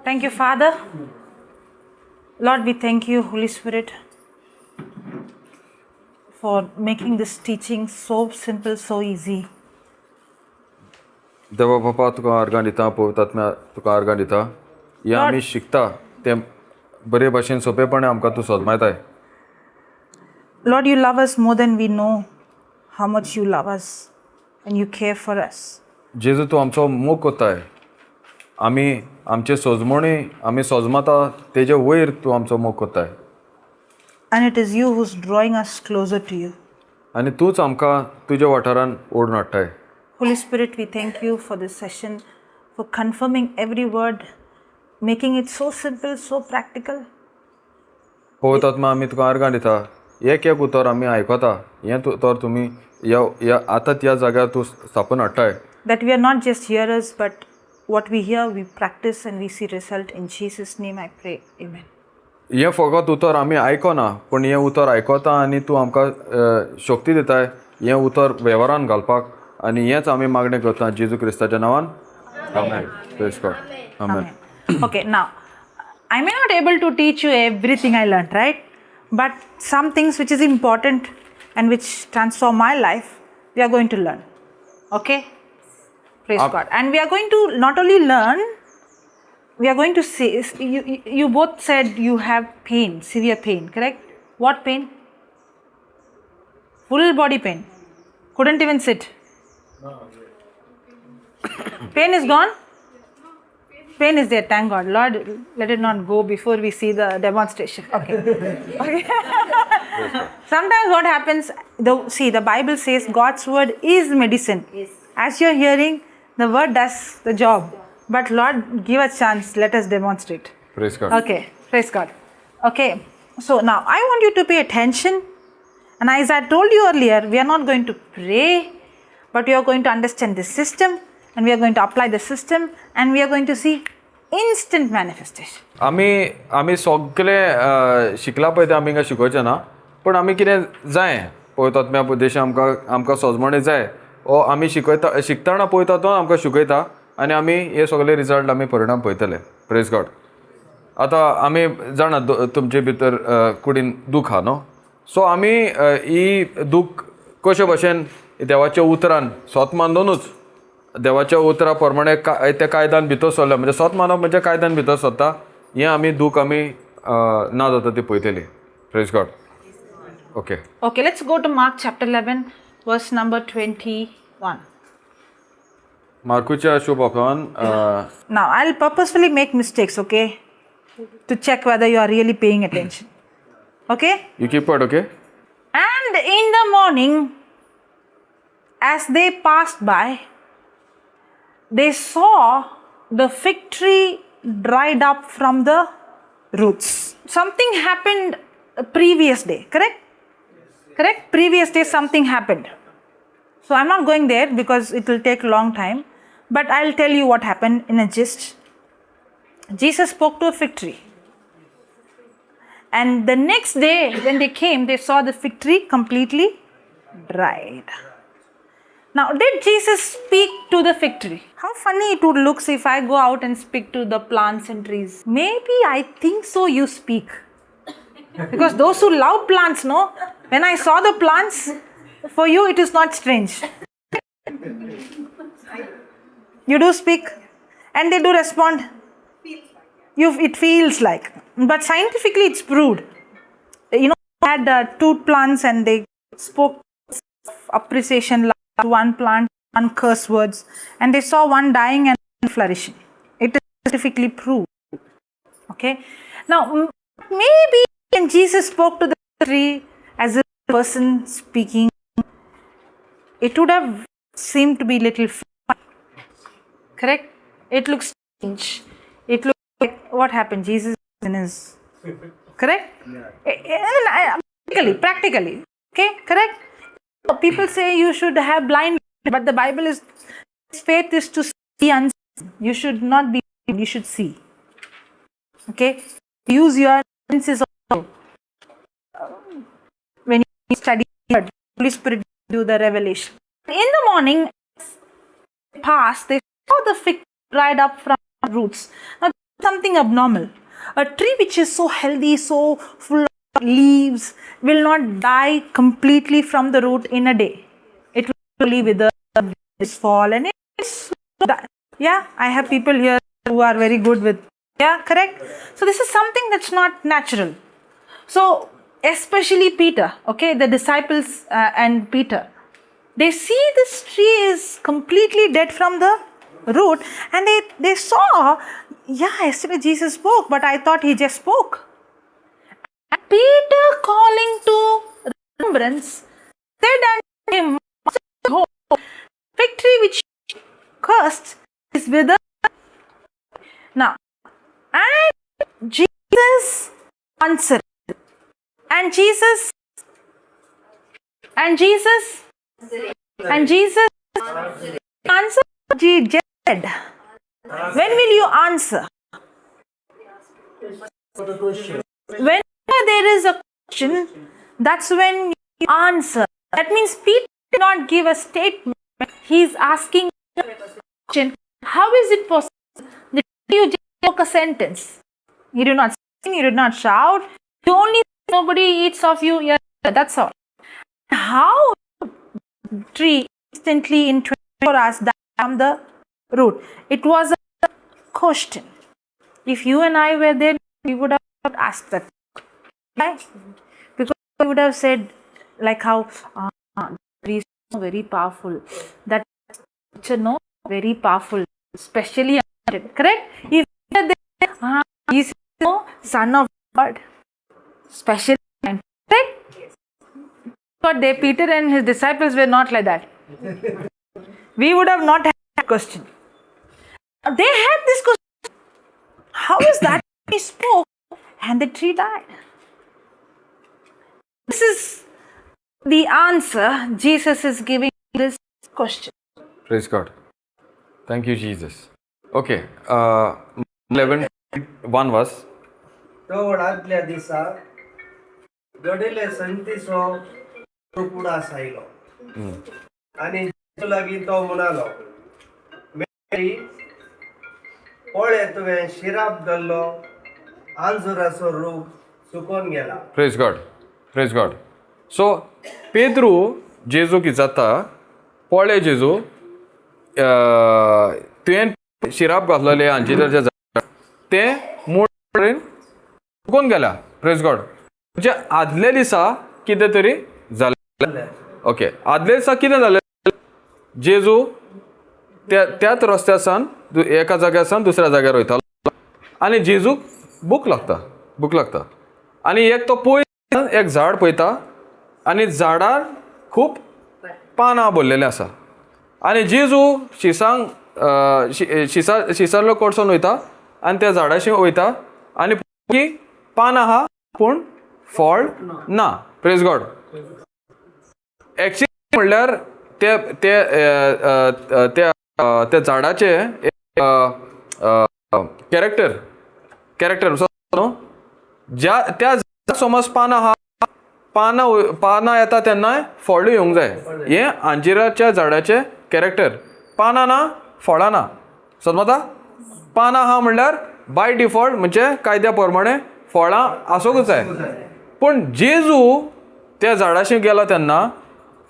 Thank you, Father. Lord, we thank you, Holy Spirit, for making this teaching so simple, so easy. देवा बापा, तुका आर्गां दिता. पवित्र आत्म्या, तुका आर्गां दिता. हें आमी शिकता तें बरे भाशेन सोंपेपणी आमकां तूं सोजमायताय. Lord, you love us more than we know how much you love us and you care for us. जेजू, तूं आमचो मोग कोत्ताय. आमी आमचे सोजमणी आमी सोजमाता तेजे वयर तूं आमचो मोग कोत्ताय. And it is you who's drawing us closer to you. आनी तूंच आमकां तुज्या वाठारान ओडून हाडटाय. Holy Spirit, we thank you for this session, for confirming every word, making it so simple, so practical. पवित्र आत्मा, आमी तुका आर्गां दिता. एक एक उतर आमी आयकता, हें उतर तुमी ह्या ह्या आतां त्या जाग्यार तूं स्थापून हाडटाय. That we are not just hearers, but what we hear, we practice and we see result. In Jesus' name I pray. Amen. हें फकत उतर आमी आयकना, पूण हें उतर आयकता आनी तूं आमकां शक्ती दिताय हें उतर वेव्हारान घालपाक आनी हेंच आमी मागणें करता जेजू क्रिस्ताच्या नांवान. आमेन. Praise God. Amen. Amen. Okay, now I may not able to teach you everything I learned, right? But some things which is important and which transform my life, we are going to learn. Okay? Praise God. And we are going to not only learn, we are going to see. You both said you have pain, severe pain, correct? What pain? Full body pain. Couldn't even sit. Pain is gone? Pain is there, thank God. Lord, let it not go before we see the demonstration. Okay. Sometimes what happens, see, the Bible says God's word is medicine. As you're hearing, the word does the job. But Lord, give a chance, let us demonstrate. Praise God. Okay, praise God. Okay, so now I want you to pay attention. And as I told you earlier, we are not going to pray, but we are going to understand the system and we are going to apply the system and we are going to see instant manifestation. आमी आमी सगळे शिकला पळय तें आमी हिंगा शिकोवचें ना, पूण आमी कितें जाय पवित्र आत्म्या उपदेश आमकां आमकां सोजमणी जाय ओ आमी शिकयता. शिकतना पळयता तो आमकां शिकयता आनी आमी हे सगळे रिजल्ट आमी परिणाम पळयतले. प्रेज गॉड. आतां आमी जाणा तुमचे भितर कुडीन दूख आहा न्हू, सो आमी ही दूख कशे भशेन देवाच्या उतरान सोत मानूनच देवाच्या उतरा प्रमाणे का त्या कायद्यान भितर सरले, म्हणजे सोत मानप म्हणजे कायद्यान भितर सरता, हें आमी दूख आमी ना जाता ती पळयतली. Praise God. Okay. Okay, let's go to Mark chapter 11, verse number 21. मार्कूच्या शुभ Afwan Now, I'll purposefully make mistakes, okay? To check whether you are really paying attention. Okay? You keep it, okay. And in the morning, as they passed by, they saw the fig tree dried up from the roots. Something happened the previous day, correct? Correct? Previous day, something happened. So I'm not going there because it will take a long time, but I'll tell you what happened in a gist. Jesus spoke to a fig tree. And the next day, when they came, they saw the fig tree completely dried. Now, did Jesus speak to the fig tree? How funny it would look if I go out and speak to the plants and trees. Maybe I think so, you speak. Because those who love plants, no? When I saw the plants, for you it is not strange. You do speak and they do respond. It feels like. But scientifically it's proved. Had two plants and they spoke appreciation to one plant, one curse words, and they saw one dying and flourishing. It is scientifically proved. Okay. Now, maybe when Jesus spoke to the tree as a person speaking, it would have seemed to be little funny. Correct? It looks strange. It looks like what happened? Jesus in his. Correct? Yeah. Practically, practically. Okay, correct? People say you should have blind, but the Bible is faith is to see unseen. You should not be, you should see. Okay? Use your senses also. When you study, the Holy Spirit do the revelation. In the morning, past, they saw the fig dried up from roots. Now, Something abnormal. A tree which is so healthy, so full of leaves, will not die completely from the root in a day. It will wither, fall, and it's, yeah, I have people here who are very good with, yeah, correct? So this is something that's not natural. So especially Peter, okay, the disciples and Peter, they see this tree is completely dead from the root, and they saw, yeah, yesterday Jesus spoke, but I thought he just spoke. And Peter, calling to remembrance, said unto him, "Master, behold, fig tree which cursed is withered." Now, and Jesus answered, and Jesus, and Jesus, and Jesus answered, Jesus said, when will you answer? When there is a question, that's when you answer. That means Peter did not give a statement. He is asking a question. How is it possible that you just spoke a sentence? You did not sing, you did not shout. You only nobody eats of you. Yeah, that's all. How tree instantly in 24 hours died from the root? It was a question. If you and I were there, we would have asked that. Why? Because we would have said, like how tree is very powerful. That picture, no, very powerful, especially anointed. Correct? If we are there, he is no son of God, special, anointed. Correct? But they, Peter and his disciples were not like that. We would have not had that question. They had this question. How is that he spoke and the tree died? This is the answer Jesus is giving this question. Praise God. Thank you, Jesus. Okay, 11:1 verse. तो वडांतल्या दिसा घडिल्ले संतीचो उडास आयलो आनी जेजू लागीं तो म्हणालो, Mary, पळय, तुवें शिराप घाल्लो आंजुराचो रूख सुकोन गेला. Praise God. Praise God. So, Pedro जेजूक विचारता, पळय जेजू, तुवें शिराप घातलेलें अंजिराच्या झाडार तें मूळ कडेन सुकोन गेला. प्रेज गॉड. म्हणजे आदल्या दिसा कितें तरी जालें. ओके, आदल्या दिसा कितें जालें? जेजू त्या त्याच रस्त्या सावन एका जाग्यार सावन दुसऱ्या जाग्यार वयतालो आनी जेजूक भूक लागता, भूक लागता आनी एक तो पळय एक झाड पळयता आनी झाडार खूब पानां भरलेलीं आसा आनी जेजू शिसांक शिसा शिसांतलो कडसून वयता आनी त्या झाडाशी वयता आनी की पानां आहा पूण फळ ना. प्रेज गॉड. एक्चुली म्हणल्यार ते ते अ, अ, त्या त्या झाडाचे कॅरेक्टर कॅरेक्टर न्हू, ज्या त्या झाडाक समज पानां आहा, पानां पानां येता तेन्ना फळूय येवंक जाय. हें अंजिराच्या झाडाचें कॅरेक्टर. पानां ना, फळां ना. समजता? पानां आहा म्हणल्यार बाय डिफॉल्ट म्हणजे कायद्या प्रमाणे फळां आसूंकच जाय. पूण जेजू त्या झाडाशी गेलो तेन्ना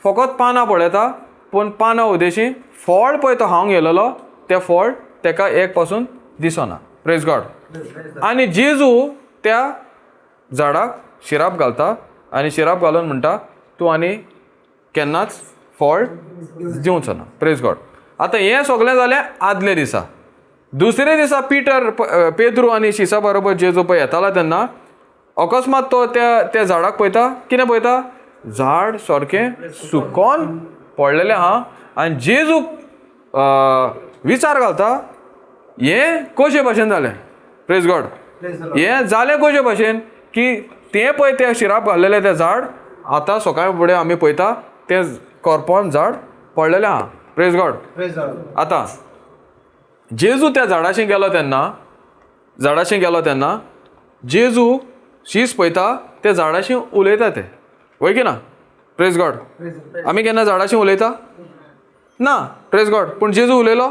फकत पानां पळयता, पूण पानां उदेशी फळ पळय तो खावंक येयलेलो तें फळ तेका एक पासून दिसना. प्रेज गॉड. आनी जेजू त्या झाडाक शिराप घालता आनी शिराप घालून म्हणटा, तूं आनी केन्नाच फळ दिवचो ना. प्रेज गॉड. आतां हें सगळें जालें आदल्या दिसा. दुसरे दिसा पिटर पेद्रू आनी शिसा बरोबर जेजू पळय येतालो तेन्ना अकस्मात तो त्या त्या झाडाक पळयता. कितें पळयता? झाड सारकें सुकोन पडलेलें आहा. आनी जेजूक विचार घालता, हें कशे भशेन जालें? प्रेज गॉड. हें जालें कशे भशेन की तें पळय तें शिराप घाल्लेलें तें झाड आतां सकाळी फुडें आमी पळयता तें करपोन झाड पडलेलें आहा. प्रेज गॉड. आतां जेजू त्या झाडाशी गेलो तेन्ना, झाडाशी गेलो तेन्ना जेजू शीस पळयता, त्या झाडाशी उलयता ते, वय की ना? प्रेज गॉड. आमी केन्ना झाडाशी उलयता ना. प्रेज गॉड. पूण जेजू उलयलो.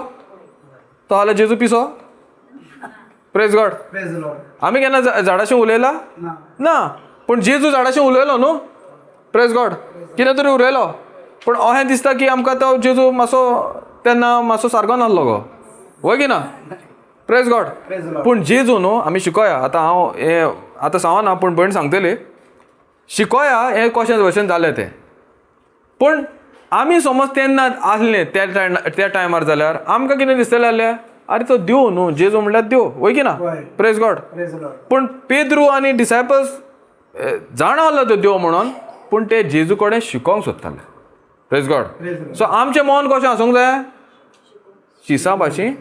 तो जाल्यार जेजू पिसो. Praise God. Praise Lord. आमी केन्ना झाडाशी उलयला ना. ना, पूण जेजू झाडाशी उलयलो न्हू. प्रेज गॉड. कितें तरी उलयलो, पूण अशें दिसता की आमकां तो जेजू मातसो तेन्ना मातसो सारको नासलो गो, वय की ना? Praise God. Praise Lord. पूण जेजू न्हू आमी शिकोया. आतां हांव हें आतां सांगना, पूण भयण सांगतली, शिकोया हें कशें भशेन जालें तें. पूण आमी समज तेन्ना आसले त्या टायमार जाल्यार आमकां कितें दिसतलें जाल्यार, आरे तो देव न्हू, जेजू म्हणल्यार देव, वय की ना? वय. Praise God. Praise Lord. पूण पेद्रू आनी डिसायपल्स जाणा आहलो तो देव म्हणून, पूण ते जेजू कडेन शिकोंक सोदताले. Praise God. Praise Lord. So आमचें मन कशें आसूंक जाय? शिसा भाशेन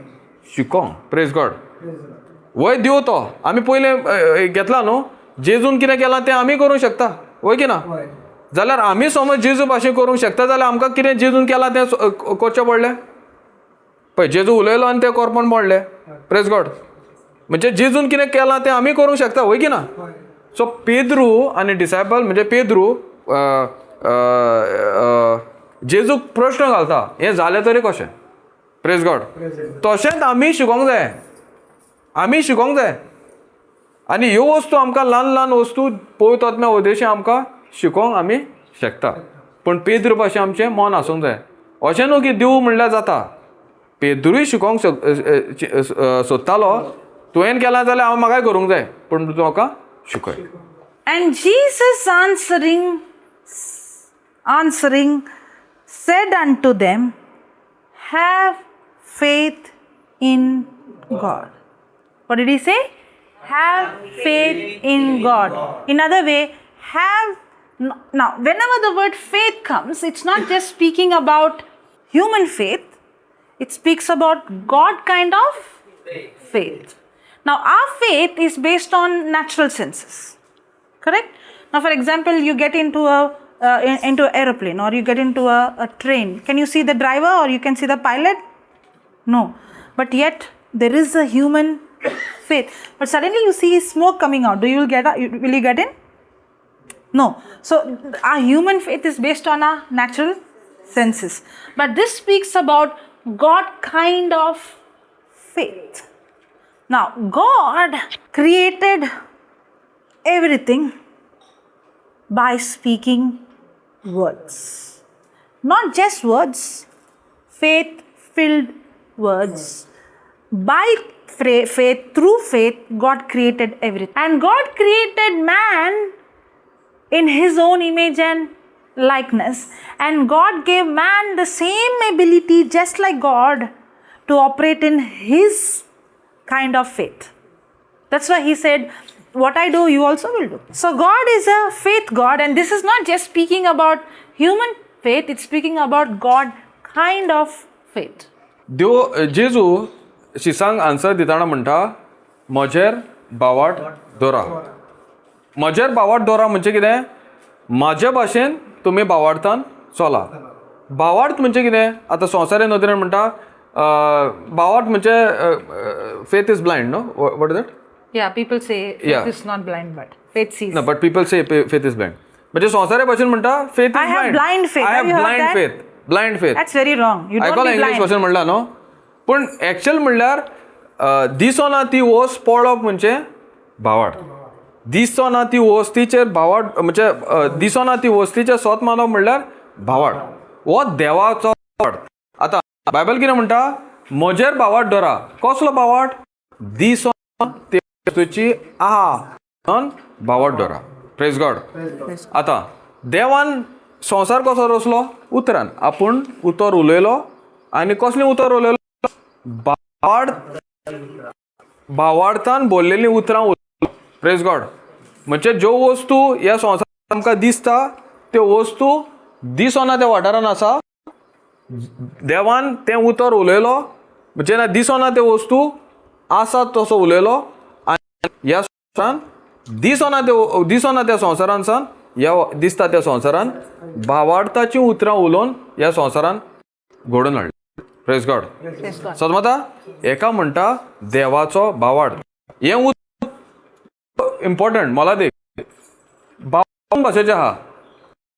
शिकोंक. Praise God. Praise Lord. वय देव तो आमी पयलें घेतला न्हू, जेजून कितें केलां तें आमी करूंक शकता, वय की ना? वय. जाल्यार आमी समज जेजू भाशेन करूंक शकता जाल्यार आमकां कितें जेजून केलां तें करचें पडलें. पळय जेजू उलयलो आनी तें कोरपण पडलें. प्रेज गॉड. म्हणजे जेजून कितें केलां तें आमी करूंक शकता, वय की ना? वय. सो पेद्रू आनी डिसायपल म्हणजे पेद्रू जेजूक प्रश्न घालता, हें जालें तरी कशें? Praise God. Praise Lord. तशेंच आमी शिकोंक जाय, आमी शिकोंक जाय. आनी ह्यो वस्तू आमकां ल्हान ल्हान वस्तू पवित्र आत्म्या उद्देशी आमकां शिकोंक आमी शकता. पूण पेद्रू भाशेन आमचें मन आसूंक जाय. अशें न्हू की देव म्हणल्यार जाता. पेद्रूय शिकोंक सोदतालो, तुवें केलां जाल्यार हांव म्हाकाय करूंक जाय, पूण तूं म्हाका शिकय. And Jesus answering said unto them, "Have faith in God." What did he say? Have faith in God. In other way, have now, whenever the word faith comes, it's not just speaking about human faith, it speaks about God kind of faith. Now, our faith is based on natural senses. Correct? Now, for example, you get into a into an aeroplane or you get into a train. Can you see the driver or you can see the pilot? No. But yet there is a human faith. But suddenly you see smoke coming out. Do you get will you get in? No. So our human faith is based on our natural senses. But this speaks about God kind of faith. Now, God created everything by speaking words. Not just words, faith filled words. By faith, through faith, God created everything. And God created man in his own image and likeness. And God gave man the same ability, just like God, to operate in his kind of faith. That's why he said, "What I do, you also will do." So God is a faith God, and this is not just speaking about human faith, it's speaking about God kind of faith. देव जेजू शिसांक answer दितना म्हणटा, म्हजेर भावार्थ दवरा. म्हजेर भावार्थ दवरा म्हणजे कितें? म्हाजे भाशेन तुमी भावार्थान चला. भावार्थ म्हणजे कितें? आतां संवसारी नदरेन म्हणटा भावार्थ म्हणजे faith is blind, no? What is that? Yeah, people say faith is not blind, but faith sees. No, but people say faith is blind. म्हणजे संवसारी भाशेन म्हणटा faith I is have blind. Blind faith. I Have have you heard blind that? Faith. Blind faith. That's very wrong. You don't आयकलां be English blind. भाशेन म्हणलां न्हू? पूण actual म्हणल्यार दिसना ती वस्त पळोवप म्हणजे भावार्थ. दिसना ती वस्तीचेर भावार्थ म्हणजे दिसना ती वस्तीचेर सोत मानप म्हणल्यार भावार्थ. हो देवाचो भावार्थ. आतां बायबल कितें म्हणटा? म्हजेर भावार्थ दवरा. कसलो भावार्थ? दिसना ते वस्तूची आहा म्हणून भावार्थ दवरा. Praise God. आतां देवान संवसार कसो रचलो? उतरान. आपूण उतर उलयलो आनी कसलें उतर उलयलो? भावार्थ, भावार्थान बोल्लेलीं उतरां उलयलो. Praise God. म्हणजे ज्यो वस्तू ह्या संवसारांत आमकां दिसता त्यो वस्तू दिसना त्या वाठारान आसा. देवान तें उतर उलयलो, म्हणजे ना दिसना त्यो वस्तू आसा तसो उलयलो आनी ह्या संवसारान दिसना त्यो, दिसना त्या संवसारान सावन ह्या दिसता त्या संवसारान भावार्थाचीं उतरां उलोवन ह्या संवसारान घडोवन हाडलें. Praise God. समजता? हेका म्हणटा देवाचो भावार्थ. हें उतर इम्पॉर्टंट मोलादीक. भावार्थ भाशेचें आहा.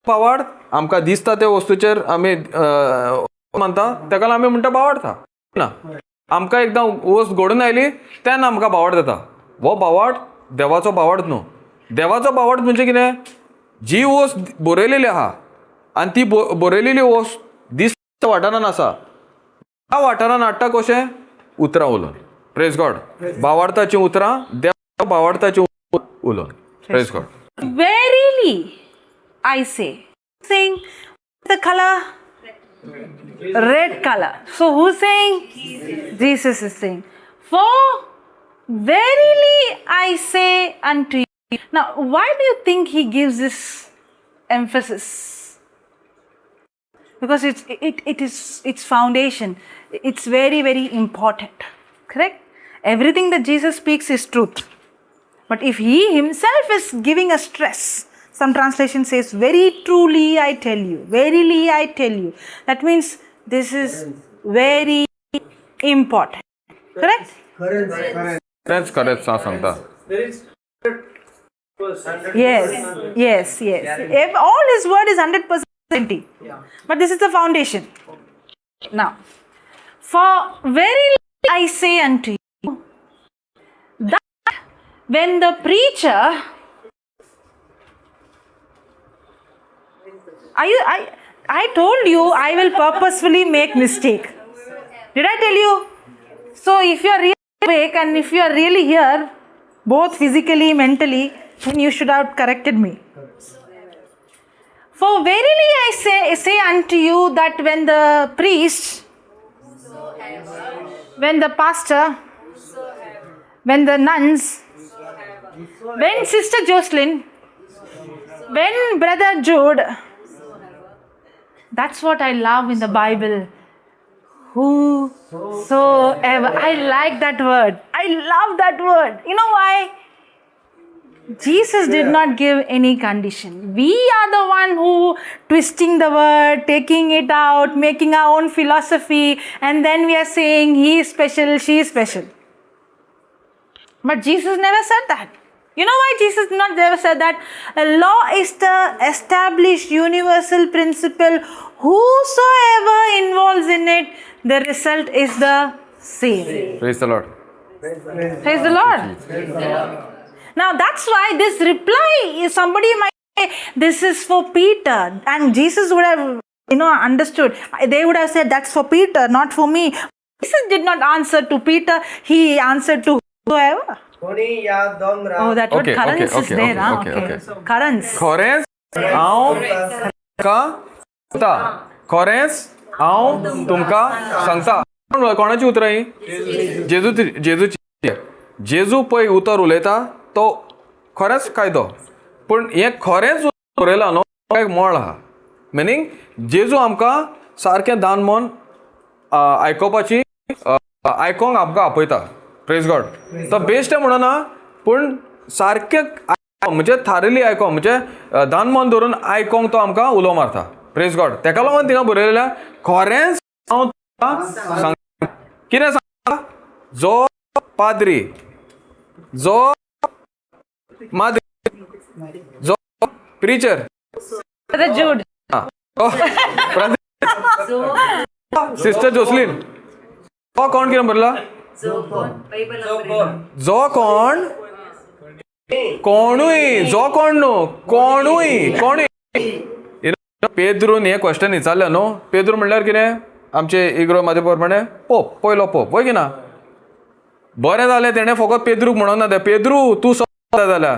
भावार्थ आमकां दिसता त्या वस्तूचेर आमी मानता, ताका लागून आमी म्हणटा भावार्थ आहा ना. आमकां एकदां वस्त घडून आयली तेन्ना आमकां भावार्थ येता. हो भावार्थ देवाचो भावार्थ न्हू. देवाचो भावार्थ म्हणजे कितें? जी वस्त बरयलेली आहा आनी ती बरयलेली वस्त दिसता वाठारान आसा, त्या वाठारान हाडटा कशें? उतरां उलोवन. Praise God. भावार्थाचीं उतरां, देव भावार्थाचीं उलोवन. Praise God. Verily I say, saying the color, red color. So who's saying? Jesus is saying. For verily I say unto you. Now, why do you think he gives this emphasis? Because it is foundation. It's very, very important. Correct? Everything that Jesus speaks is truth. But if he himself is giving a stress, some translation says, very truly I tell you, verily I tell you. That means this is very important. Correct? तेंच खरेंच सांगता. Yes. If all his word is 100%. But this is the foundation. Now, for verily I say unto you, that when the preacher, I told you I will purposefully make mistake. Did I tell you? So if you are really awake and if you are really here, both physically, mentally, then you should have corrected me. For verily I say unto you that when the priest, when the pastor, when the nuns, when Sister Jocelyn, when Brother Jude, that's what I love in the Bible. Whosoever. I like that word. I love that word. You know why? Jesus did not give any condition. We are the one who twisting the word, taking it out, making our own philosophy, and then we are saying he is special, she is special. But Jesus never said that. You know why Jesus not never said that? A law is the established universal principle. Whosoever involves in it, the result is the same. Praise the Lord. Praise the Lord. Now that's why this reply, somebody might say, this is for Peter. And Jesus would have, understood. They would have said, that's for Peter, not for me. Jesus did not answer to Peter. He answered to whoever. कोणी ह्या दोंगरा Oh, that word Okay, currents okay, is okay, there. okay, huh? okay, okay. Currents. खरेंच हांव तुमकां सांगता, खरेंच हांव तुमकां सांगता. कोणाची उतरां ही? जेजू. जेजूची. जेजू पळय उतर उलयता तो खरेंच कायदो, पूण हें खरेंच बरयलां न्हू, एक मळ आहा. मिनींग जेजू आमकां सारकें दान मन आयकोपाची, आयकोंक आमकां आपयता. Praise God. तो बेश्टें म्हणना, पूण सारकें म्हणजे थारिल्ली आयकोंक, म्हणजे दान मन धरून आयकोंक तो आमकां उलो मारता. Praise God. तेका लागून थिंगा बरयलें, खरेंच हांव तुमकां सांगता. कितें सांगता? जो पाद्री, जो माद्री, जो preacher, Brother Jude. Sister Jocelyn, तो कोण कितें बरयला? जो कोण, कोणूय, जो कोण न्हू, कोणूय, कोणूय. पेद्रून हें क्वेश्चन विचारलें न्हू. पेद्रू म्हणल्यार कितें? आमचे इग्रो म्हाजे प्रमाणे पोप, पयलो पोप, वय की ना? बरें जालें तेणें फकत पेद्रूक म्हणून ना तें, पेद्रू तूं सोदता जाल्यार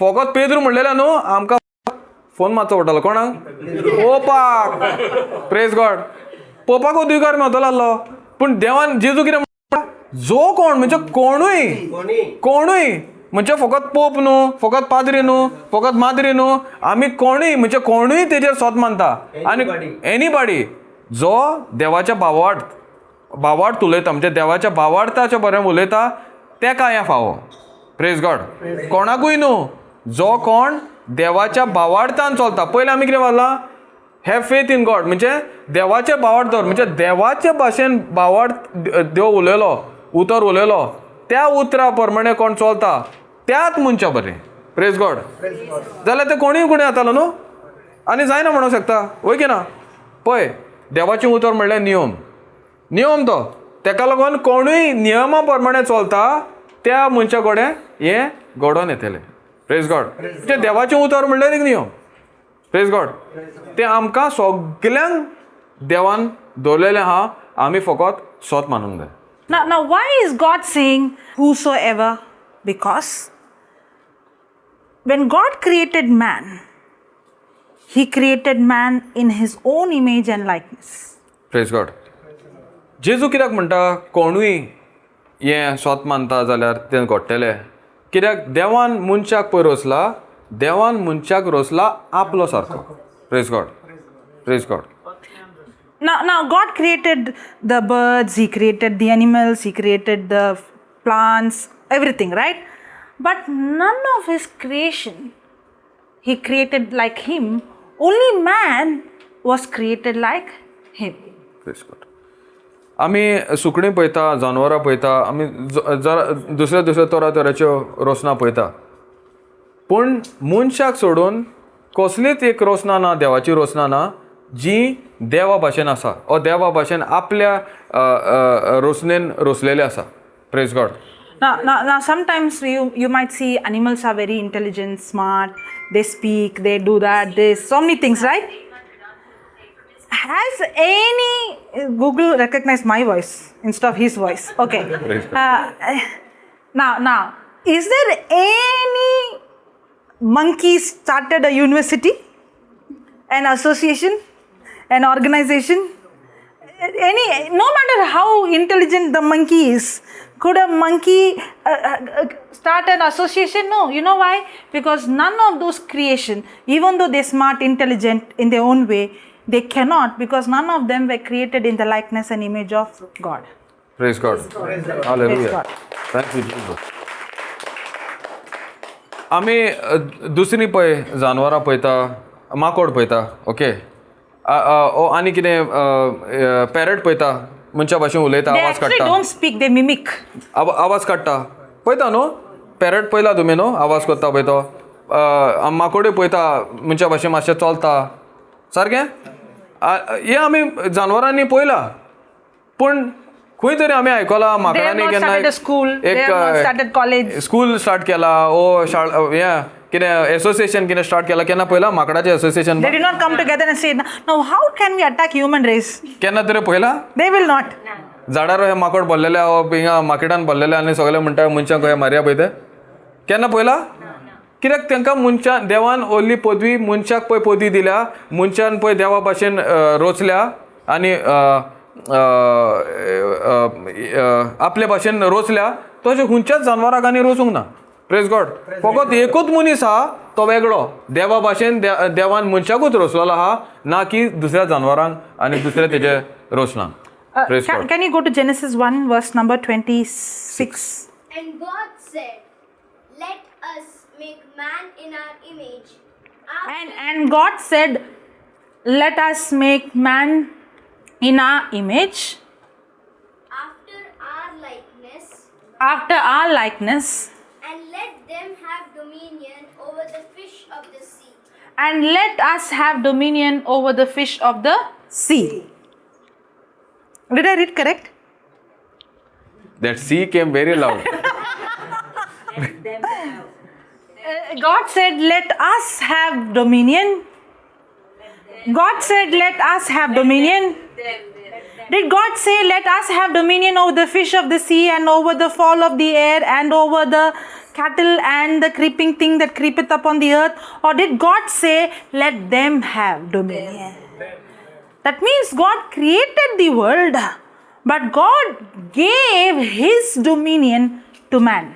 फकत पेद्रू म्हणलेलें न्हू, आमकां फोन मारचो पडटलो कोणाक? पोपाक. Praise God. पोपाकूय दुयकार मेवतलो आहलो, पूण देवान जेजू कितें म्हणटा? जो कोण म्हणजे कोणूय, कोणूय म्हणजे फकत पोप न्हू, फकत पाद्री न्हू, फकत माद्री न्हू, आमी कोणूय म्हणजे कोणूय तेजेर सोद मानता. आनी एनीबडी जो देवाच्या भावार्थ, भावार्थ उलयता, म्हणजे देवाच्या भावार्थाच्या बरें उलयता, तेका हें फावो. Praise God. कोणाकूय न्हू, जो कोण देवाच्या भावार्थान चलता. पयलीं आमी कितें म्हणलां? Have faith in God, म्हणजे देवाचे भावार्थ दवर, म्हणजे देवाचे भाशेन भावार्थ देव उलयलो, उतर उलयलो, त्या उतरा प्रमाणे कोण चलता त्याच मनशा बरें. Praise God. जाल्यार ते कोणूय कोणी जातालो न्हू, आनी जायना म्हणूंक शकता, वय की ना? पळय, देवाचें उतर म्हणल्यार नियम, नियम तो. तेका लागून कोणूय नियमा प्रमाणे चलता त्या मनशा कडेन हें घडोवन येतलें. Praise God. तें देवाचें उतर म्हणल्यार एक नियम. प्रेज गॉड. तें आमकां सगल्यांक देवान दवरलेलें आहा, आमी फकत सोत मानूंक जाय. Now, why is God saying whosoever? Because when God created man, He created man in His own image and likeness. Praise God. जेजू कित्याक म्हणटा कोणूय हें सोत मानता जाल्यार तें घडटलें? कित्याक देवान मनशाक पळय रोसला, देवान मनशाक रोसला आपलो सारको. Praise God. Praise God. Now, God created the birds, He created the animals, He created the plants, everything, right? But none of His creation He created like Him. Only man was created like Him. Praise God. आमी सुकणीं पळयता, जानवरां पळयता, आमी जरा दुसऱ्या दुसऱ्या तरा तराच्यो रोसनां पळयता, पूण मनशाक सोडून कसलीच एक रोसना ना, देवाची रोसना ना जी देवा भाशेन आसा ओ देवा भाशेन आपल्या रोसणेन रोसलेले आसा. Praise God. Now, sometimes you might see animals are very intelligent, smart, they speak, they do that, this, so many things, right? Has any Google recognized my voice instead of his voice? Okay. Praise God. Now, is there any monkey started a university, an association, an organization? Any, no matter how intelligent the monkey is, could a monkey start an association? No. You know why? Because none of those creation, even though they're smart, intelligent in their own way, they cannot, because none of them were created in the likeness and image of God. Praise God. Praise Hallelujah. God. Thank you Jesus. आमी दुसरी पळय जानवरां पळयता, माकोड पळयता, okay, ओ आनी कितें parrot पळयता, मनशा भाशेन उलयता. They आवाज actually काडटा. Don't speak, they mimic. आवाज काडटा, पळयता न्हू? पॅरट पळयला तुमी न्हू? आवाज करता पळय तो. माकोडूय पळयता, मनशा भाशेन मातशें चलता सारकें. हें आमी जानवरांनी पळयलां, पूण खंय तरी आमी आयकलां माकडांनी not केन्ना started a school, they have not started college. School start केला ओ शाळा हें कितें एसोसिएशन कितें स्टार्ट केलां केन्ना पळयलां माकडाचें association? They did not come together and say, "Now how can we attack human race?" केन्ना तरी पळयलां? They will not. झाडार हे माकोड भरलेले ओ हिंगा मार्केटान भरलेले आनी सगळे म्हणटा मनशांक खंय मारया पळय ते केन्ना पळयलां? कित्याक तांकां मनशां देवान व्हडली पदवी मनशाक पळय पदवी दिल्या, मनशान पळय देवा भाशेन रोचल्या आनी आपले भाशेन रोचल्या, तशें खंयच्याच जानवराक आनी रोचूंक ना. प्रेज गॉड. फकत एकूच मनीस आहा तो वेगळो, देवा भाशेन देवान मनशाकूच रोसलेलो आहा, ना की दुसऱ्या जानवरांक आनी दुसऱ्या तेजे रोचना. Praise Can, God. Can you go to Genesis 1, verse number 26? And God said, "Let us make man in our image." After And God said, "Let us make man in our image, after our likeness, after our likeness, and let them have dominion over the fish of the sea, and let us have dominion over the fish of the sea." Did I read correct? That sea came very loud. God said, "Let us have dominion." God said, "Let us have dominion." Did God say, "Let us have dominion over the fish of the sea and over the fowl of the air and over the cattle and the creeping thing that creepeth upon the earth"? Or did God say, "Let them have dominion"? That means God created the world, but God gave His dominion to man.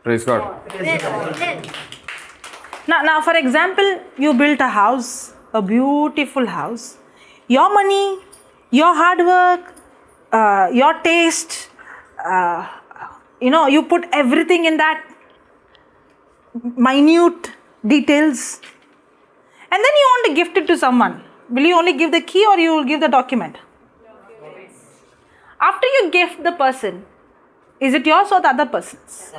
Praise God. Then, Now, for example, you built a house, a beautiful house. Your money, your hard work, your taste, you put everything in that minute details. And then you want to gift it to someone. Will you only give the key or you will give the document? After you gift the person, is it yours or the other person's?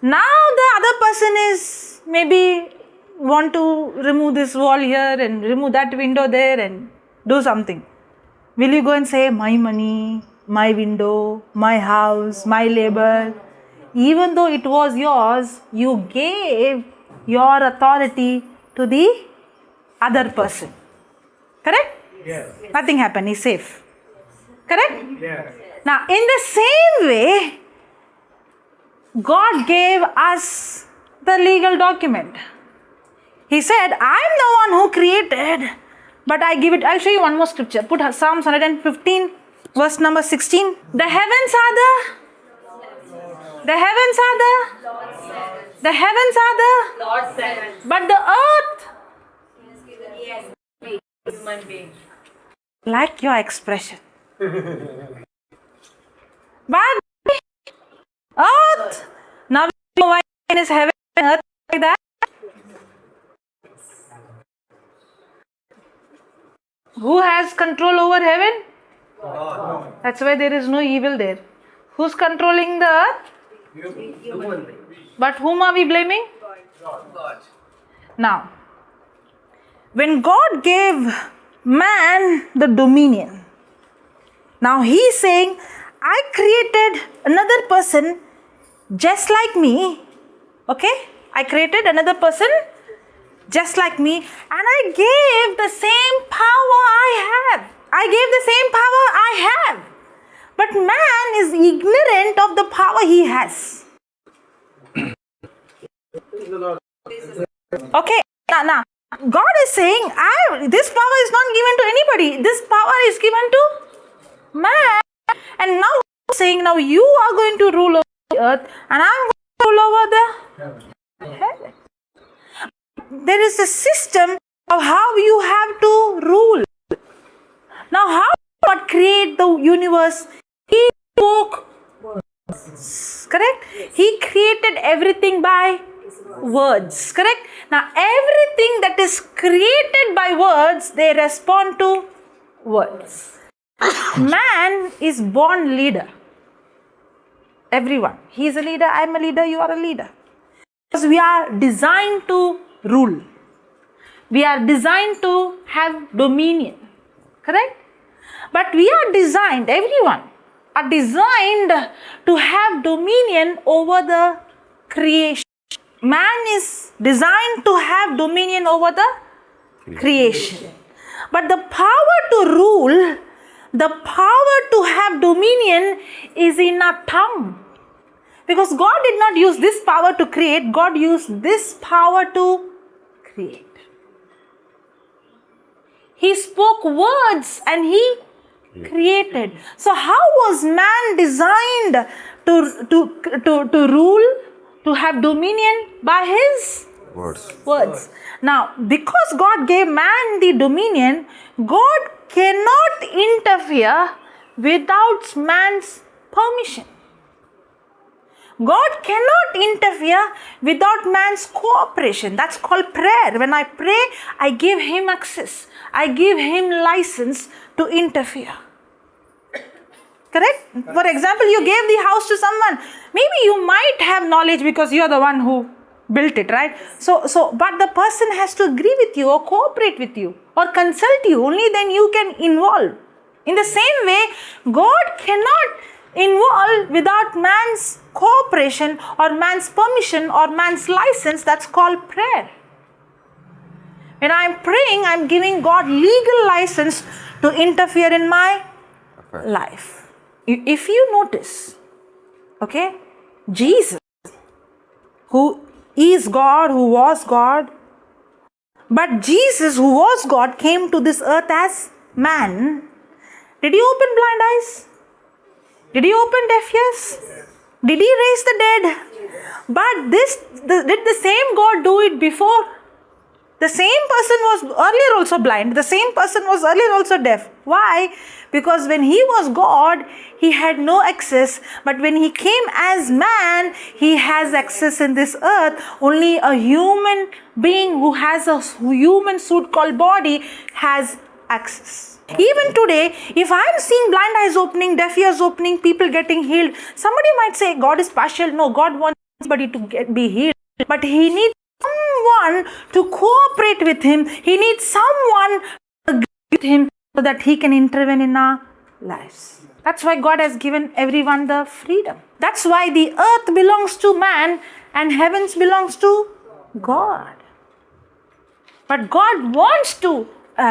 Now the other person is maybe want to remove this wall here and remove that window there and do something. Will you go and say, my money, my window, my house, my labor? Even though it was yours, you gave your authority to the other person. Correct? Yes. Nothing happened, he's safe. Correct? Yes. Now, in the same way, God gave us the legal document. He said, I'm the one who created, but I give it. I'll show you one more scripture. Put Psalms 115, verse number 16. The heavens are the. The heavens are the. The heavens are the. But the earth. Like your expression. But earth. Now we know why is heaven and earth like that. Who has control over heaven? God. That's why there is no evil there. Who's controlling the earth? Human being. But whom are we blaming? God. Now, when God gave man the dominion, now he's saying, I created another person just like me. Okay? I created another person just like me, and I gave the same power I have. I gave the same power I have. But man is ignorant of the power he has. Okay, now, God is saying, this power is not given to anybody. This power is given to man. And now he's saying, now you are going to rule over the earth and I'm going to rule over the heaven. There is a system of how you have to rule. Now, how God create the universe? He spoke words, correct? He created everything by words, correct? Now, everything that is created by words, they respond to words. Man is born leader. Everyone. He is a leader, I am a leader, you are a leader. Because we are designed to rule. We are designed to have dominion, correct? But we are designed, everyone are designed to have dominion over the creation. Man is designed to have dominion over the creation. But the power to rule, the power to have dominion is in our tongue. Because God did not use this power to create, God used this power to create. He spoke words and he created. So how was man designed to rule, to have dominion? By his words. Words. Now, because God gave man the dominion, God cannot interfere without man's permission. God cannot interfere without man's cooperation. That's called prayer. When I pray, I give him access. I give him license to interfere. Correct? For example, you gave the house to someone. Maybe you might have knowledge because you are the one who built it, right? So, but the person has to agree with you or cooperate with you or consult you. Only then you can involve. In the same way, God cannot involve without man's cooperation or man's permission or man's license. That's called prayer. When I'm praying, I'm giving God legal license to interfere in my life. If you notice, okay, Jesus, who is God, who was God, but Jesus, who was God, came to this earth as man. Did he open blind eyes? Did he open deaf ears? Did he raise the dead? But did the same God do it before? The same person was earlier also blind. The same person was earlier also deaf. Why? Because when he was God, he had no access. But when he came as man, he has access in this earth. Only a human being who has a human suit called body has access. Even today, if I am seeing blind eyes opening, deaf ears opening, people getting healed, somebody might say God is partial. No, God wants somebody to be healed. But he needs someone to cooperate with him. He needs someone to agree with him. so that He can intervene in our lives. That's why God has given everyone the freedom. That's why the earth belongs to man and heavens belongs to God. But God wants to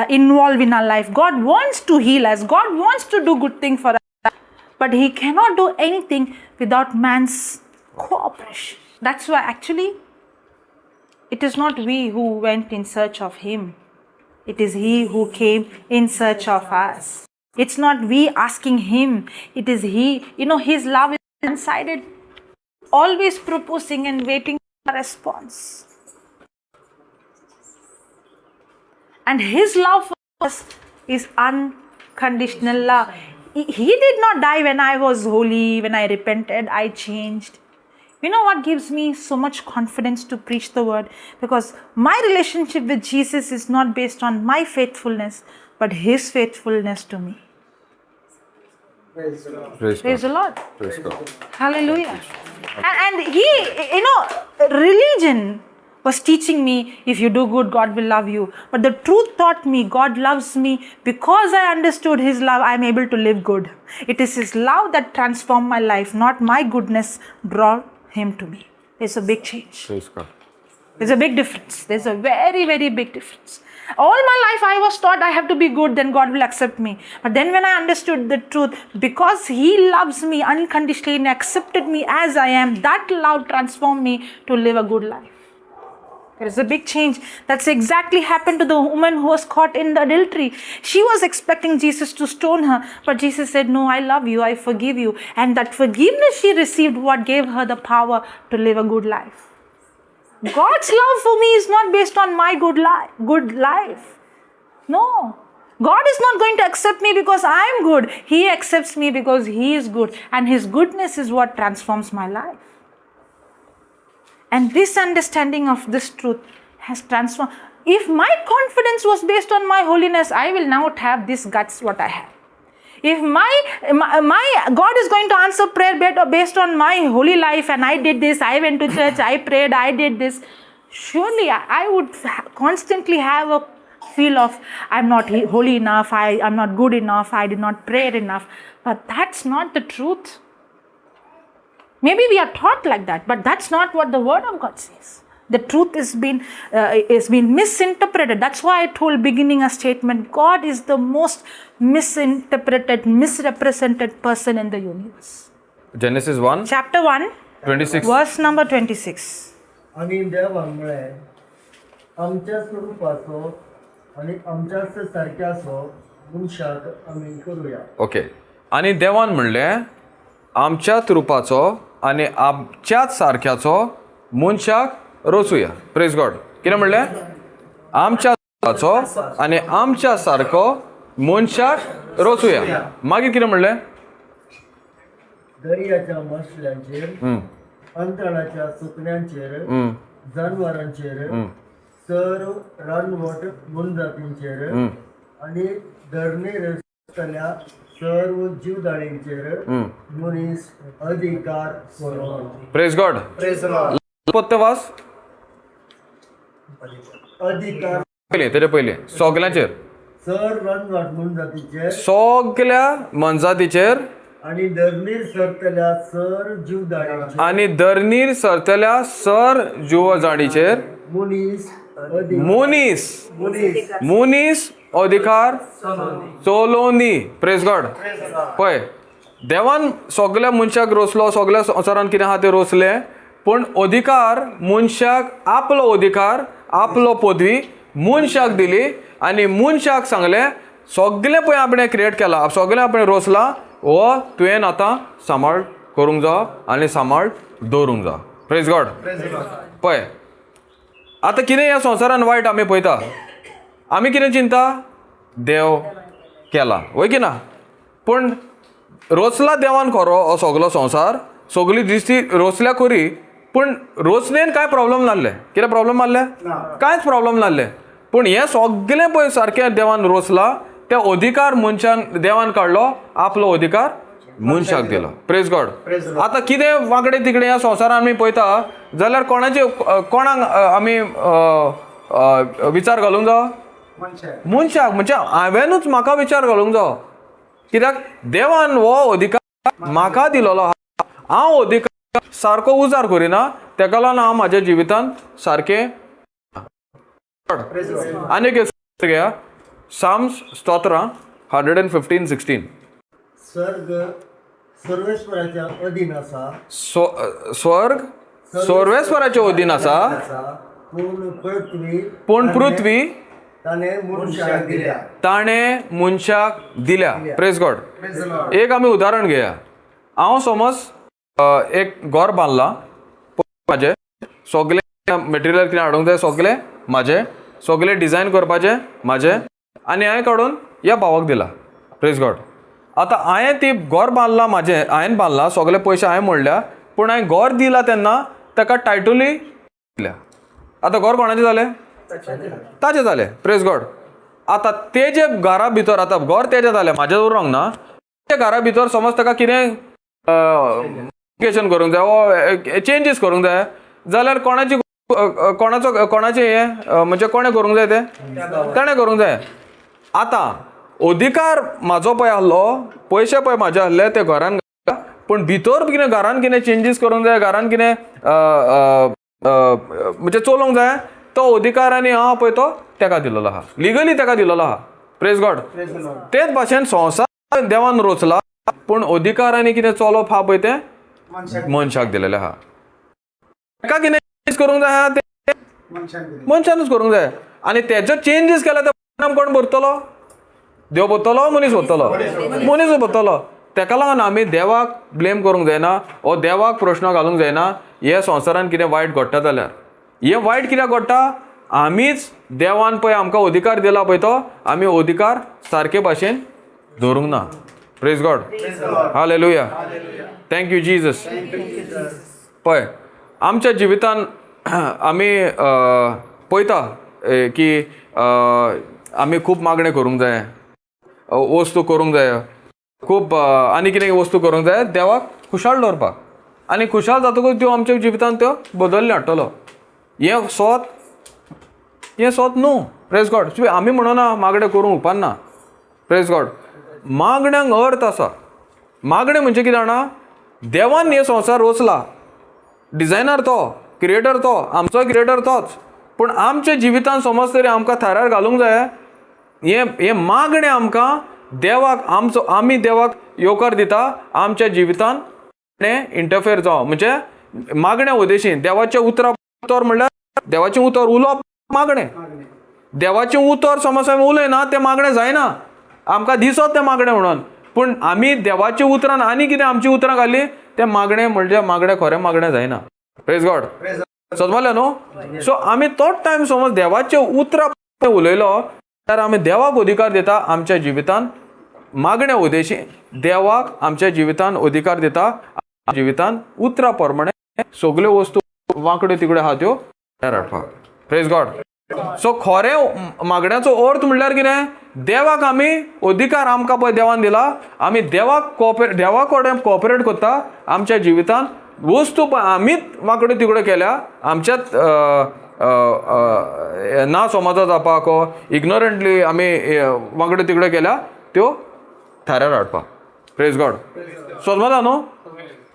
involve in our life. God wants to heal us. God wants to do good thing for us. But He cannot do anything without man's cooperation. That's why actually it is not we who went in search of Him. It is He who came in search of us. It's not we asking Him. It is He. You know, His love is one-sided, always proposing and waiting for a response. And His love for us is unconditional love. He did not die when I was holy, when I repented, I changed. You know what gives me so much confidence to preach the word? Because my relationship with Jesus is not based on my faithfulness, but His faithfulness to me. Praise God. Praise the Lord. Praise God. Hallelujah. And he, you know, religion was teaching me, if you do good, God will love you. But the truth taught me, God loves me. Because I understood His love, I am able to live good. It is His love that transformed my life, not my goodness draw Him to me. There's a big change. Praise God. There's a big difference. There's a very, very big difference. All my life I was taught I have to be good, then God will accept me. But then when I understood the truth, because He loves me unconditionally and accepted me as I am, that love transformed me to live a good life. There is a big change. That's exactly happened to the woman who was caught in the adultery. She was expecting Jesus to stone her, but Jesus said, no, I love you, I forgive you. And that forgiveness she received, what gave her the power to live a good life. God's love for me is not based on my good life. No. God is not going to accept me because I am good. He accepts me because He is good. And His goodness is what transforms my life. And this understanding of this truth has transformed. If my confidence was based on my holiness, I will not have this guts what I have. If my God is going to answer prayer based on my holy life, and I did this, I went to church, I prayed, I did this, surely I would constantly have a feel of I'm not holy enough, I'm not good enough, I did not pray enough. But that's not the truth. Maybe we are taught like that, but that's not what the Word of God says. The truth is been misinterpreted. That's why I told beginning a statement, God is the most misinterpreted, misrepresented person in the universe. Genesis 1, Chapter 1, 26. Verse number 26. आनी देवान म्हळें, आमच्या स्वरुपाचो आनी आमच्याच सारक्याचो मनशाक आमी करुया. ओके. आनी देवान म्हणलें, आमच्याच रुपाचो आनी आमच्याच सारक्याचो मनशाक रोचुया. प्रेज गॉड. कितें म्हणलें? आमच्या रुपाचो आनी आमच्या सारको मनशाक रोचुया. मागीर कितें म्हणलें? दर्याच्या माशल्यांचेर, अंतराळाच्या सुकण्यांचेर, जानवरांचेर, सर्व रानवट मोनजातींचेर आनी धरणेर आसतल्या सर्व जीवदाळींचेर मनीस अधिकार करो. प्रेज गॉड. पत्ते वास अधिकार पयलें, तेजे पयलें सगल्यांचेर, सर रानवट मोनजातीचेर सगल्या मनजातीचेर आनी धरणीर सरतल्या सर जीवदाळींचेर आनी धरणीर सरतल्या सर जीवजाणीचेर मनीस मनीस मनीस अधिकार चलोवनी. प्रेज गॉड. पळय, देवान सगल्या मनशाक रोसलो, सगल्या संवसारान कितें आहा तें रोसलें, पूण अधिकार मनशाक, आपलो अधिकार, आपलो पदवी मनशाक दिली आनी मनशाक सांगलें, सगलें पळय आपणें क्रिएट केलां, सगलें आपणें रोसलां, हो तुवें आतां सांबाळ करूंक जावो आनी सांबाळ दवरूंक जावो. प्रेज गॉड. पळय, आतां कितें ह्या संवसारान वायट आमी पळयता, आमी कितें चिंता, देव केला वय की ना, पूण रोसला देवान खरो हो सगलो संवसार, सगली दिसती रोसल्या खरी, पूण रोसणेन कांय प्रॉब्लम नासले. कितें प्रॉब्लम आहले? कांयच प्रॉब्लम नासले. पूण हें सगलें पळय सारकें देवान रोसला, ते अधिकार मनशान देवान काडलो, आपलो अधिकार मनशाक दिलो. प्रेज गॉड. आतां कितें वांकडे तिकडे ह्या संवसारान आमी पळयता जाल्यार कोणाचे कोणाक आमी विचार घालूंक जावो? मनशाक. म्हणजे हांवेनूच म्हाका विचार घालूंक जावो, कित्याक देवान हो अधिकार म्हाका दिलोलो आहा. हांव अधिकार सारको उजार करिना, तेका लागून हांव म्हाज्या जिवितांत सारकें. आनी एक घेया, साम्स स्तोत्रां 115:16. सर्ग सर्वेश्वराच्या अधीन आसा. स्वर्ग सर्वेस्वराच्या अधीन आसा, पूण पृथ्वी, पूण पृथ्वी ताणें मनशाक दिल्या. ताणें मनशाक दिल्या. Praise God. एक आमी उदाहरण घेया. हांव समज एक घर बांदलां म्हाजें, सगलें मटेरियल कितें हाडूंक जाय सगलें म्हाजें, सगलें डिजायन करपाचें म्हाजें, आनी हांवें काडून ह्या भावाक दिला. Praise God. आतां हांवें ती घर बांदलां म्हाजें, हांवें बांदलां, सगले पयशे हांवें मोडल्या, पूण हांवें घर दिला तेन्ना ताका टायटलूय दिल्या. आतां घर कोणाचें जालें? ताचें जालें. Praise God. आतां तेजे घरा भितर, आतां घर तेजें जालें, म्हाजें उरोंक ना. तेजे घरा भितर समज ताका कितें मॉडिफिकेशन करूंक जाय वो चेंजीस करूंक जाय जाल्यार कोणाची कोणाचो कोणाचें हें म्हणजे कोणें करूंक जाय तें? ताणें करूंक जाय. आतां अधिकार म्हाजो पळय आहलो, पयशे पळय म्हाजे आहले ते घरान, पूण भितर कितें घरान कितें चेंजीस करूंक जाय, घरान कितें म्हणजे चलोवंक जाय, तो अधिकार आनी हांव पळय तो तेका दिलेलो आहा, लिगली तेका दिलेलो आहा. Praise God. तेच भाशेन संवसार देवान रोचला, पूण अधिकार आनी कितें चलोवप आहा पळय तें मनशाक दिलेलें आहा. तेका कितें चेंजीस करूंक जाय आहा तें मनशानूच करूंक जाय, आनी तेजो चेंजीस केल्यार ते परिणाम कोण भरतलो? देव भरतलो? मनीस भरतलो? मनीस भरतलो. तेका लागून आमी देवाक ब्लेम करूंक जायना वो देवाक प्रश्न घालूंक जायना हे संवसारान कितें वायट घडटा जाल्यार. हें वायट कित्याक घडटा? आमीच देवान पळय आमकां अधिकार दिला पळय तो आमी अधिकार सारके भाशेन धरूंक ना. Praise God. Hallelujah. Thank you Jesus. पळय आमच्या जिवितान आमी पळयता की आमी खूब मागणें करूंक जाय, वस्तू करूंक जाय, खूब आनी कितें वस्तू करूंक जाय देवाक खुशाल दवरपाक, आनी खुशाल जातकूच त्यो आमच्या जिवितान त्यो बदल्ले हाडटलो. हें सोत, हें सोत न्हू. Praise God. आमी म्हणना मागणें करूंक उपाना. Praise God. मागण्यांक अर्थ आसा. मागणें म्हणजे कितें जाणा? देवान हे संवसार रचला, डिजायनर तो, क्रिएटर तो, आमचो क्रिएटर तोच, पूण आमच्या जिवितान समज तरी आमकां थारार घालूंक जाय. हें हें मागणें आमकां देवाक आमचो, आमी देवाक येवकार दिता आमच्या जिवितान इंटरफेर जावं. म्हणजे मागण्या उद्देशीन देवाचें उतरां, उतर म्हणल्यार देवाचें उतर उलोवप मागणें. देवाचें उतर समज आमी उलयना तें मागणें जायना, आमकां दिसत तें मागणें म्हणून, पूण आमी देवाच्या उतरान आनी कितें आमची उतरां घाली तें मागणें म्हणजे मागणें खरें मागणें जायना. Praise God. समजलें न्हू? सो आमी तोच टायम समज देवाच्या उतरां उलयलो जाल्यार आमी देवाक अधिकार दिता आमच्या जिवितान मागण्या उद्देशी. देवाक आमच्या जिवितान अधिकार दिता जिवितान उतरां प्रमाणे सगल्यो वस्तू वांकड्यो तिकड्यो आहा त्यो हाडपाक. Praise God. सो खरें मागण्याचो अर्थ म्हणल्यार कितें? देवाक आमी अधिकार आमकां पळय देवान दिला, आमी देवाक कोऑपरेट, देवा कडेन कोऑपरेट करता आमच्या जिवितान वस्तू पळय आमीच वांकड्यो तिकड्यो केल्या आमच्याच ना समजा जावपाक, इग्नोरंटली आमी वांकड्यो तिकड्यो केल्या त्यो थाऱ्यार हाडपाक. Praise God. समजता न्हू?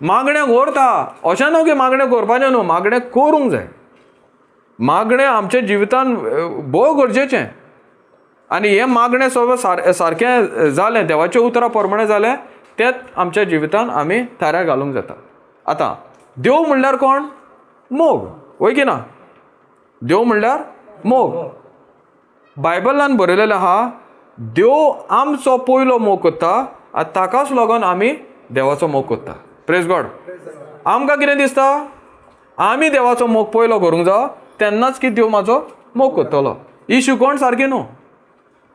मागणें करता अशें न्हू की मागणें करपाचें न्हू, मागणें करूंक जाय. मागणें आमच्या जिवितान भोव गरजेचें, आनी हें मागणें सगळें सारकें जालें, देवाच्या उतरां प्रमाणें जालें, तेंच आमच्या जिवितान आमी थाऱ्यार घालूंक जाता. आतां देव म्हणल्यार कोण? मोग, वय की ना? देव म्हणल्यार मोग. बायबलान बरयलेलें आहा, देव आमचो पयलो मोग करता आनी ताकाच लागून आमी देवाचो मोग करता. Praise God. आमकां कितें दिसता? आमी देवाचो मोग पयलो करूंक जावो तेन्नाच की देव म्हाजो मोग करतलो. ही शिकवण सारकी न्हू,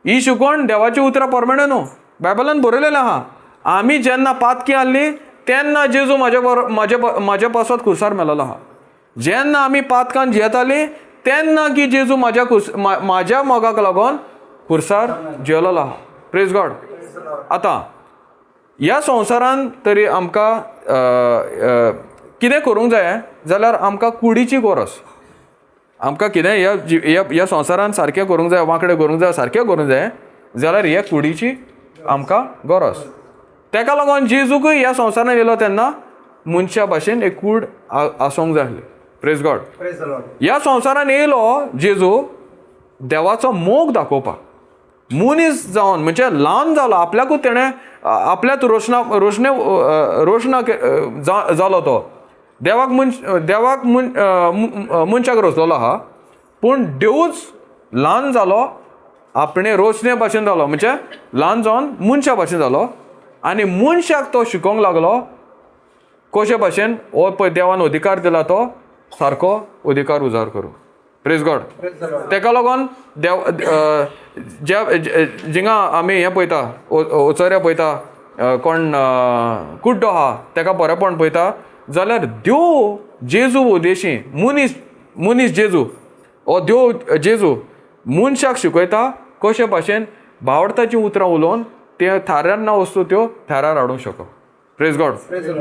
ही शिकवण देवाची उतरां प्रमाणे न्हू. बायबलान बरयलेलें आहा, आमी जेन्ना पातकी आहली तेन्ना जेजू म्हाजे म्हाजे म्हाजे पासत खुर्सार मेलोलो आहा. जेन्ना आमी पातकान जियेताली तेन्ना की जेजू म्हाज्या म्हाज्या मोगाक लागून खुर्सार जियेलोलो आहा. Praise God. आतां ह्या संवसारान तरी आमकां कितें करूंक जाय जाल्यार आमकां कुडीची गरज. आमकां कितें ह्या ह्या ह्या संवसारान सारकें करूंक जाय, वांकडें करूंक जाय, सारकें करूंक जाय जाल्यार हे कुडीची आमकां गरज. तेका लागून जेजूकूय ह्या संवसारान येयलो तेन्ना मनशा भाशेन एक कूड आसूंक जाय आसली. Praise God. ह्या संवसारान येयलो जेजू देवाचो मोग दाखोवपाक, मनीस जावन म्हणजे ल्हान जालो, आपल्याकूच तेणें आपल्याच रोशना रोशणे रोशना जालो तो. देवाक देवाक मनशाक रोसलेलो आहा, पूण देवूच ल्हान जालो, आपणे रोशणे भाशेन जालो, म्हणजे ल्हान जावन मनशा भाशेन जालो आनी मनशाक तो शिकोवंक लागलो कशे भाशेन हो पळय देवान अधिकार दिला तो सारको अधिकार उजार करूं. Praise God. तेका लागून देव ज्या जिंगा आमी हें पळयता, ओचऱ्या पळयता, कोण कुड्डो आहा तेका बरेंपण पळयता जाल्यार देव जेजू उदेशी मनीस मनीस जेजू हो देव जेजू मनशाक शिकयता कशे भाशेन भावडताचीं उतरां उलोवन ते थाऱ्यार ना वस्तू त्यो थाऱ्यार हाडूंक शको. Praise God.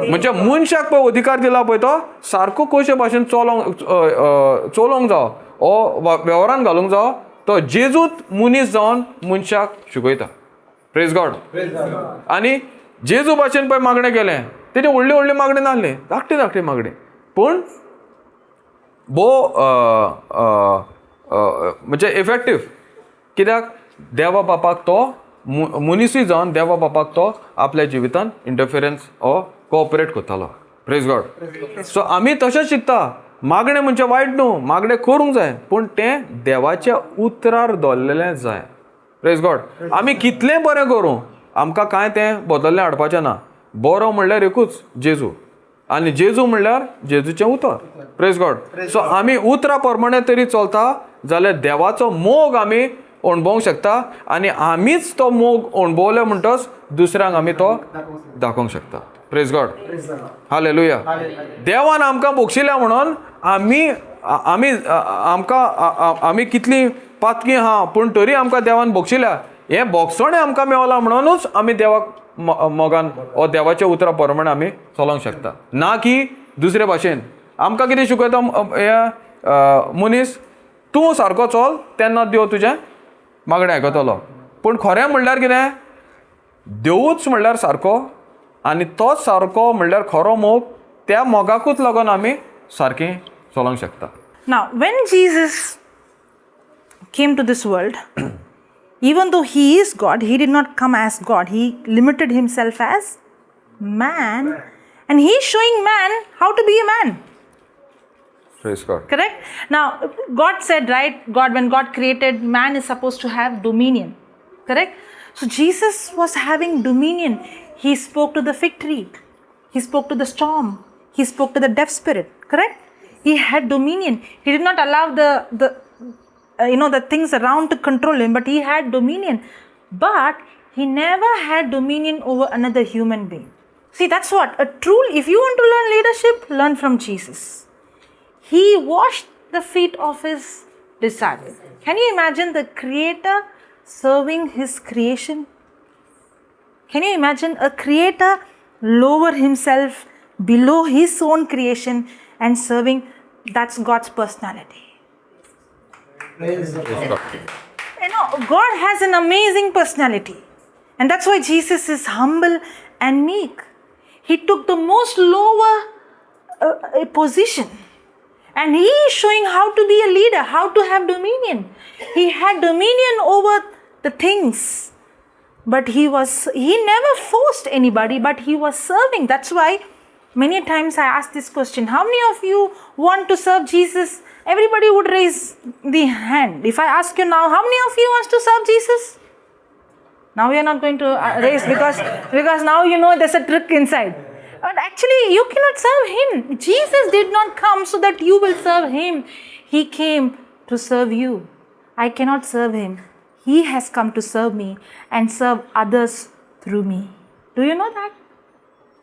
म्हणजे मनशाक पळय अधिकार दिला पळय तो सारको कशे भाशेन चलोंक चलोवंक जावो ओ वेव्हारान घालूंक जावो, तो जेजूच मनीस जावन मनशाक शिकयता. Praise God. आनी जेजू भाशेन पळय मागणें केलें, तेजें व्हडली व्हडली मागणें नासलें, धाकटी धाकटी मागणें, पूण भोव म्हणजे इफेक्टीव. कित्याक देवा बापाक तो मनिसूय जावन देवा बापाक तो आपल्या जिवितान इंटरफिरन्स ओ कोऑपरेट करतालो. Praise God. सो आमी तशेंच शिकता, मागणें म्हणजे वायट न्हू, मागणें करूंक जाय, पूण तें देवाच्या उतरार दवरलेलें जाय. Praise God. आमी कितलें बरें करूं आमकां कांय तें बदल्लें हाडपाचें ना. बरो म्हणल्यार एकूच जेजू, आनी जेजू म्हणल्यार जेजूचें उतर. Praise God. सो आमी उतरा प्रमाणे तरी चलता जाल्यार देवाचो मोग आमी अणभवूंक शकता आनी आमीच तो मोग अणभवले म्हणटच दुसऱ्यांक आमी तो दाखोवंक शकता. Praise God. हालेलुया. देवान आमकां बक्षिल्या म्हणून आमी आमी आमकां आमी कितलीं पातकी आहा पूण तरी आमकां देवान बक्षिल्या, हें बोगसणें आमकां मेवलां म्हणूनच आमी देवाक मोगान ओ देवाच्या उतरा प्रमाणे आमी चलोवंक शकता, ना की दुसरे भाशेन. आमकां कितें शिकयता हे मनीस, तूं सारको चल तेन्ना देव तुजें मागणें आयकतलो. पूण खरें म्हणल्यार कितें, देवूच म्हणल्यार सारको आनी तोच सारको म्हणल्यार खरो मोग, त्या मोगाकूच लागून आमी सारकें चलोवंक शकता. Now, when Jesus came to this world, even though he is God, he did not come as God. He limited himself as man. And he is showing man how to be a man. Praise God. Correct? Now, God said, right, God, when God created, man is supposed to have dominion. Correct? So, Jesus was having dominion. He spoke to the fig tree. He spoke to the storm. He spoke to the deaf spirit. Correct? He had dominion. He did not allow the things around to control him, but he had dominion. But he never had dominion over another human being. See, that's what a true, if you want to learn leadership, learn from Jesus. He washed the feet of his disciples. Can you imagine the creator serving his creation? Can you imagine a creator lower himself below his own creation and serving? That's God's personality. Praise the Lord. You know, God has an amazing personality. And that's why Jesus is humble and meek. He took the most lower position. And he is showing how to be a leader, how to have dominion. He had dominion over the things. But he never forced anybody, but he was serving. That's why many times I ask this question, how many of you want to serve Jesus? Everybody would raise the hand. If I ask you now, how many of you wants to serve Jesus? Now we are not going to raise because now you know there's a trick inside. But actually you cannot serve him. Jesus did not come so that you will serve him. He came to serve you. I cannot serve him. He has come to serve me and serve others through me. Do you know that?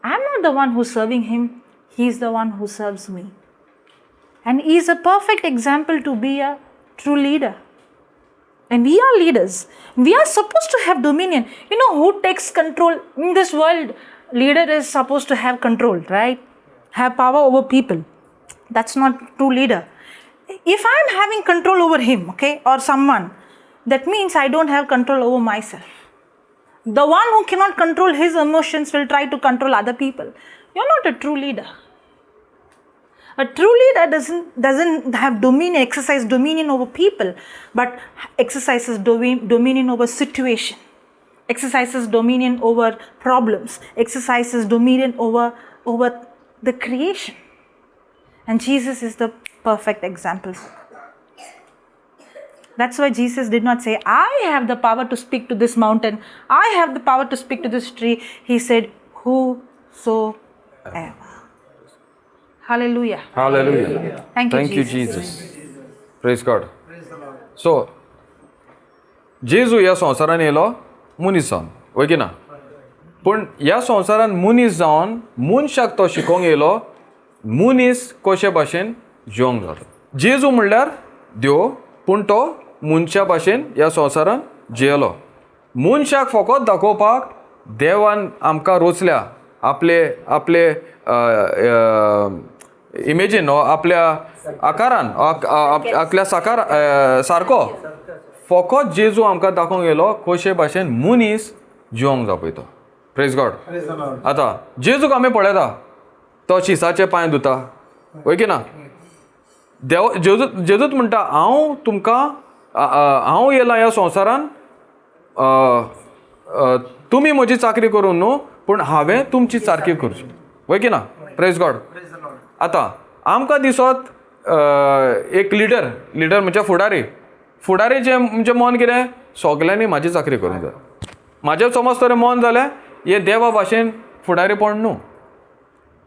I'm not the one who's serving him. He is the one who serves me. And he is a perfect example to be a true leader. And we are leaders. We are supposed to have dominion. You know who takes control in this world? Leader is supposed to have control, right? Have power over people. That's not true leader. If I am having control over him, okay, or someone, that means I don't have control over myself. The one who cannot control his emotions will try to control other people. You're not a true leader. A true leader doesn't have dominion, exercise dominion over people, but exercises dominion over situation, exercises dominion over problems, exercises dominion over the creation. And Jesus is the perfect example. That's why Jesus did not say, "I have the power to speak to this mountain, I have the power to speak to this tree." He said, "Whosoever." Hallelujah. Hallelujah. Thank you, Thank you, Jesus. Jesus. Praise God. So, जेजू ह्या संवसारान येयलो मनीस जावन, वय की ना? पूण ह्या संवसारान मनीस जावन मनशाक तो शिकोवंक येयलो मनीस कशे भाशेन जिवंक जाता. जेजू म्हणल्यार देव, पूण तो मनशा भाशेन ह्या संवसारान जियेलो. मनशाक फकत दाखोवपाक देवान आमकां रोचल्या आपले आपले इमेजीन, आपल्या आकारान, आपल्या साकार सारको. फकत जेजू आमकां दाखोवंक येयलो कशे भाशेन मनीस जिवंक जाय पळय तो. Praise God. आतां जेजूक आमी पळयता, तो शिसाचे पांय धुता, वय की ना? देव जेजू जेजूच म्हणटा, हांव तुमकां, हांव येयला ह्या संवसारान, तुमी म्हजी चाकरी करूंक न्हू, पूण हांवें तुमची चाकरी करची, वय की ना? Praise God. आतां आमकां दिसत एक लिडर, लिडर म्हणजे फुडारी. फुडारीचें म्हणजे मन कितें? सगल्यांनी म्हाजी चाकरी करूंक जाय. म्हाजें समज तर मन जालें हें देवा भाशेन फुडारीपण न्हू.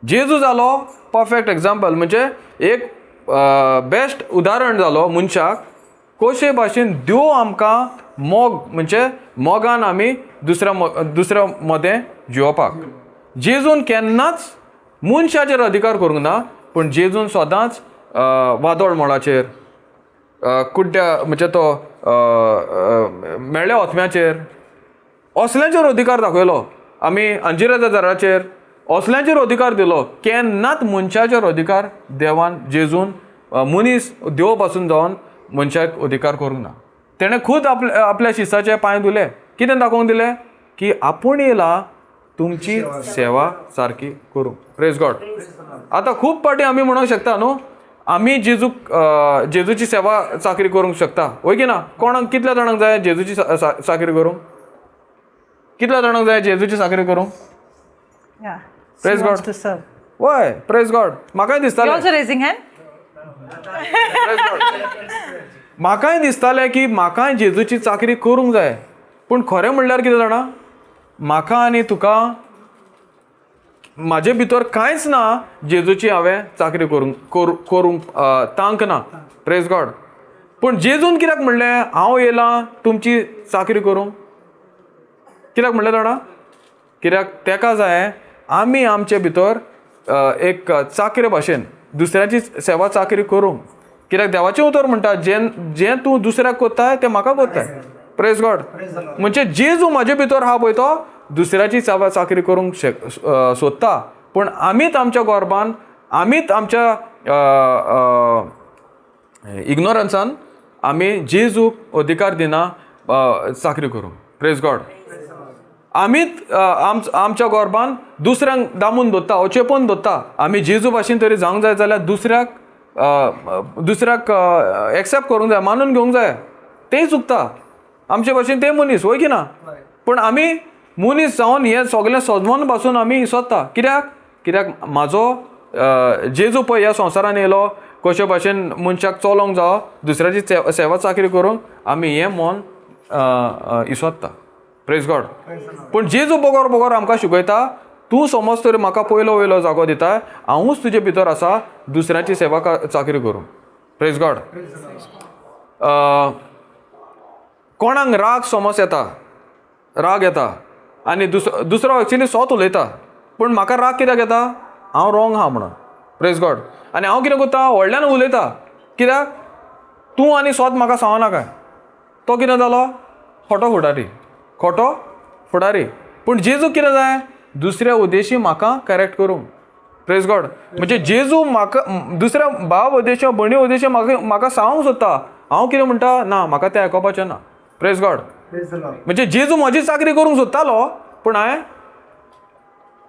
जेजू जालो परफेक्ट एग्जाम्पल, म्हणजे एक बेस्ट उदाहरण जालो मनशाक कशे भाशेन देव आमकां मोग, म्हणजे मोगान आमी दुसऱ्या मदें जियोवपाक. जेजून केन्नाच मनशाचेर अधिकार करूंक ना, पूण जेजून सदांच वादळ मोळाचेर, कुड्ड्या म्हणजे तो मेळ्ळ्या ओतम्याचेर, असल्यांचेर अधिकार दाखयलो. आमी अंजिराच्या झाडाचेर असल्यांचेर अधिकार दिलो. केन्नाच मनशाचेर अधिकार देवान जेजून मनीस देव पासून जावन मनशाक अधिकार करूंक ना. तेणें खूद आपल्या शिसाचे पांय धुले. कितें दाखोवंक दिलें की आपूण येयला तुमची सेवा सारकी करूंक. Praise God. आतां खूब फावटी आमी म्हणूंक शकता न्हू, आमी जेजूची सेवा चाकरी करूंक शकता, वय की ना? कोणाक कितल्या जाणांक जाय जेजूची चाकरी करूंक? कितल्या जाणांक जाय जेजूची चाकरी करूंक? Yeah. Praise She wants God. to serve. वय, प्रेज गॉड. म्हाकाय दिसतालें. You also raising hand? Praise God. म्हाकाय दिसतालें की म्हाकाय जेजूची चाकरी करूंक जाय, पूण खरें म्हणल्यार कितें जाणा, म्हाका आनी तुका म्हाजे भितर कांयच ना जेजूची हांवें चाकरी करूंक तांक ना. Praise God. पूण जेजून कित्याक म्हणलें हांव येयलां तुमची चाकरी करूंक? कित्याक म्हणलें जाणा? कित्याक तेका जाय आमी आमचे भितर एक चाकरे भाशेन दुसऱ्याची सेवा चाकरी करूंक. कित्याक देवाचें उतर म्हणटा, जें तूं दुसऱ्याक कोत्ताय तें म्हाका कोत्ताय. Praise God. म्हणजे जेजू म्हाजे भितर आहा पळय तो दुसऱ्याची सेवा चाकरी करूंक सोदता, पूण आमीच आमच्या गोरबान, आमीच आमच्या इग्नोरन्सान आमी जेजूक अधिकार दिना चाकरी करूंक. Praise God. आमीच आमच्या गोरबान दुसऱ्यांक दामून दवरता, चेपोन दवरता. आमी जेजू भाशेन तरी जावंक जाय जाल्यार दुसऱ्याक एक्सेप्ट करूंक जाय, मानून घेवंक जाय. तें चुकता आमचे भाशेन, ते मनीस, वय की ना? पूण आमी मनीस जावन हें सगळें सजमोन पासून आमी इसोदता. कित्याक? कित्याक म्हाजो जेजू पळय ह्या संवसारान येयलो कशे भाशेन मनशाक चलोवंक जावो, दुसऱ्याची सेवा चाकरी करूंक आमी हें मन इसोदता. Praise God. पूण जेजू बगर बगर आमकां शिकयता, तूं समज तर म्हाका पयलो वयलो जागो दिता, हांवूच तुजे भितर आसा दुसऱ्याची सेवा चाकरी करूंक. Praise God. कोणाक राग समज येता, राग येता आनी दुसरो एक्चुली सोत उलयता, पूण म्हाका राग कित्याक येता? हांव रोंग आहा म्हणून. Praise God. आनी हांव कितें करता, व्हडल्यान उलयता. कित्याक? तूं आनी सोत म्हाका सांगो नाका. तो कितें जालो? खोटो फुडारी, खोटो फुडारी. पूण जेजू कितें जाय? दुसऱ्या उद्देशी म्हाका करेक्ट करूंक. प्रेज गॉड. म्हणजे जेजू म्हाका दुसऱ्या भाव उद्देश भयणी उद्देश म्हाका म्हाका सांगूंक सोदता, हांव कितें म्हणटा ना म्हाका तें आयकोपाचें ना. Praise God. म्हणजे जेजू म्हजी चाकरी करूंक सोदतालो पूण हांवें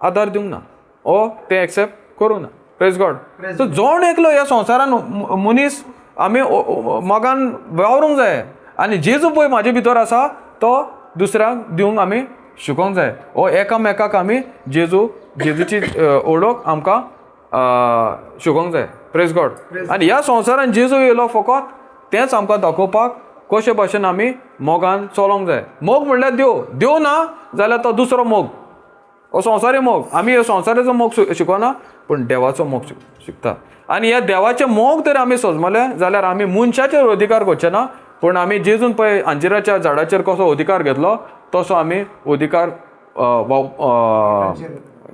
आदार दिवंक ना ओ तें एक्सेप्ट करूंक ना. Praise God. सो जण एकलो ह्या संवसारान मनीस आमी मोगान वावरूंक जाय आनी जेजू पळय म्हाजे भितर आसा तो दुसऱ्यांक दिवंक आमी शिकोवंक जाय. ओ एकामेकाक आमी जेजूची ओळख आमकां शिकोवंक जाय. Praise God. आनी ह्या संवसारान जेजू येयलो फकत तेंच आमकां दाखोवपाक कशे भाशेन आमी मोगान चलोंक जाय. मोग म्हणल्यार देव, देव ना जाल्यार तो दुसरो मोग, हो संवसारी मोग. आमी ह्यो संवसाराचो मोग शिकोना पूण देवाचो मोग शिकता. आनी ह्या देवाचे मोग जर आमी सोजमले जाल्यार आमी मनशाचेर अधिकार करचे ना, पूण आमी जेजून पळय अंजिराच्या झाडाचेर कसो अधिकार घेतलो तसो आमी अधिकार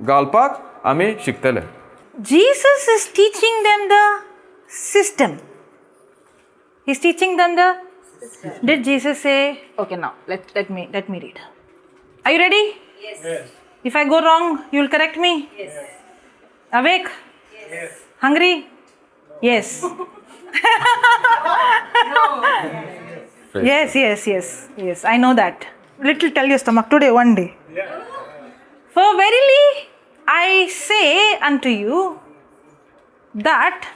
घालपाक आमी शिकतले. Jesus is teaching them the system. He's teaching them the system. Did Jesus say, okay, now let me read. Are you ready? Yes. Yes. If I go wrong, you'll correct me? Yes. Awake? Yes. Hungry? No. Yes. No. Yes, yes, yes, yes. I know that. Little tell your stomach today, one day. Yeah. For verily I say unto you that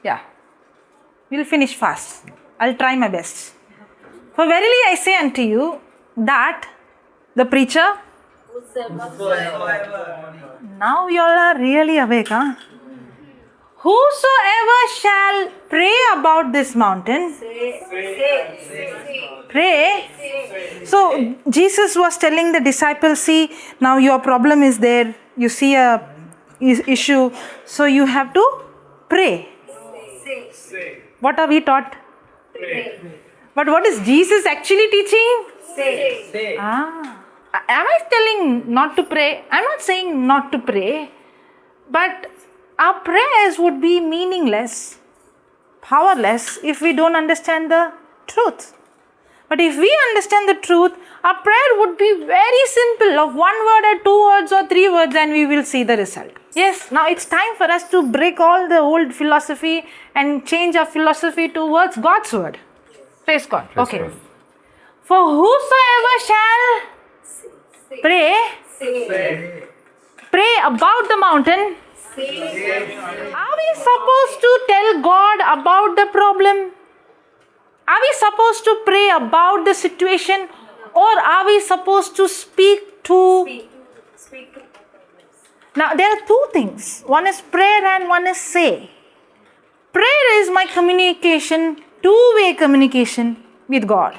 yeah, we'll finish fast. I'll try my best. For verily I say unto you that the preacher, now you all are really awake, huh? Whosoever shall pray about this mountain, pray. So Jesus was telling the disciples, see, now your problem is there, you see a issue, so you have to pray. Say. What are we taught? Pray. But what is Jesus actually teaching? Say. Say. Ah. Am I telling not to pray? I'm not saying not to pray, but our prayers would be meaningless, powerless if we don't understand the truth. But if we understand the truth, our prayer would be very simple, of one word or two words or three words, and we will see the result. Yes, now it's time for us to break all the old philosophy and change our philosophy towards God's word. Praise God. Praise okay. God. For whosoever shall pray, pray about the mountain. Are we supposed to tell God about the problem? Are we supposed to pray about the situation, or are we supposed to speak to? Speak to problems. Now there are two things. One is prayer and one is say. Prayer is my communication, two-way communication with God.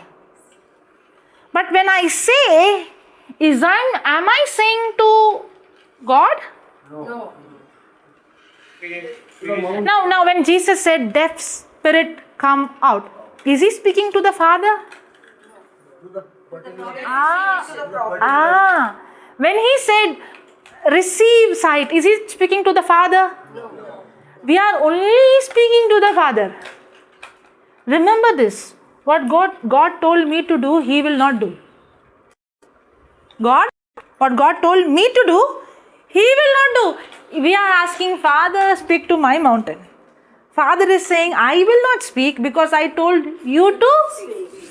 But when I say, am I saying to God? No. Now when Jesus said, deaf spirit come out, is he speaking to the Father? Ah. When he said, receive sight, is he speaking to the Father? No. We are only speaking to the Father. Remember this. What God told me to do, he will not do. What God told me to do, he will not do. We are asking, Father, speak to my mountain. Father is saying, I will not speak because I told you to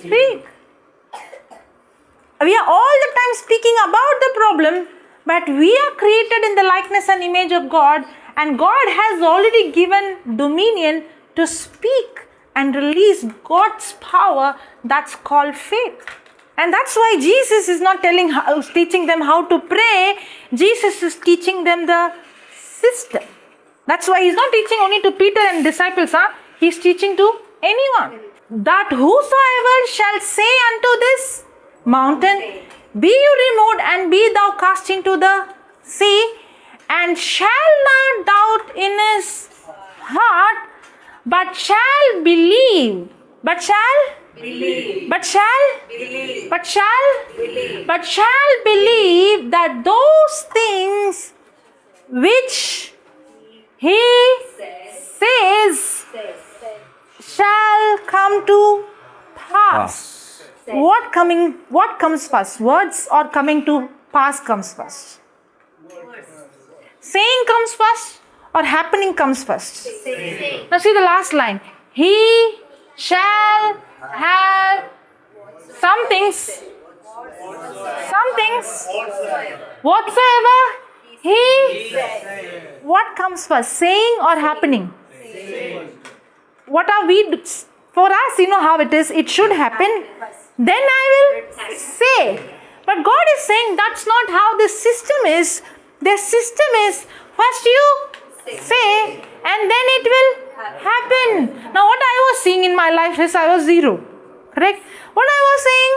speak. We are all the time speaking about the problem, but we are created in the likeness and image of God, and God has already given dominion to speak and release God's power. That's called faith. And that's why Jesus is not teaching them how to pray. Jesus is teaching them the system. That's why he's not teaching only to Peter and disciples, huh? He's teaching to anyone. That whosoever shall say unto this mountain, be you removed and be thou cast into the sea, and shall not doubt in his heart, but shall believe, but shall believe, but shall believe, but shall believe, but shall believe that those things which he says shall come to pass. What comes first? Words or coming to Past comes first? Saying comes first or happening comes first? Saying. Now see the last line. He shall have some things. Some things. Whatsoever he. What comes first? Saying or happening? What are we, for us, you know how it is, it should happen, then I will say. But God is saying that's not how the system is. The system is first you say and then it will happen. Now what I was seeing in my life is I was zero, correct? What I was saying,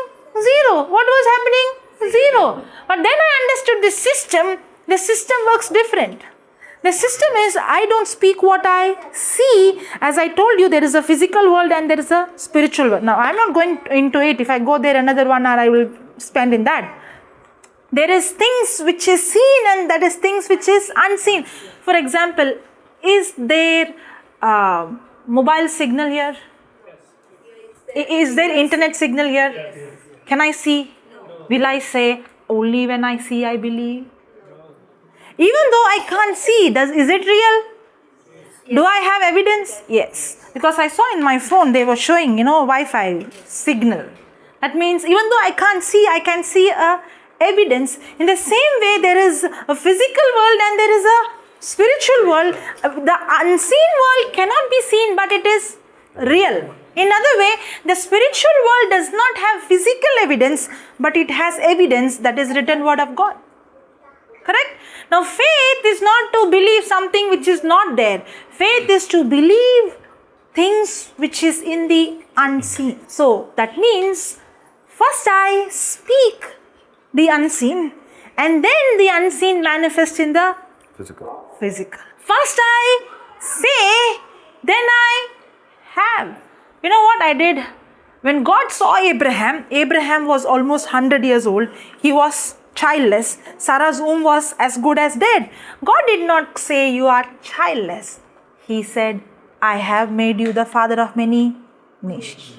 zero. What was happening? Zero. But then I understood the system. The system works different. The system is, I don't speak what I see. As I told you, there is a physical world and there is a spiritual world. Now, I'm not going into it. If I go there another 1 hour, I will spend in that. There is things which is seen and that is things which is unseen. For example, is there mobile signal here? Yes. Is there internet signal here? Yes. Can I see? No. Will I say, only when I see I believe? Even though I can't see, is it real? Yes. Do I have evidence? Yes. Because I saw in my phone, they were showing, Wi-Fi signal. That means even though I can't see, I can see a evidence. In the same way, there is a physical world and there is a spiritual world. The unseen world cannot be seen, but it is real. In other way, the spiritual world does not have physical evidence, but it has evidence that is written word of God. Correct? Now, faith is not to believe something which is not there. Faith is to believe things which is in the unseen. So, that means first I speak the unseen and then the unseen manifests in the physical. Physical. First I say, then I have. You know what I did? When God saw Abraham, Abraham was almost 100 years old. He was childless. Sarah's womb was as good as dead. God did not say you are childless. He said, I have made you the father of many nations.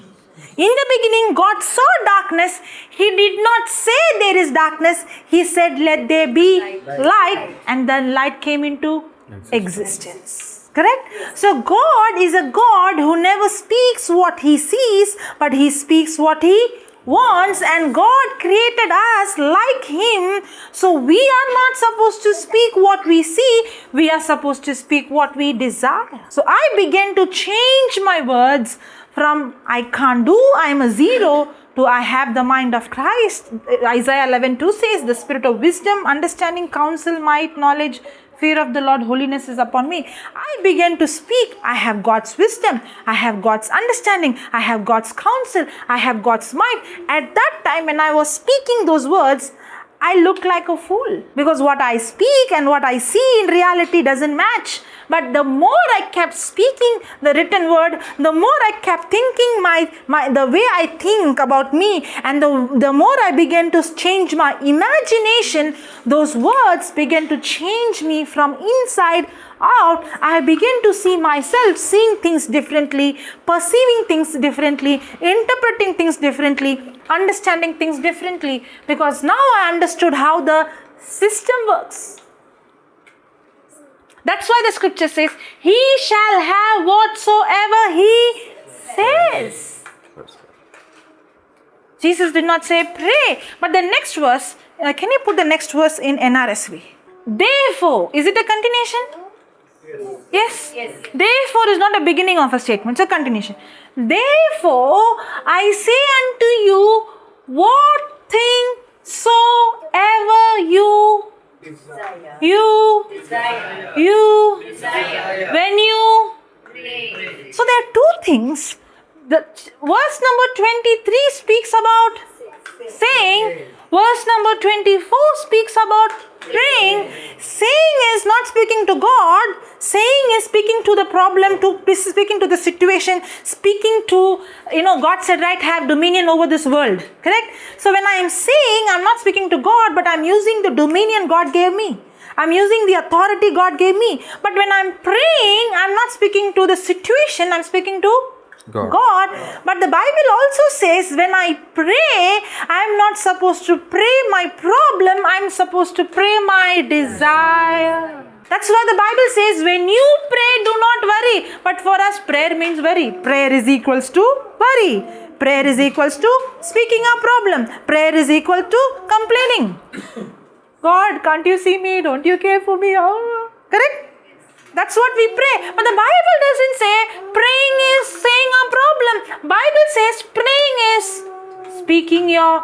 In the beginning, God saw darkness. He did not say there is darkness. He said, let there be light. And then light came into existence. Correct? So God is a God who never speaks what he sees, but he speaks what he wants, and God created us like him. So we are not supposed to speak what we see, we are supposed to speak what we desire. So I began to change my words from I can't do, I'm a zero, to I have the mind of Christ. Isaiah 11:2 says, the spirit of wisdom, understanding, counsel, might, knowledge, fear of the Lord, holiness is upon me. I began to speak. I have God's wisdom. I have God's understanding. I have God's counsel. I have God's might. At that time when I was speaking those words, I looked like a fool, because what I speak and what I see in reality doesn't match. But the more I kept speaking the written word, the more I kept thinking the way I think about me, and the more I began to change my imagination, those words began to change me from inside out. I began to see myself seeing things differently, perceiving things differently, interpreting things differently, understanding things differently, because now I understood how the system works. That's why the scripture says, he shall have whatsoever he says. Jesus did not say pray, but the next verse, can you put the next verse in NRSV? Therefore, is it a continuation? Yes? Yes. Therefore is not a beginning of a statement, it's a continuation. Therefore, I say unto you, what thing soever you desire, you desire, when you pray. So there are two things. The verse number 23 speaks about saying. Verse number 24 speaks about praying. Saying is not speaking to God. Saying is speaking to the problem, to speaking to the situation, speaking to, God said, right, have dominion over this world. Correct? So when I am saying, I'm not speaking to God, but I'm using the dominion God gave me. I'm using the authority God gave me. But when I'm praying, I'm not speaking to the situation, I'm speaking to God. But the Bible also says when I pray, I am not supposed to pray my problem, I am supposed to pray my desire. That's why the Bible says when you pray, do not worry. But for us, prayer means worry. Prayer is equals to worry. Prayer is equals to speaking a problem. Prayer is equal to complaining. God, can't you see me? Don't you care for me? Oh. Correct? That's what we pray. But the Bible doesn't say praying is saying a problem. Bible says praying is speaking your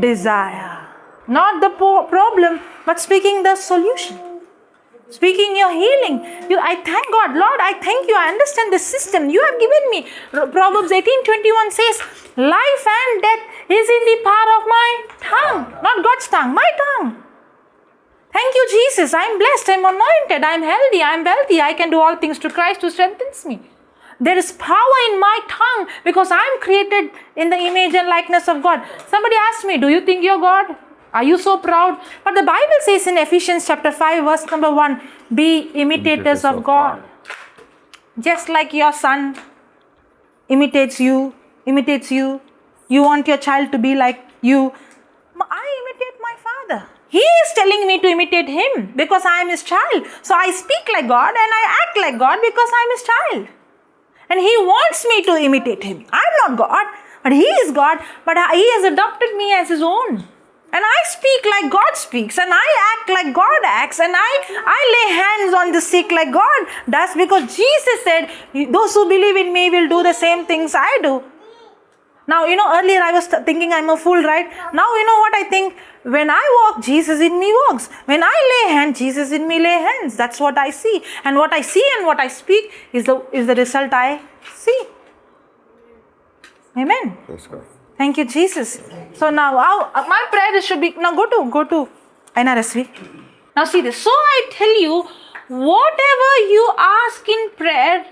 desire. Not the problem, but speaking the solution. Speaking your healing. I thank God. Lord, I thank you. I understand the system you have given me. Proverbs 18:21 says, life and death is in the power of my tongue. Not God's tongue, my tongue. Thank you, Jesus. I'm blessed. I'm anointed. I'm healthy. I'm wealthy. I can do all things through Christ who strengthens me. There is power in my tongue because I'm created in the image and likeness of God. Somebody asked me, do you think you're God? Are you so proud? But the Bible says in Ephesians chapter 5, verse number 1, be imitators of God. Just like your son imitates you, you want your child to be like you. I imitate my father. He is telling me to imitate him because I am his child. So I speak like God and I act like God because I am his child. And he wants me to imitate him. I am not God, but he is God. But he has adopted me as his own. And I speak like God speaks, and I act like God acts, and I lay hands on the sick like God does, because Jesus said, those who believe in me will do the same things I do. Now, you know, earlier I was thinking I'm a fool, right? Now, you know what I think? When I walk, Jesus in me walks. When I lay hands, Jesus in me lay hands. That's what I see. And what I see and what I speak is the result I see. Amen. Praise God. Thank you, Jesus. So now, my prayer should be, now go to NRSV. Now see this. So I tell you, whatever you ask in prayer,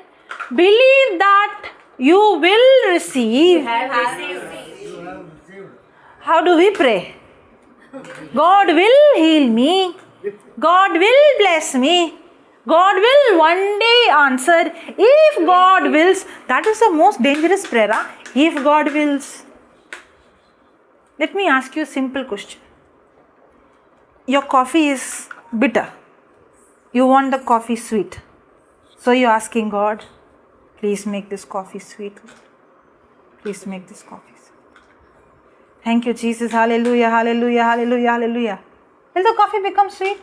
believe that you will receive. How do we pray? God will heal me. God will bless me. God will one day answer. If God wills. That is the most dangerous prayer. Huh? If God wills. Let me ask you a simple question. Your coffee is bitter. You want the coffee sweet. So you're asking God, please make this coffee sweet. Please make this coffee sweet. Thank you, Jesus. Hallelujah, hallelujah, hallelujah, hallelujah. Will the coffee become sweet?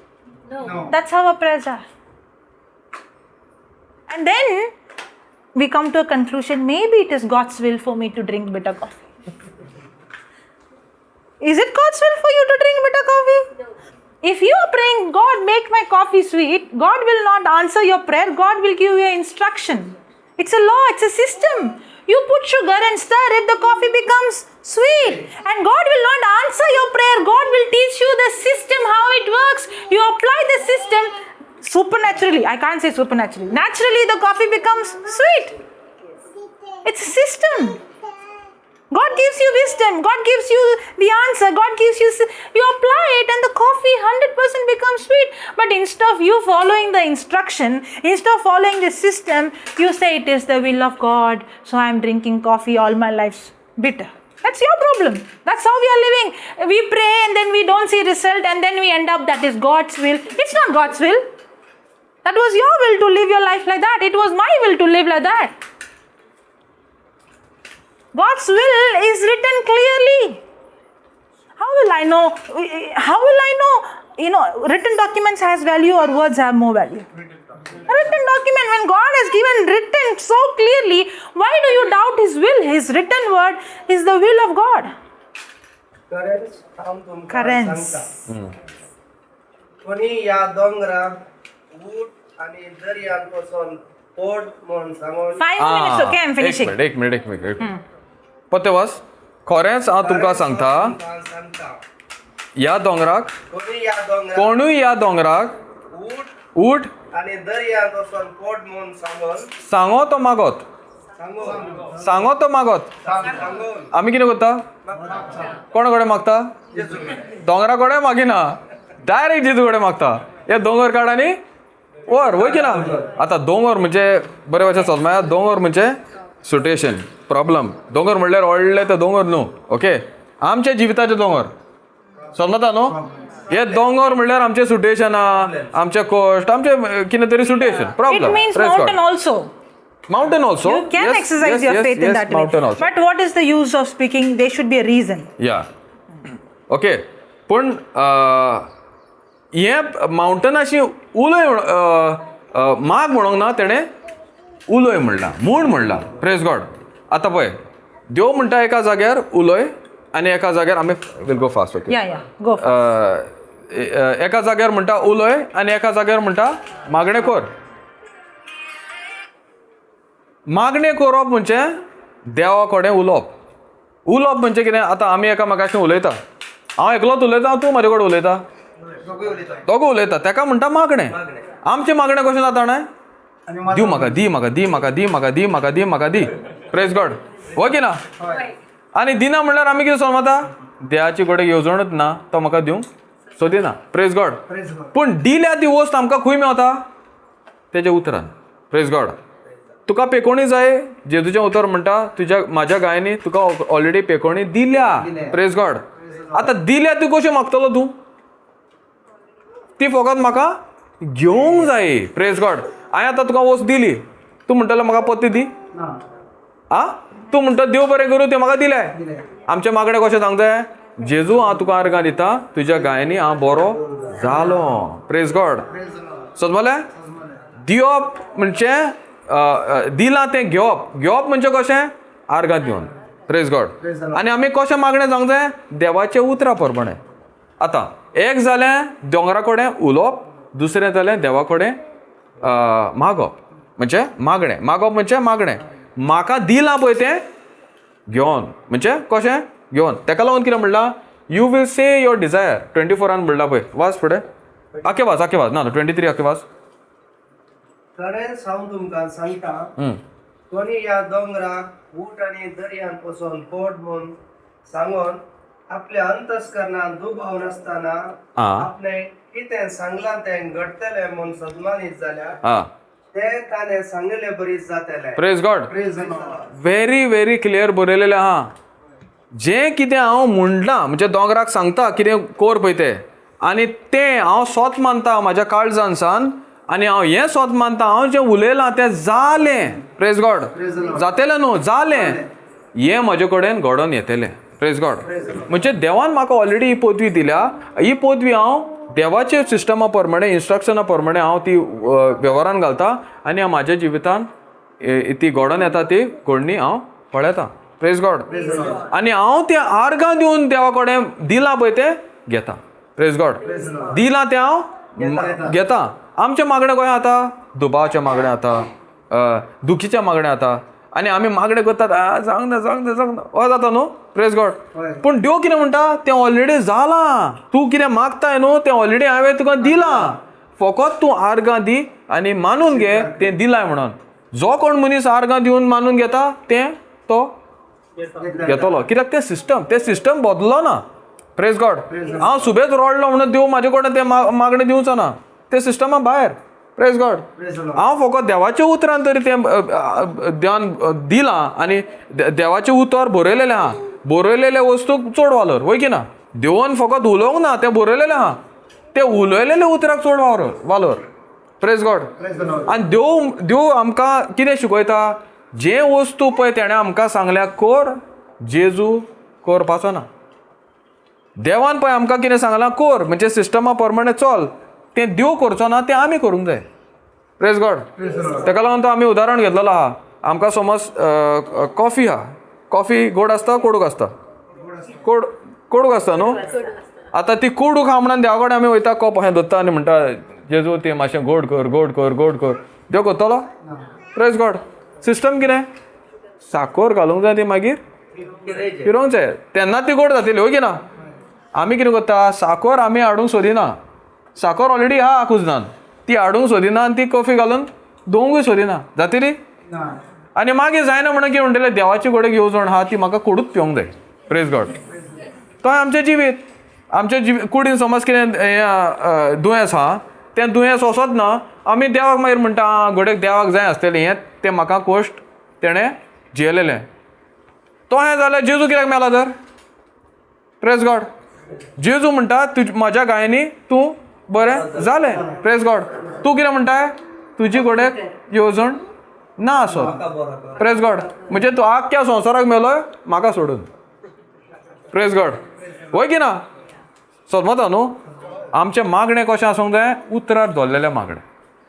No. That's how our prayers are. And then we come to a conclusion, maybe it is God's will for me to drink bitter coffee. Is it God's will for you to drink bitter coffee? No. If you are praying, God, make my coffee sweet, God will not answer your prayer. God will give you an instruction. It's a law, it's a system. You put sugar and stir it, the coffee becomes sweet. And God will not answer your prayer. God will teach you the system, how it works. You apply the system supernaturally. I can't say supernaturally. Naturally, the coffee becomes sweet. It's a system. God gives you wisdom. God gives you the answer. God gives you, you apply it and the coffee 100% becomes sweet. But instead of you following the instruction, instead of following the system, you say it is the will of God. So I am drinking coffee all my life bitter. That's your problem. That's how we are living. We pray and then we don't see result and then we end up that is God's will. It's not God's will. That was your will to live your life like that. It was my will to live like that. God's will is written clearly. How will I know? How will I know? You know, written documents has value or words have more value? Written document. When God has given written so clearly, why do you doubt His will? His written word is the will of God. Currents. 5 minutes, okay, I'm finishing. एक minute. पत्ते वास खरेंच हांव तुमकां सांगता, ह्या दोंगराक कोणूय ह्या दोंगराक उठ सांगो तो मागत, सांगो तो मागत. आमी कितें करता? कोणा कडेन मागता? दोंगरा कडेन मागिना, डायरेक्ट जेजू कडेन मागता. हे दोंगर काड आनी व्हर, वय की ना? आतां दोंगर म्हणजे बरे भाशेन समजया, दोंगर म्हणजे सिट्युएशन, प्रॉब्लम. दोंगर म्हणल्यार व्हडले ते दोंगर न्हू, ओके, आमच्या जिविताचे दोंगर, समजता न्हू? हे दोंगर म्हणल्यार आमचे सिट्युएशना, आमचे कश्ट, आमचे कितें तरी situation, It problem. means mountain also. Mountain also. You can exercise your faith in that way. Mountain also. But what is the use of speaking? There should be a reason. या, ओके. पूण हें मावंटनाशी उलय माग म्हणूंक ना, तेणें उलय म्हणलां, म्हूण म्हणलां. प्रेज गॉड. आतां पळय, देव म्हणटा एका जाग्यार उलय आनी एका जाग्यार आमी will go fast, okay? Yeah. Go. एका जाग्यार म्हणटा उलय आनी एका जाग्यार म्हणटा मागणें कर. मागणें करप म्हणजे देवा कडेन उलोवप. उलोवप म्हणजे कितें? आतां आमी एकामेकाशी उलयता, हांव एकलोच उलयता, तूं म्हजे कडेन उलयता, दोगां उलयता, ताका म्हणटा मागणें. आमचें मागणें कशें जाता जाणा? दिव म्हाका, दी म्हाका, दी म्हाका, दी म्हाका, दी म्हाका, दी म्हाका, दी. प्रेज गॉड. हो की ना? आनी दिना म्हणल्यार आमी कितें समजता? देवाची कडेन येवजणूच ना, तो म्हाका दिवंक सोदिना. प्रेज गॉड. पूण दिल्या ती वस्त आमकां खंय मेवता? तेज्या उतरान. प्रेज गॉड. तुका पेकोणी जाय, जेजूचें उतर म्हणटा तुज्या म्हाज्या गायांनी तुका ऑलरेडी पेकोणी दिल्या. प्रेज गॉड. आतां दिल्या ती कशी मागतलो तूं? ती फकत म्हाका घेवंक जाय. प्रेज गॉड. हांवें आतां तुका वस्त दिली, तूं म्हणटलो म्हाका पत्ती दी. आ, तूं म्हणटा देव बरें करूं, तें म्हाका दिलें. आमचें मागणें कशें सांग जाय? जेजू, हांव तुका आर्गां दिता, तुज्या गायांनी हांव बरो जालो. प्रेज गॉड. समजलें? दिवप म्हणजे दिलां तें घेवप. घेवप म्हणजे कशें? आर्गां दिवन. प्रेज गॉड. आनी आमी कशें मागणें जावंक जाय? देवाच्या उतरा प्रमाणें. आतां एक जालें दोंगरा कडेन उलोवप, दुसरें जालें देवा कडेन मागप म्हणजे मागणें. मागप म्हणजे मागणें, म्हाका दिलां पळय तें घेवन, म्हणजे कशें घेवन. तेका लागून कितें म्हणलां? You will say your desire. 24 म्हणलां पळय, वाच फुडें, आखे वाच, आखे वाच, ना 23 आखे वाच. खरेंच हांव तुमकां सांगता, कोणी ह्या दोंगराक उठ आनी दर्यान पसून पोट म्हूण सांगोन आपल्या अंतस्करणान दुबाव नासतना आपणे कितें सांगलां तें घडटलें म्हूण सदमानीत जाल्यार ते ताणें सांगिल्ले बरी जातलें. Praise God. Very very clear बरयलेलें आहा. जें कितें हांव म्हणलां, म्हणजे दोंगराक सांगता कितें कोर पळय तें, आनी तें हांव सोत मानता म्हाज्या काळजान सान, आनी हांव हें सोत मानता, हांव जें उलयलां तें जालें. प्रेज गॉड. जातेलें न्हू, जालें. हें म्हजे कडेन घडोवन येतलें. प्रेज गॉड. म्हणजे देवान म्हाका ऑलरेडी ही पदवी दिल्या. ही पदवी हांव देवाच्या सिस्टमा प्रमाणे, इन्स्ट्रक्शना प्रमाणे हांव ती वेव्हारान घालता आनी हांव म्हाज्या जिवितान ती घडोवन येता, ती घडणी हांव पळयता. प्रेज गॉड. आनी हांव तें आर्गां दिवन देवा कडेन दिलां पळय तें घेता. प्रेज गॉड. दिलां तें हांव घेता. आमचें मागणें कशें जाता? दुबावाचें मागणें जाता, दुखीचें मागणें जाता, आनी आमी मागणें करतात, जावंक ना, जावंक ना, जावंक ना, हय जाता न्हू? प्रेज गॉड. पूण देव कितें म्हणटा? तें ऑलरेडी जालां. तूं कितें मागताय न्हू तें ऑलरेडी हांवें तुका दिलां. फकत तूं आर्गां दी आनी मानून घे तें दिलाय म्हणून. जो कोण मनीस आर्गां दिवन मानून घेता तें तो घेतलो. कित्याक तें सिस्टम, तें सिस्टम बदलो ना. प्रेज गॉड. हांव सुबेज रडलो म्हणून देव म्हाजे कडेन तें मागणें दिवचो ना, तें सिस्टमा भायर. प्रेज गॉड. हांव फकत देवाच्या उतरान तरी तें देवान दिलां आनी देवाचें उतर बरयलेलें आहा. बरयलेले वस्तूक चड वालोर, वय की ना? देवान फकत उलोवंक ना, तें बरयलेलें आहा, तें उलयलेले उतराक चड वालोर. प्रेज गॉड. आनी देव देव आमकां कितें शिकयता? जें वस्तू पळय तेणें आमकां सांगल्या कर, जेजू करपाचो ना. देवान पळय आमकां कितें सांगलां कर, म्हणजे सिस्टमा प्रमाणे चल, तें देव करचो ना, तें आमी करूंक जाय. प्रेज गॉड. तेका लागून तो आमी उदाहरण घेतलेलो आहा. आमकां समज कॉफी आहा, कॉफी गोड आसता कोडूक आसता? कोडूक आसता न्हू? आतां ती कोडूक आहा म्हणून देवा कडेन आमी वयता, कॉप अशें धरता आनी म्हणटा जेजू तें मातशें गोड कर, गोड कर, गोड कर. देव करतलो? प्रेज गॉड. सिस्टम कितें? साखर घालूंक जाय, ती मागीर फिरोवंक जाय, तेन्ना ती गोड जातली. हय की ना? आमी कितें करता? साखर आमी हाडूंक सोदिना. साखर ऑलरेडी आहा कुजनान, ती हाडूंक सोदिना आनी ती कॉफी घालून दवरूंकूय सोदिना. जातली? आनी मागीर जायना म्हणून कितें म्हणटलें? देवाची कडेन येवजण आहा ती म्हाका कोडूच पिवंक जाय. प्रेज गॉड. तो आमचें जिवीत, आमच्या जिवी कुडीन समज कितें हें दुयेंस आहा, तें दुयेंस वचत ना, आमी देवाक मागीर म्हणटा घडये देवाक जाय आसतलें हें, तें म्हाका कोश्ट तेणें जियेलेलें. तो हें जाल्यार जेजू कित्याक मेला तर? Praise God. जेजू म्हणटा तुज म्हज्या गायांनी तूं बरें जालें. Praise God. तूं कितें म्हणटाय? तुजी कडेन येवजण ना आसत. Praise God. म्हणजे तूं आख्ख्या संवसाराक मेलोय म्हाका सोडून. Praise God. वय की ना? समजता न्हू? आमचें मागणें कशें आसूंक जाय? उतरार धरलेलें मागणें.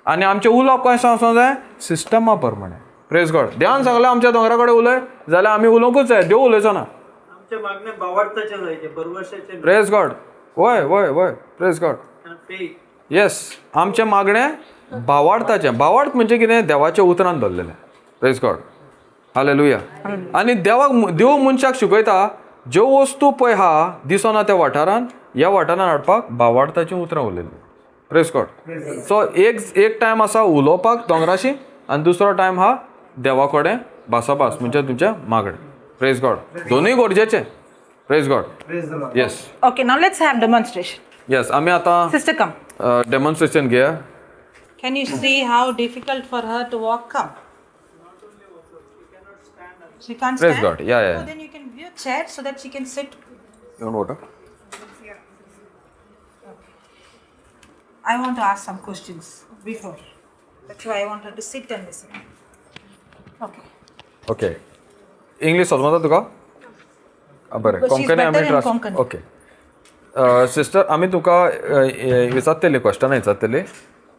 आनी आमचें उलोवप कशें आसूंक जाय? सिस्टमा प्रमाणें. Praise God. देवान सांगलें आमच्या दोंगरा कडेन उलय जाल्यार आमी उलोवंकूच जाय. देव उलयचो ना. आमचे मागणे भावार्थाचे जायचे, बरवशाचे. Praise God. वय वय वय. Praise God. Faith. Yes, आमचें मागणें भावार्थाचें. भावार्थ म्हणजे कितें? देवाच्या उतरान धरलेलें. Praise God. Hallelujah. आनी देवाक देव मनशाक शिकयता ज्यो वस्तू पळय आहा दिसना त्या वाठारान, ह्या वाठारान हाडपाक भावार्थाचीं उतरां उलयलीं. Praise God. सो एक टायम आसा उलोवपाक दोंगराशी आनी दुसरो टायम आहा देवा कडेन भासाभास म्हणजे तुमचें मागणें. Praise God. दोनूय गरजेचें. Praise God. Yes. Okay, now let's have demonstration. Yes, आमी आतां Sister, come. Demonstration घेया. Can you see how difficult for her to walk? Come. She can't Praise stand? God. Yeah, yeah, Oh, yeah. then you can give a chair so that she can sit. You want water? I want to ask some questions before. That's why I want her to sit and listen. Okay. Okay. English समजता तुका? आ, बरें. Because she's Konkani आमी better in trans Konkani. Okay sister, आमी तुका विचारतली क्वेश्चनां विचारतली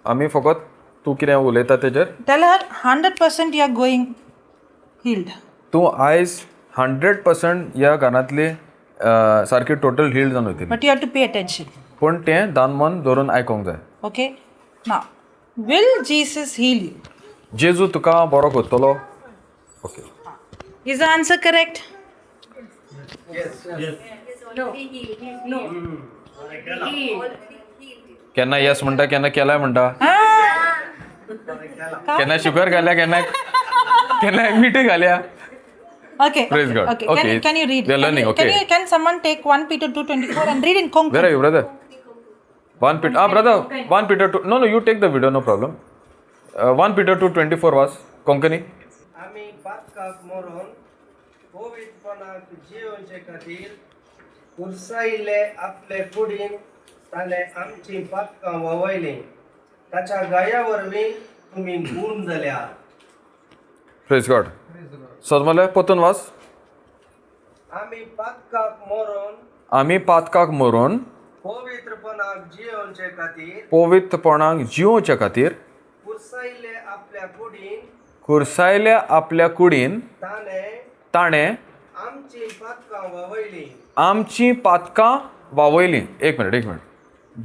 आमी. फकत तूं कितें उलयता तेजेर. Tell her 100% you are going healed. तूं आयज 100% ह्या घरांतली सारकी टोटल हिल्ड जावन वयतली. But you have to pay attention. पूण तें दान मन धरून आयकोंक जाय. Okay? Now, will Jesus heal you? जेजू तुका बरो करतलो? Okay. Is the answer correct? No. केन्ना येस म्हणटा, केन्ना केलाय म्हणटा, केन्ना शुगर घाल्या, केन्ना केन्ना मीठ घाल्या. Okay. Praise God. Okay. Okay. Can you read? We are learning, Can okay. Can someone take 1 Peter 2:24 and read in Konkani? Where are you, brother? 1 Peter. Ah, brother. 1 Peter 2. No, no, you take the video, no problem. 1 Peter 2:24 was Konkani. आमी पातकाक मरोन पवित्रपणाक जियोवचे खातीर कुर्सायिल्ले आपले कुडीन ताणें आमचीं पातकां व्हांवयलीं. ताच्या गाया वरवीं तुमी गूण जाल्या. Praise God. समजलें? परतून वाच. आमी पातकाक मरोन आमी पातकाक मरून पवित्रपणाक जियोवचे खातीर पवित्रपणाक जियोवचे खातीर कुर्सायिल्ले आपल्या कुडीन कुर्सायल्या आपल्या कुडीन ताणें ताणें आमचीं पातकां व्हांवयलीं. आमचीं पातकां वावयलीं. एक मिनट, एक मिनट.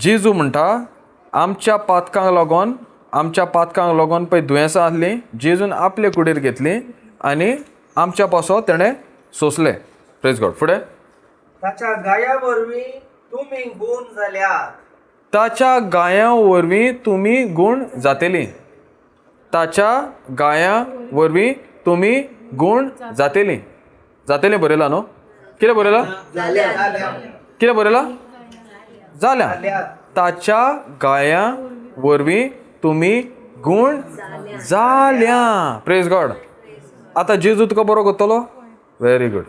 जेजू म्हणटा आमच्या पातकांक लागून, आमच्या पातकांक लागून पळय दुयेंसां आसलीं, जेजून आपले कुडीर घेतलीं आनी आमच्या पासो तेणें सोंसलें. Praise God. फुडें. ताच्या गाया वरवीं तुमी गूण जाल्यात. ताच्या गायां वरवीं तुमी गूण जातेलीं. ताच्या गायां वरवीं तुमी गूण जातेलीं. जातेलीं बरयलां न्हू? कितें बरयलां? कितें बरयलां? जाल्या. ताच्या गायां वरवीं तुमी गूण जाल्या. Praise God. आतां जेजू तुका बरो करतलो. Very good.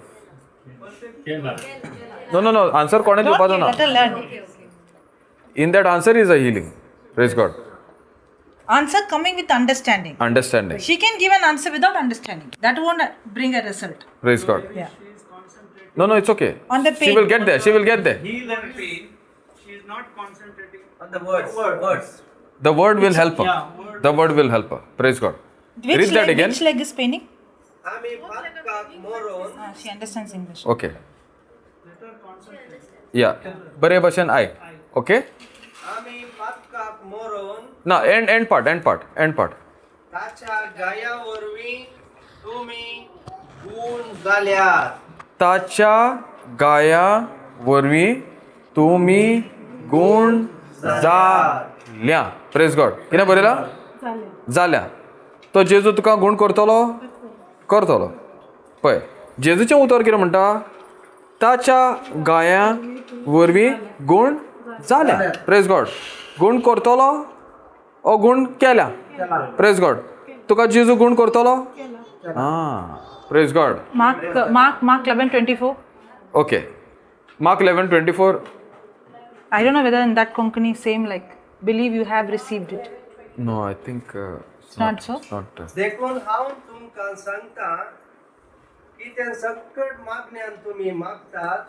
No, no, no, answer कोणें दिवपाचो ना. Let her learn. In that answer is a healing. Praise God. Answer coming with understanding. Understanding. She can give an answer without understanding. That won't bring a result. Praise God. Yeah. No, no, it's okay. On the She pain. will get there. She will get there. Heal and pain. She is not concentrating. On the words. Words. The word will help her. Yeah, word. The word will help her. Praise God. Which Read that leg, again. Which leg is paining? आमी पातकाक मरोन Ah, she understands English. Okay. Yeah. बरे भशेन आयक. Okay? आमी पातकाक मरोन ना, end end part, end part, end part. ताच्या गाया वरवीं तुमी गूण जाल्यात. ताच्या गाया वरवीं तुमी गूण जाल्या. Praise God. कितें बरयलां? जाल्या. तो जेजू तुका गूण करतलो? करतलो. पळय जेजूचें उतर कितें म्हणटा? ताच्या गाया वरवीं गूण जाल्या. Praise God. गूण करतलो ओ गूण केल्या? Praise God. तुका जेजू गूण करतलो? Ah, praise God. Mark 11:24. Okay, Mark 11:24. I don't know whether in that Konkani same like believe you have received it. No, I think it's not so. It's not. देखून हांव तुमकां सांगता की तें सकट मागण्यान तुमी मागतात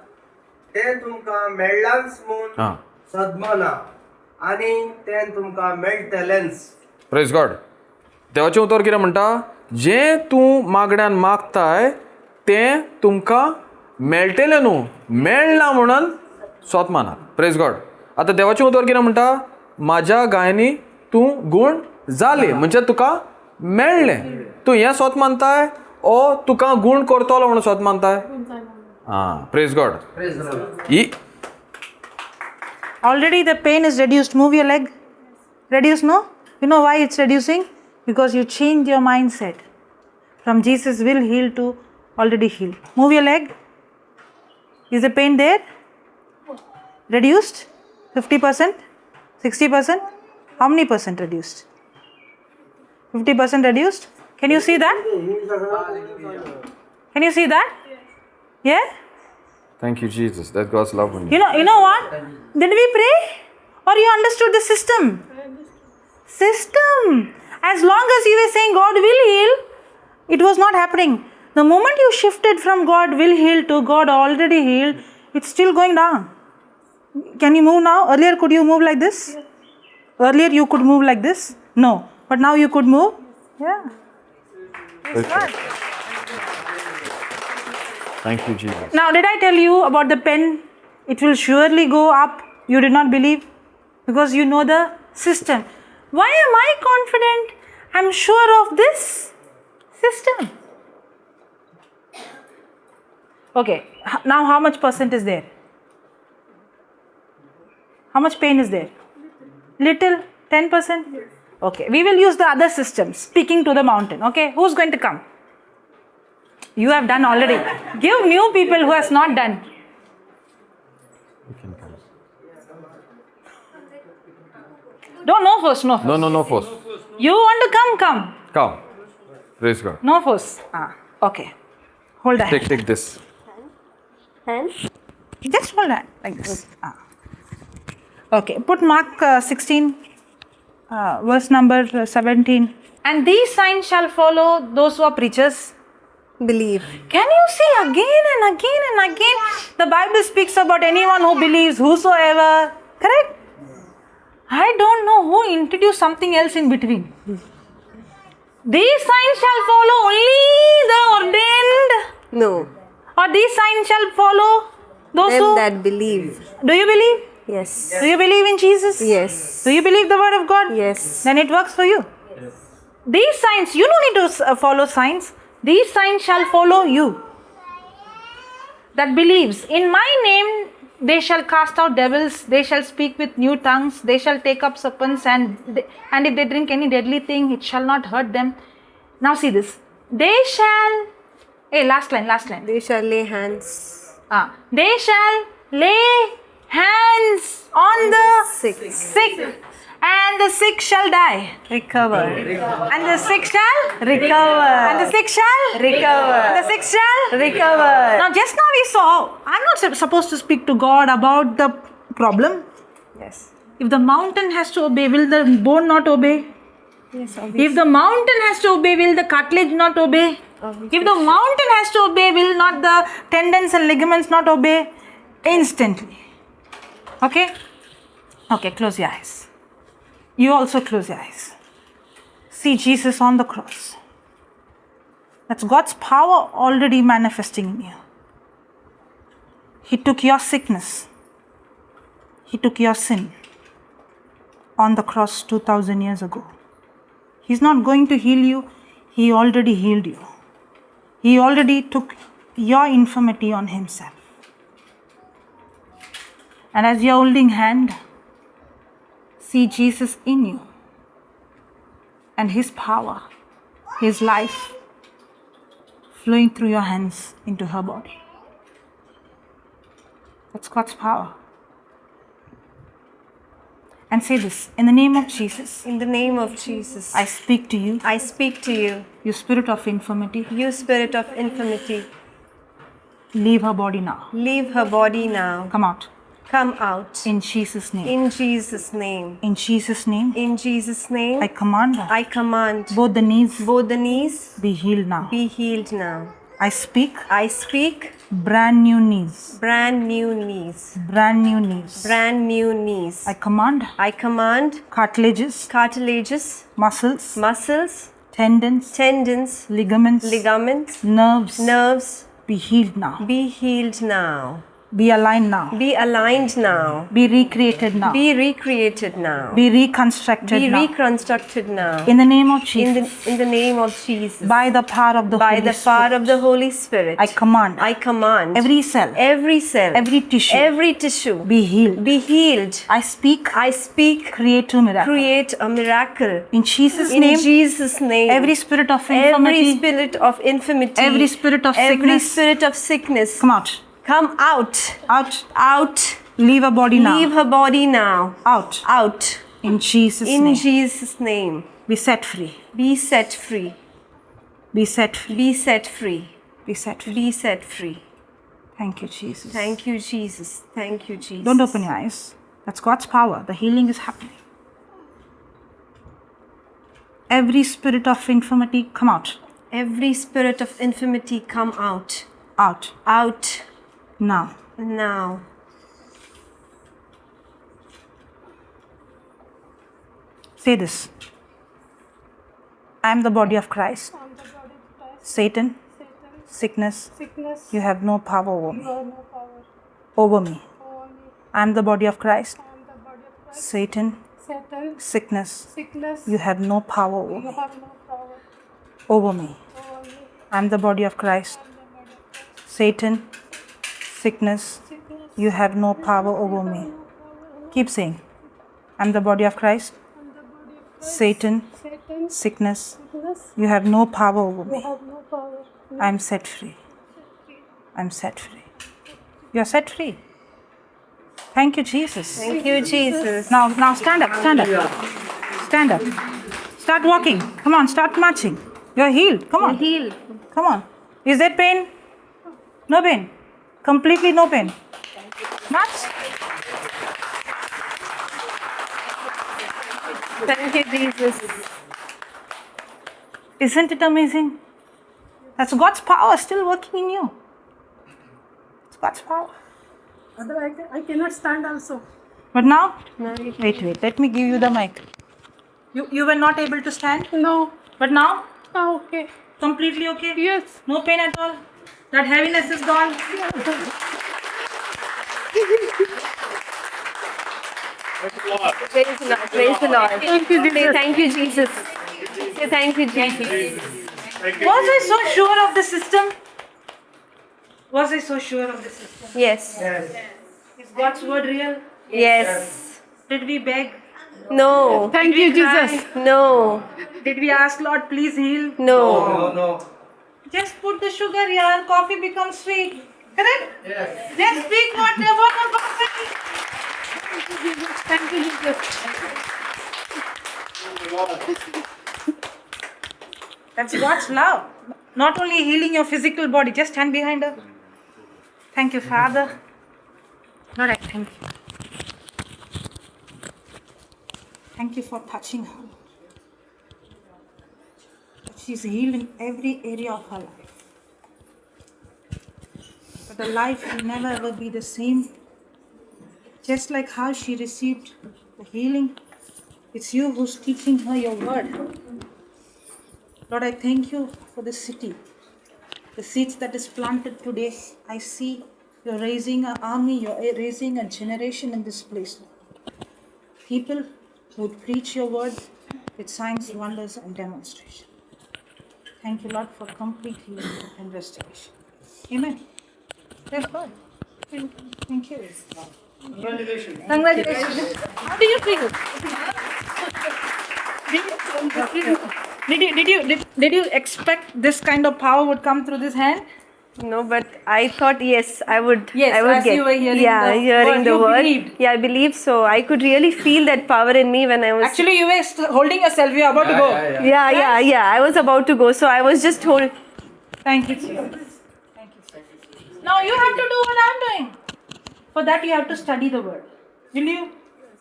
तें तुमकां मेळ्ळांच म्हूण सदमना आनी तें तुमकां मेळटलेंच. प्रेज गॉड. देवाचें उतर कितें म्हणटा, जें तूं मागण्यान मागताय तें तुमकां मेळटलें न्हू, मेळना म्हणून सोत मानात. Praise God. आतां देवाचें उतर कितें म्हणटा, म्हाज्या गायांनी तूं गूण जालें, म्हणजे तुका मेळ्ळें. तूं हें सोत मानताय ओ तुका गूण करतलो म्हणून सोत मानताय? आं, प्रेज गॉड. ही Already the pain is reduced. Move your leg. Reduce, no? You know why it's reducing? Because you change your mindset from Jesus will heal to already healed. Move your leg. Is the pain there? Reduced? 50%? 60%? How many percent reduced? 50% reduced? Can you see that? Can you see that? Yeah? Thank you, Jesus. That God's love on you. You know what? Did we pray? Or you understood the system? System. As long as you were saying God will heal, it was not happening. The moment you shifted from God will heal to God already healed, it's still going down. Can you move now? Earlier, could you move like this? Yes. Earlier, you could move like this? No. But now you could move? Yeah. Okay. Thank you, Jesus. Now, did I tell you about the pen? It will surely go up. You did not believe because you know the system. Why am I confident? I'm sure of this system. Okay, now how much percent is there? How much pain is there? Little, 10%? Okay, we will use the other system, speaking to the mountain. Okay, who's going to come? You have done already. Give new people who has not done. You can come. Don't, no force, no force. No, no force. You want to come, come. Come. Praise God. No force. Ah, okay. Hold that. Take this. Hand? Just hold that like this. Ah. Okay. Put Mark 16, verse number 17. And these signs shall follow those who are preachers. Believe. Can you see again and again and again? The Bible speaks about anyone who believes, whosoever. Correct? I don't know who introduced something else in between. These signs shall follow only the ordained. No. Or these signs shall follow those them who that believe. Do you believe? Yes. Do you believe in Jesus? Yes. Do you believe the word of God? Yes. Then it works for you. Yes. These signs, you don't need to follow signs. These signs shall follow you that believes. In my name they shall cast out devils, they shall speak with new tongues, they shall take up serpents, and if they drink any deadly thing, it shall not hurt them. Now see this. They shall, last line. They shall lay hands. They shall lay hands on the sick. And the sick shall die. Recover. And the sick shall recover. And the sick shall recover. And the sick shall recover. Now, just now we saw, I'm not supposed to speak to God about the problem. Yes. If the mountain has to obey, will the bone not obey? Yes, obviously. If the mountain has to obey, will the cartilage not obey? Obviously. If the mountain has to obey, will not the tendons and ligaments not obey? Instantly. Okay? Okay, close your eyes. You also close your eyes. See Jesus on the cross. That's God's power already manifesting in you. He took your sickness. He took your sin on the cross 2000 years ago. He's not going to heal you. He already healed you. He already took your infirmity on himself. And as you're holding hand, see Jesus in you and his power, his life flowing through your hands into her body. That's God's power. And say this, in the name of Jesus, In the name of Jesus, I speak to you, I speak to you, you spirit of infirmity, you spirit of infirmity, leave her body now. leave her body now. Come out. Come out. In Jesus' name. In Jesus' name. In Jesus' name, In Jesus' name, I command I command both the knees both the knees be healed now. be healed now. I speak I speak brand new knees, brand new knees. brand new knees. Brand new knees. I command I command cartilages, cartilages, muscles, muscles, tendons, tendons, ligaments, ligaments, nerves nerves be healed now. be healed now. Be aligned now. Be aligned now. Be recreated now. Be recreated now. Be reconstructed Be now. reconstructed now. In the name of Jesus. In the name of Jesus. By the power of the By Holy the power Spirit. of the Holy Spirit. I command I command every cell, every cell, every tissue, every tissue be healed. be healed. I speak I speak create a miracle. create a miracle. In Jesus' In name, Jesus' name. every spirit of every infirmity, spirit of infirmity, every spirit of every sickness, spirit of sickness, come out, come out, out, out, leave her body now, leave her body now, out, out. In Jesus' In name, Jesus' name, be set free, be set free, be set free, be set free, be set free. be set free. Thank you, Jesus. Thank you, Jesus. Thank you, Jesus. Don't open your eyes. That's God's power. The healing is happening. Every spirit of infirmity, come out, Every spirit of infirmity, come out, out, out now. now. Say this. I am the body of Christ. Satan, sickness, Sickness, you have no power over me. you have no power Over me. over me. I am the body of Christ. I am the body of Christ. Satan, Satan, sickness, sickness, you have no power over you me. have no power Over me. over me. I am the body of Christ. I am the body of Christ. Satan, sickness, Sickness, you have no power over me. no power over Keep saying, I am the body of Christ. I am the body of Christ. Satan, Satan, sickness, sickness, you have no power over you me. have no power. I am set free. I am set free. You are set free. Thank you, Jesus. Thank you, Jesus. Now stand up, stand up. Stand up. Start walking. Come on, start marching. You're healed. Come on. Healed. Come on. Is there pain? No pain. Completely no pain. March. Thank you, Jesus. Isn't it amazing? That's God's power still working in you. It's God's power. Otherwise, I cannot stand also. But now, wait, let me give you the mic. You were not able to stand, No. but now, Ah, okay. completely okay? Yes. No pain at all? That heaviness is gone? Praise the Lord. Praise the Lord. Thank you, Say Jesus. thank you, Jesus. Say thank you, Jesus. Was I so sure of the system? Was I so sure of the system? Yes. Yes. Is God's word real? Yes. Did we beg? No. Thank you, Jesus. No. Did we ask Lord, please heal? No. No, no. Just put the sugar here, coffee becomes sweet. Correct? Yes. Just speak what the word of God says. Thank you, Jesus. That's God's love. Not only healing your physical body, just stand behind her. Thank you, Father. Lord, I thank you. Thank you for touching her. That she's healed in every area of her life. But the life will never ever be the same. Just like how she received the healing, it's you who's teaching her your word. Lord, I thank you for this city. The seeds that is planted today, I see you're raising an army, you're raising a generation in this place. People who would preach your word with signs, wonders, and demonstration. Thank you, Lord, for complete healing and restoration. Amen. Praise God. Thank you. Congratulations. Congratulations. How do you feel? Did you expect this kind of power would come through this hand? No, but I thought yes, I would. Yes, I would as get. you were hearing yeah, the hearing word, the you word. believed. Yeah, I believed. So I could really feel that power in me when I was. Actually, you were holding yourself. You were about to go. Yeah, yeah, yeah. I was about to go, so I was just hold. Thank you, Jesus. Thank you, Jesus. Now you have to do what I'm doing. For that, you have to study the word. Will you?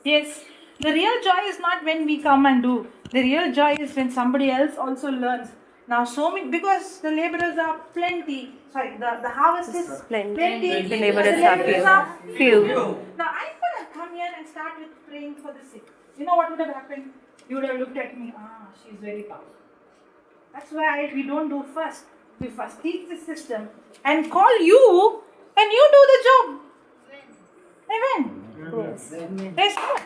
Yes. The real joy is not when we come and do. The real joy is when somebody else also learns. Now, so many, because the laborers are plenty. Sorry, the harvest is Plenty. plenty. The laborers are few. Few. Now, I could have come here and start with praying for the sick. You know what would have happened? You would have looked at me, she's very powerful. That's why we don't do first. We first teach the system and call you, and you do the job. Amen. Yes. Praise God.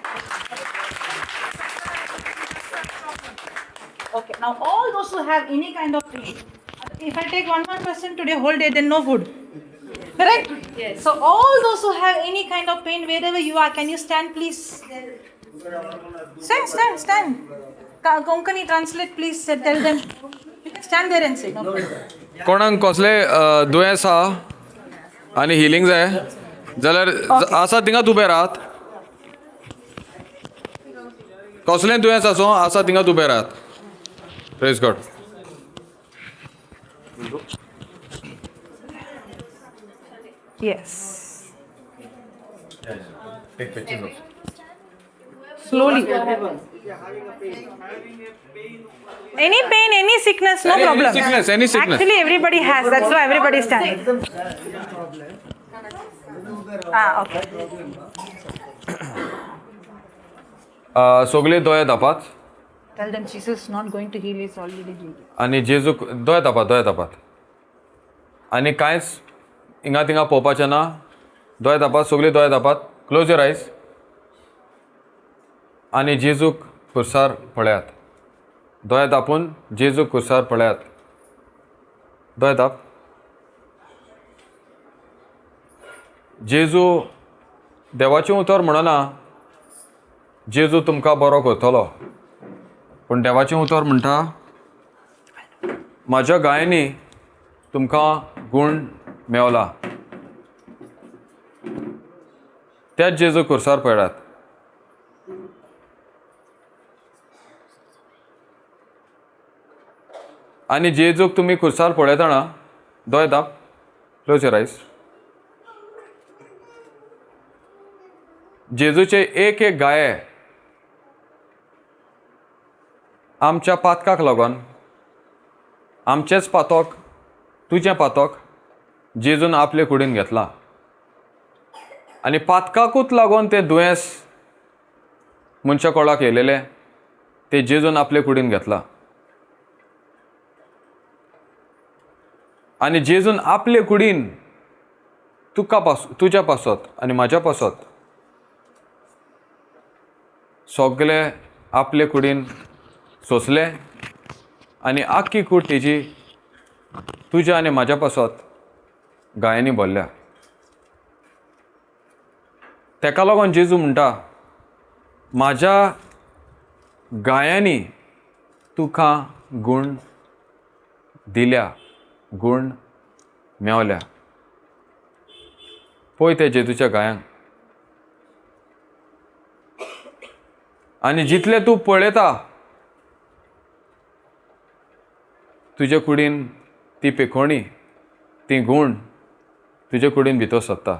Okay, now all those who have any kind of pain, if I take one person today whole day, then no food. Correct? Yes. So all those who have any kind of pain, wherever you are, can you stand please? Stand, stand, stand. Konkani translate please, tell them. You can stand there and say. No problem. कोणाक कसले दुयेंस आहा आनी healing जाय जाल्यार आसा थिंगाच उबे राहात. कसलें दुयेंस आसूं आसा थिंगाच उबे राहात. Praise God. Yes. Slowly. Any pain, any sickness, no problem. Any sickness, any sickness. Actually, everybody has. That's why everybody stands. Okay. सगळे दोळे धापात. Tell them Jesus is not going to heal, he's already healed. आनी जेजूक दोळे धापात, दोळे धापात. आनी कांयच हिंगा थिंगा पळोवपाचें ना. दोळे धापात, सगळे दोळे धापात. Close your eyes. आनी जेजूक खुर्सार पळयात. दोळे धापून जेजूक खुर्सार पळयात. दोळे धाप. जेजू देवाचें उतर म्हणना जेजू तुमकां बरो करतलो, पूण देवाचें उतर म्हणटा म्हाज्या गायांनी तुमकां गूण मेवला. त्याच जेजू खुर्सार पळयात. आनी जेजूक तुमी खुर्सार पळयतना दोळे धाप, क्लोज your eyes. जेजूचे एक एक गाये आमच्या पातकाक लागून, आमचेंच पातक, तुजें पातक जेजून आपले कुडीन घेतलां आनी पातकाकूच लागून तें दुयेंस मनशा कोळाक येयलेलें तें जेजून आपले कुडीन घेतलां. आनी जेजून आपले कुडीन तुका पास तुज्या पासत आनी म्हाज्या पासत सगळे आपले कुडीन सोंसले आनी आख्खी कूड तेजी तुज्या आनी म्हाज्या पासत गायांनी भरल्या. तेका लागून जेजू म्हणटा म्हाज्या गायांनी तुका गूण दिल्या, गूण मेवल्या. पळय ते जेजूच्या गायांक. आनी जितलें तूं पळयता तुजे कुडीन ती पेखोणी, ती गूण तुजे कुडीन भितर सरता.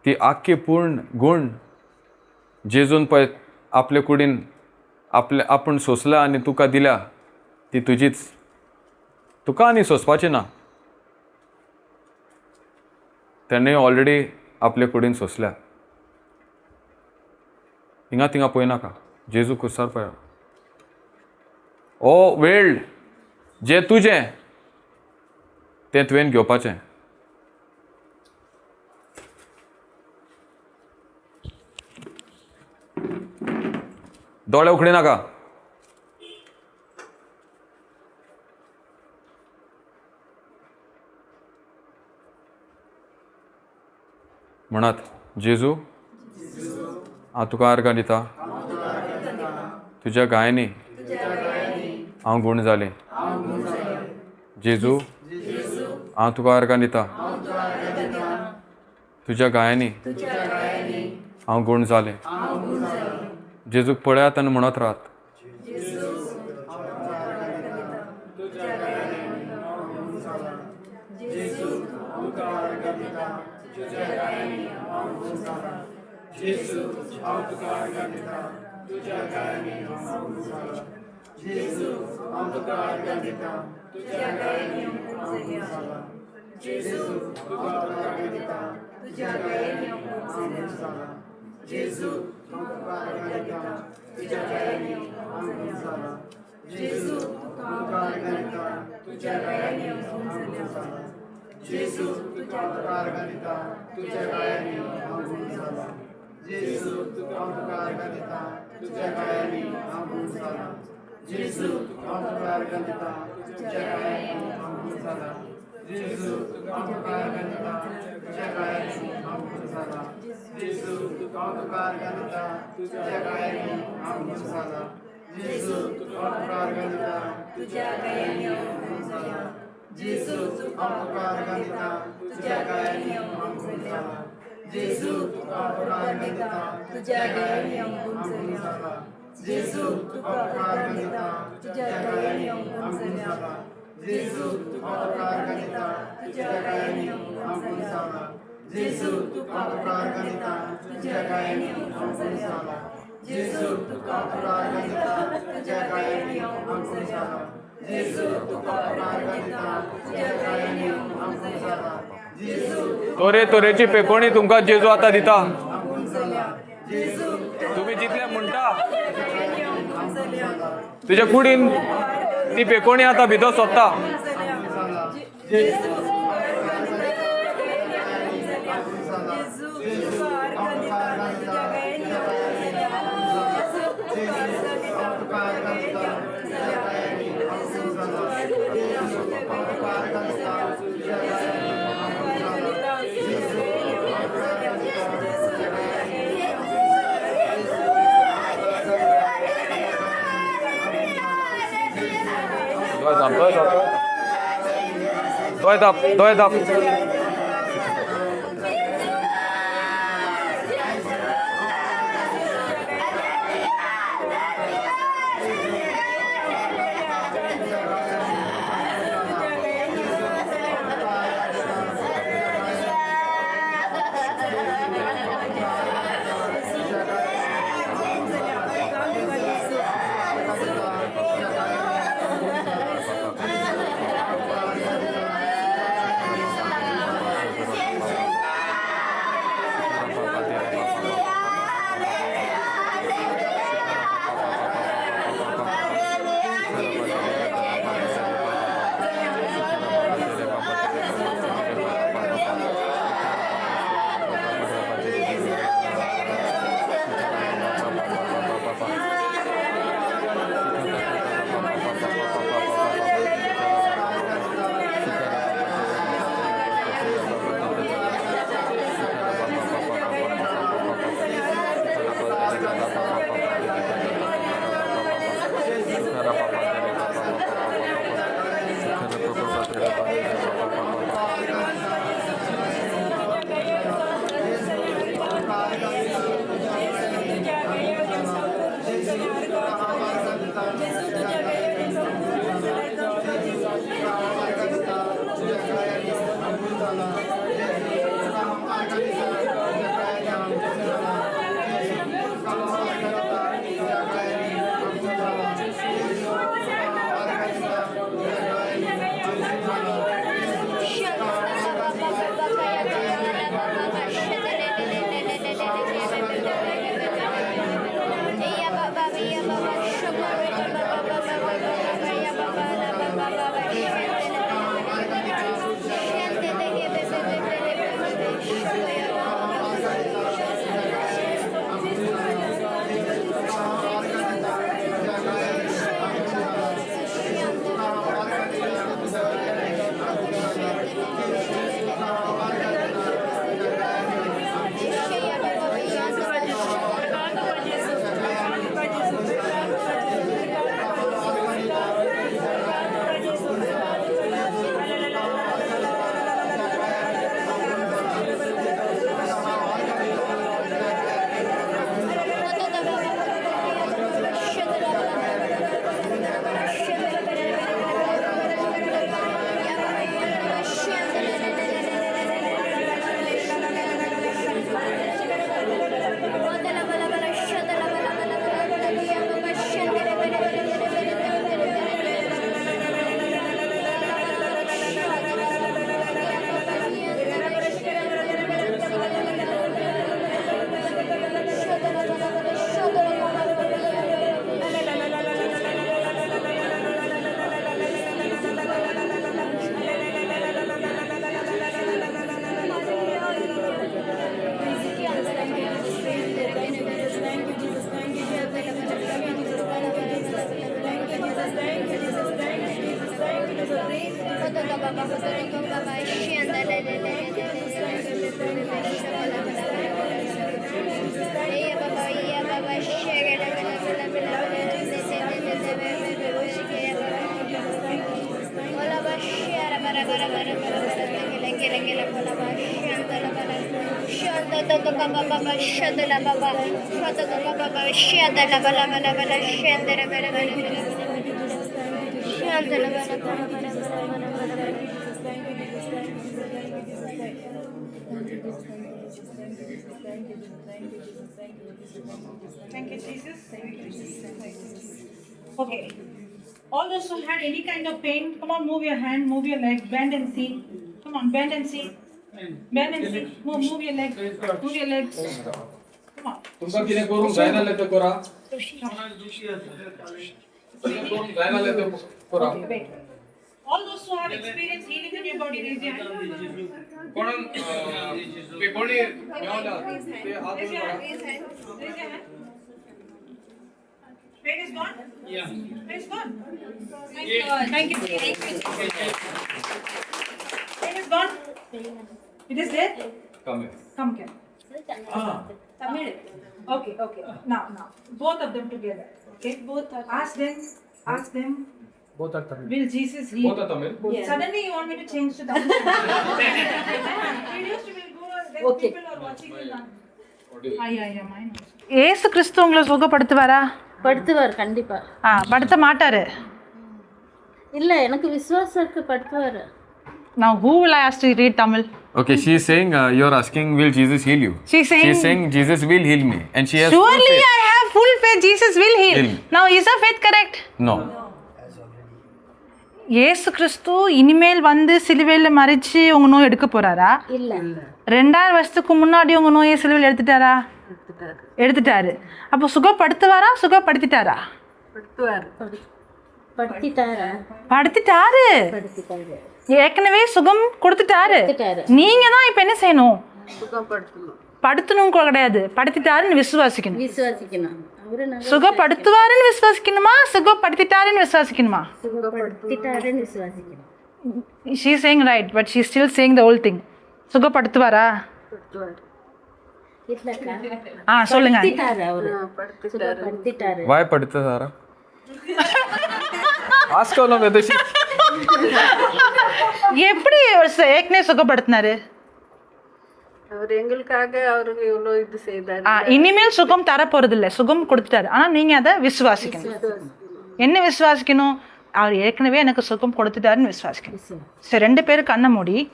ती आख्खी पूर्ण गूण जेजून पळय आपले कुडीन आपले आपूण सोंसला आनी तुका दिल्या ती तुजीच, तुका आनी सोंसपाची ना. तेणें ऑलरेडी आपले कुडीन सोंसल्या. हिंगा थिंगा पळयनाका, जेजू खुर्सार पळय. ओ वेळ जें तुजें तें तुवें घेवपाचें. दोळे उखडी नाका. म्हणात, जेजू हांव तुका आर्गां दिता, तुज्या गायांनी हांव गूण जालें. जेजू हांव तुका आर्गां दिता, तुज्या गायांनी हांव गूण जालें. जेजूक पळयात आनी म्हणत राहात. तोरे तोरेची पेकोणी तुमकां जेजू आतां दिता. तुमी जितले म्हणटा तुज्या कुडीन ती पेकोणी आतां भितर सोदता. दोय दाप, दोय दाप. Thank you, Jesus. Thank you, Jesus. Okay. All those who had any kind of pain, come on, move your hand, move your leg, bend and see. Come on, bend and see. Bend and see. Move, move your leg. Move your legs. Come on. तुमकां कितें करूंक जायना जाल्यार तें करा, कितें करूंक जायना जाल्यार तें करा. Okay, wait. All those who have experienced healing in your body, raise your hand. कोणाक पेपणी मेवल्या ते हात Raise वयर your करा. hand. Raise your hand. Pain is gone? Yeah. Pain is gone. Thank you. Thank you. Pain is gone? It is there? Come here. Come, Ken. Tamil. Okay, okay. Now, now, both of them together. Okay, both. Ask them. Ask them. Both are Tamil. Will Jesus heal? Both are Tamil. Suddenly you want me to change to Tamil? Videos will go. Then Okay. people are watching you now. What is- Ah, yeah, yeah, mine also. ஏசு கிறிஸ்து உங்களை சுகப்படுத்துவாரா? படுத்துவார் கண்டிப்பா. ஆ, படுத்த மாட்டாரு. இல்ல, எனக்கு விசுவாசம் இருக்கு, படுத்துவார். Now who will I ask to read Tamil? Okay, she is saying you're asking, will Jesus heal you? She's saying- She is saying Jesus will heal me, and she has full Surely faith. I have full faith Jesus will heal. Heal. Now is her faith correct? No. இயேசு கிறிஸ்து இனிமேல் வந்து சிலுவையில் மறிச்சு உங்க நோய் எடுக்க போறாரா? இல்ல. 2000 வருஷத்துக்கு முன்னாடி உங்க நோயை சிலுவையில் எடுத்துட்டாரா? எடுத்துட்டாரு. அப்போ சுகப்படுத்துவாரா, சுகப்படுத்திட்டாரா? படுத்திட்டாரா? படுத்திட்டாரு. படுத்திட்டாரு. ஏற்கனவே சுகம் கொடுத்துட்டாரு. கொடுத்துட்டாரு. நீங்க தான் இப்ப என்ன செய்யணும்? படுத்தணும் கூட கிடையாது, படுத்திட்டாருன்னு விசுவாசிக்கணும். விசுவாசிக்கணும். அவரு நல்லா சுகப்படுத்துவாருன்னு விசுவாசிக்கணுமா, சுகப்படுத்திட்டாருன்னு விசுவாசிக்கணுமா? சுகப்படுத்திட்டாருன்னு விசுவாசிக்கணும். She saying right, but she still saying the whole thing. சுகப்படுத்துவாரா? இல்லக்கா. ஆ, சொல்லுங்க. படுத்திட்டாரு அவரு, சுகப்படுத்திட்டாரு. Why படுத்ததாரா? Ask her now whether she. எப்படி அவர் ஏற்கனவே சுகப்படுத்தினாரு? அவர் எங்களுக்காக அவருக்கு இவ்வளோ இது செய்தார். ஆ, இனிமேல் சுகம் தர போறது இல்ல, சுகம் கொடுத்துட்டாரு. ஆனா நீங்க அதை விசுவாசிக்கணும். என்ன விசுவாசிக்கணும்? அவர் ஏற்கனவே எனக்கு சுகம் கொடுத்துட்டாருன்னு விசுவாசிக்கணும். சரி, ரெண்டு பேரும் கண்ணை மூடி,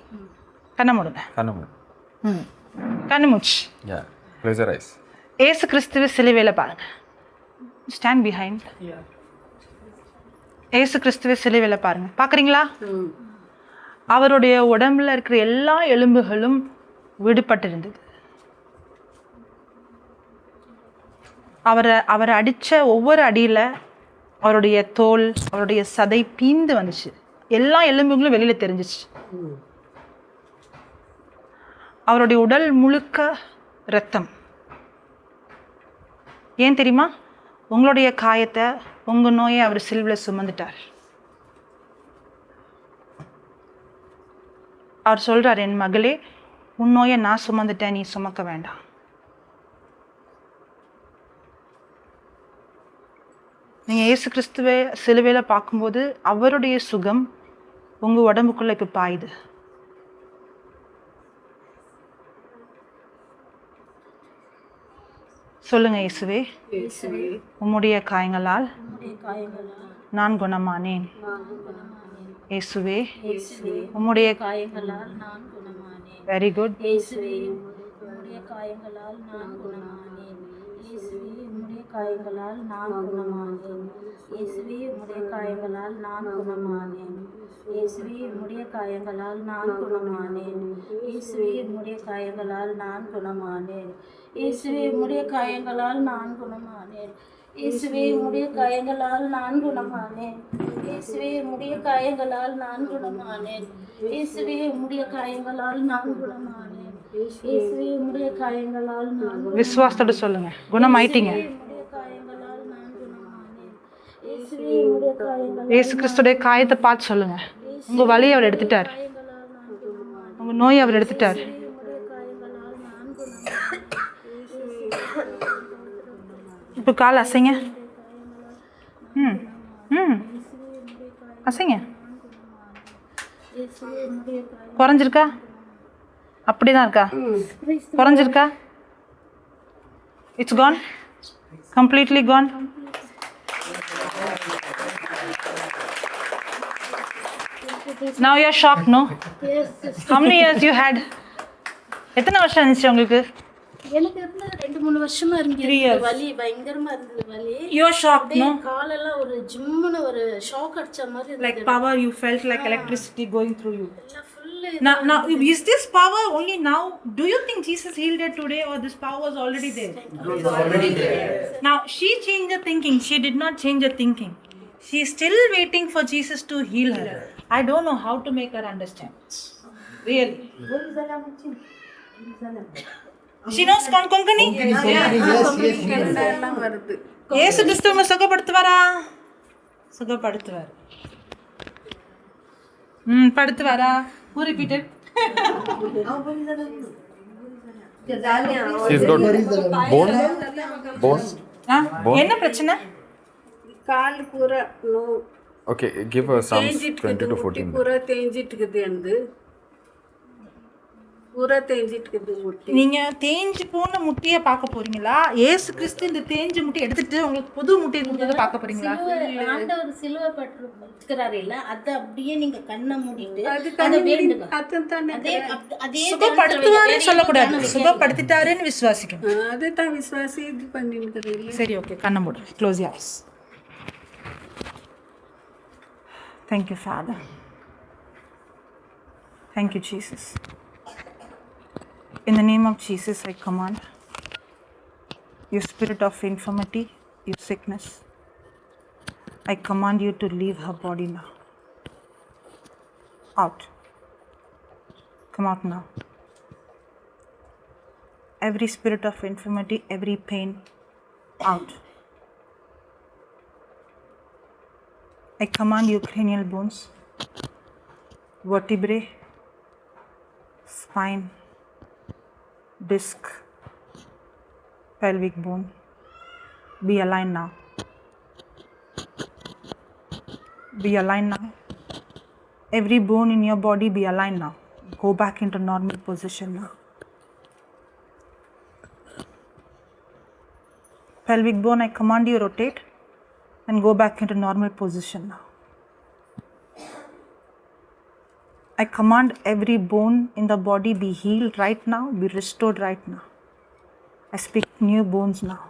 கண்ணை மூடுங்க. கண்ணு மூடு. ம், கண்ணு மூச்சு. Yeah. Close your eyes. ஏசு கிறிஸ்துவ சிலுவையில் பாருங்க. Stand behind. ஏசு கிறிஸ்துவ சிலுவையில் பாருங்க. பார்க்குறீங்களா? அவருடைய உடம்புல இருக்கிற எல்லா எலும்புகளும் விடுபட்டிருந்தது. அவரை அடித்த ஒவ்வொரு அடியில் அவருடைய தோல், அவருடைய சதை பீந்து வந்துச்சு. எல்லா எலும்புகளும் வெளியில் தெரிஞ்சிச்சு. அவருடைய உடல் முழுக்க இரத்தம். ஏன் தெரியுமா? உங்களுடைய காயத்தை, உங்கள் நோயை அவர் சிலுவையில் சுமந்துட்டார். அவர் சொல்றார், என் மகளே, உன் நோயை நான் சுமந்துட்டேன், நீ சுமக்க வேண்டாம். நீங்க இயேசு கிறிஸ்துவை சிலுவையில பார்க்கும்போது அவருடைய சுகம் உங்க உடம்புக்குள்ள இப்ப பாயுது. சொல்லுங்க, இயேசுவே, உம்முடைய காயங்களால் நான் குணமானேன். இயேசுவே, உம்முடைய காயங்களால் நான் குணமானேன். Very good. இயேசுவே, உம்முடைய காயங்களால் நான் குணமானேன். இயேசுவே, உம்முடைய காயங்களால் நான் குணமானேன். இயேசுவே, உம்முடைய காயங்களால் நான் குணமானேன். இயேசுவே, உம்முடைய காயங்களால் நான் குணமானேன். இயேசுவே, உம்முடைய காயங்களால் நான் குணமானேன். இயேசுவே, உம்முடைய காயங்களால் நான் குணமானேன். இயேசுவே, உம்முடைய காயங்களால் நான் குணமானேன். இயேசுவே, உம்முடைய காயங்களால் நான் குணமானேன். இயேசுவே, உம்முடைய காயங்களால் நான் குணமானேன். இயேசுவே, உம்முடைய காயங்களால் நான் விசுவாசத்தோட சொல்லுங்க, குணமாயிட்டீங்க. உம்முடைய காயங்களால் நான் குணமானேன். இயேசுவே, உம்முடைய காயங்களால் இயேசு கிறிஸ்துடைய காயத்தை பார்த்து சொல்லுங்க. உங்கள் வலியை அவர் எடுத்துட்டார், உங்கள் நோயை அவர் எடுத்துட்டார். இப்போ கால் அசைங்க. ம் ம் அசைங்க. குறைஞ்சிருக்கா? அப்படி தான் இருக்கா? குறைஞ்சிருக்கா? It's gone, completely gone. Now you are shocked, no? How many years you had? எத்தனை வருஷம் இருந்துச்சு உங்களுக்கு? எனக்கு இருந்தது 2-3 வருஷமா இருந்தது வலி, பயங்கரமா இருந்தது வலி. You are shocked, no? காலெல்லாம் ஒரு ஜிம்முன்னு ஒரு ஷாக் அடிச்ச மாதிரி இருந்தது. Like power, you felt like electricity going through you. எல்லாம் full. Now, is this power only now? Do you think Jesus healed her today, or this power was already there? It was already there. Now, she changed her thinking. She did not change her thinking. She is still waiting for Jesus to heal her. I don't know how to make her understand. Really. She knows Konkani? இயேசு கிறிஸ்து உங்களை சுகப்படுத்துவாரா? சுகப்படுத்துவார். படுத்துவாரா? Who repeated? She's got bone. Bone. என்ன பிரச்சனை? கால் பூரா no. Okay, give her Psalms 20-14. பூரா தேஞ்சிட்டு இருக்குது எனக்கு. பூரா தேஞ்சிட்டு இருக்குது முட்டி. நீங்க தேஞ்சு போன முட்டியை பார்க்க போறீங்களா? இயேசு கிறிஸ்து இந்த தேஞ்சு முட்டியை எடுத்துட்டு உங்களுக்கு புது முட்டியை கொடுத்ததை பார்க்க போறீங்களா? ஆண்டவர் சிலுவை பட்டிருக்கிறாரு இல்ல, அதை அப்படியே நீங்க கண்ணை மூடிட்டு அதை வேண்டுங்க. அதே சுகப்படுத்துவாருன்னு சொல்லக்கூடாது, சுகப்படுத்திட்டாருன்னு விசுவாசிக்கணும். அதை தான் விசுவாசி இது பண்ணிருக்கிறீங்க. சரி, ஓகே, கண்ணை மூடு. Close your eyes. Thank you, Father. Thank you, Jesus. In the name of Jesus, I command your spirit of infirmity, your sickness, I command you to leave her body now. Out. Come out now. Every spirit of infirmity, every pain, out. I command you cranial bones, vertebrae, spine, disc, pelvic bone, be aligned now. Be aligned now. Every bone in your body be aligned now. Go back into normal position now. Pelvic bone, I command you rotate and go back into normal position now. I command every bone in the body be healed right now, be restored right now. I speak new bones now.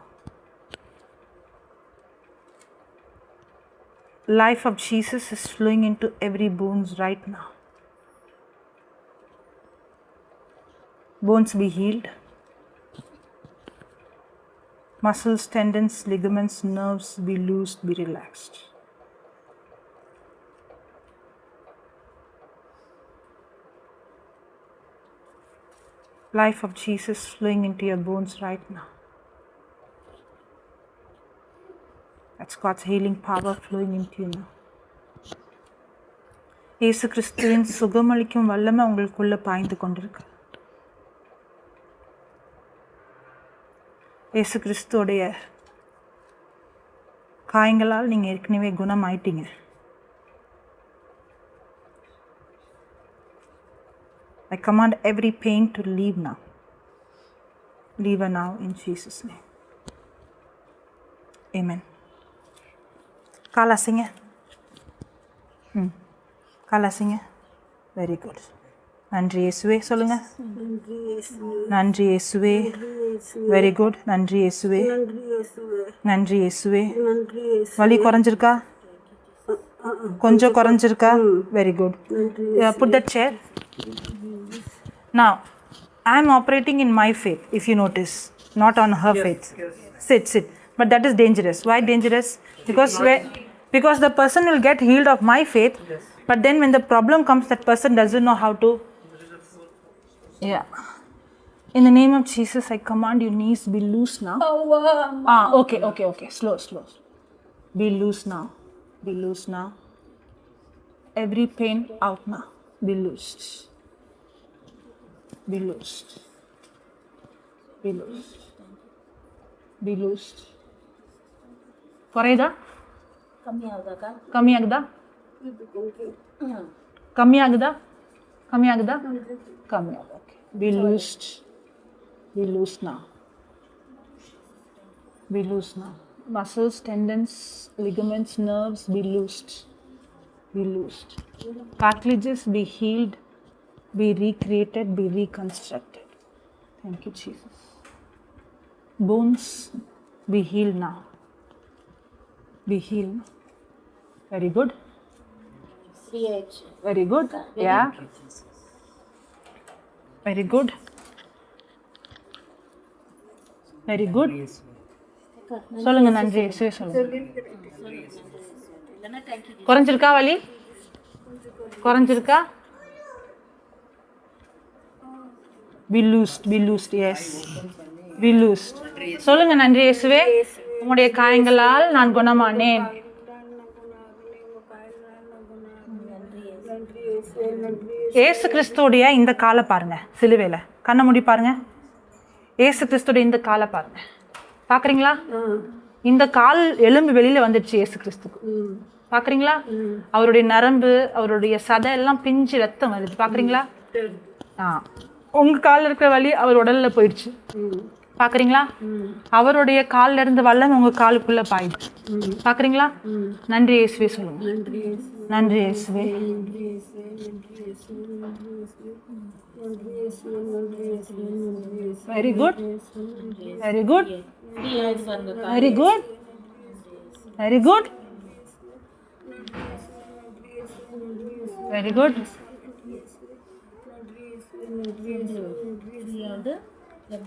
Life of Jesus is flowing into every bones right now. Bones be healed. Muscles, tendons, ligaments, nerves be loosed, be relaxed. Life of Jesus flowing into your bones right now. That's God's healing power flowing into you now. இயேசு கிறிஸ்துவின் சுகமளிக்கும் வல்லமை உங்களுக்குள்ள பாய்ந்து கொண்டிருக்கு. இயேசு கிறிஸ்துவோடைய காயங்களால் நீங்கள் ஏற்கனவே குணமாயிட்டீங்க. I command every pain to leave now. Leave her now in Jesus' name. Amen. Call அசைங்க. Call அசைங்க. Very good. நன்றி இயேசுவே சொல்லுங்க. நன்றி இயேசுவே. Very good. நன்றி இயேசுவே. நன்றி இயேசுவே. வலி குறைஞ்சிருக்கா? கொஞ்சம் குறைஞ்சிருக்கா? Very good. Put that chair. Now, I am operating in my faith, if you notice, not on her faith. Yes. Sit, sit. But that is dangerous. Why dangerous? Because the person will get healed of my faith, yes. But then when the problem comes, that person doesn't know how to. Yeah. In the name of Jesus, I command your knees be loose now. Okay, okay, okay. Slow, slow. Be loose now. Be loose now. Every pain out now. Be loosed. Be loosed. Be loosed. Be loosed. குறையுதா? கம்மி ஆகுதாக்கா? கம்மி ஆகுதா? கம்மி ஆகுதா? கம்மி ஆகுதா? கம்மி ஆகுது. Okay, be loosed. Be loose now. Be loose now. Muscles, tendons, ligaments, nerves, be loosed. Be loosed. Cartilages be healed, be recreated, be reconstructed. Thank you, Jesus. Bones be healed now. Be healed. Very good. Free ஆயிடுச்சு. Very good. Yeah. Very good. Very good. சொல்லுங்க, நன்றி இயேசுவே சொல்லுங்க. குறைஞ்சிருக்கா? வலி குறைஞ்சிருக்கா? Be loosed, be loosed, yes. Be loosed. சொல்லுங்க, நன்றி இயேசுவே, உம்முடைய காயங்களால் நான் குணமானேன். ஏசு கிறிஸ்துடைய இந்த காலை பாருங்க, சிலுவையில். கண்ணை மூடி பாருங்க. ஏசு கிறிஸ்துடைய இந்த காலை பாருங்க. பார்க்குறீங்களா? இந்த கால் எலும்பு வெளியில வந்துடுச்சு ஏசு கிறிஸ்துக்கு. பார்க்குறீங்களா? அவருடைய நரம்பு, அவருடைய சதை எல்லாம் பிஞ்சு ரத்தம் வருது. பார்க்குறீங்களா? ஆ, உங்க காலில் இருக்கிற வலி அவர் உடல்ல போயிடுச்சு. பார்க்குறீங்களா? அவருடைய கால்ல இருந்து வல்லம் உங்க காலுக்குள்ள பாயுது. பார்க்குறீங்களா? நன்றி இயேசுவே சொல்லுங்க. நன்றி இயேசுவே. Very good, very good, very good, very good, very good.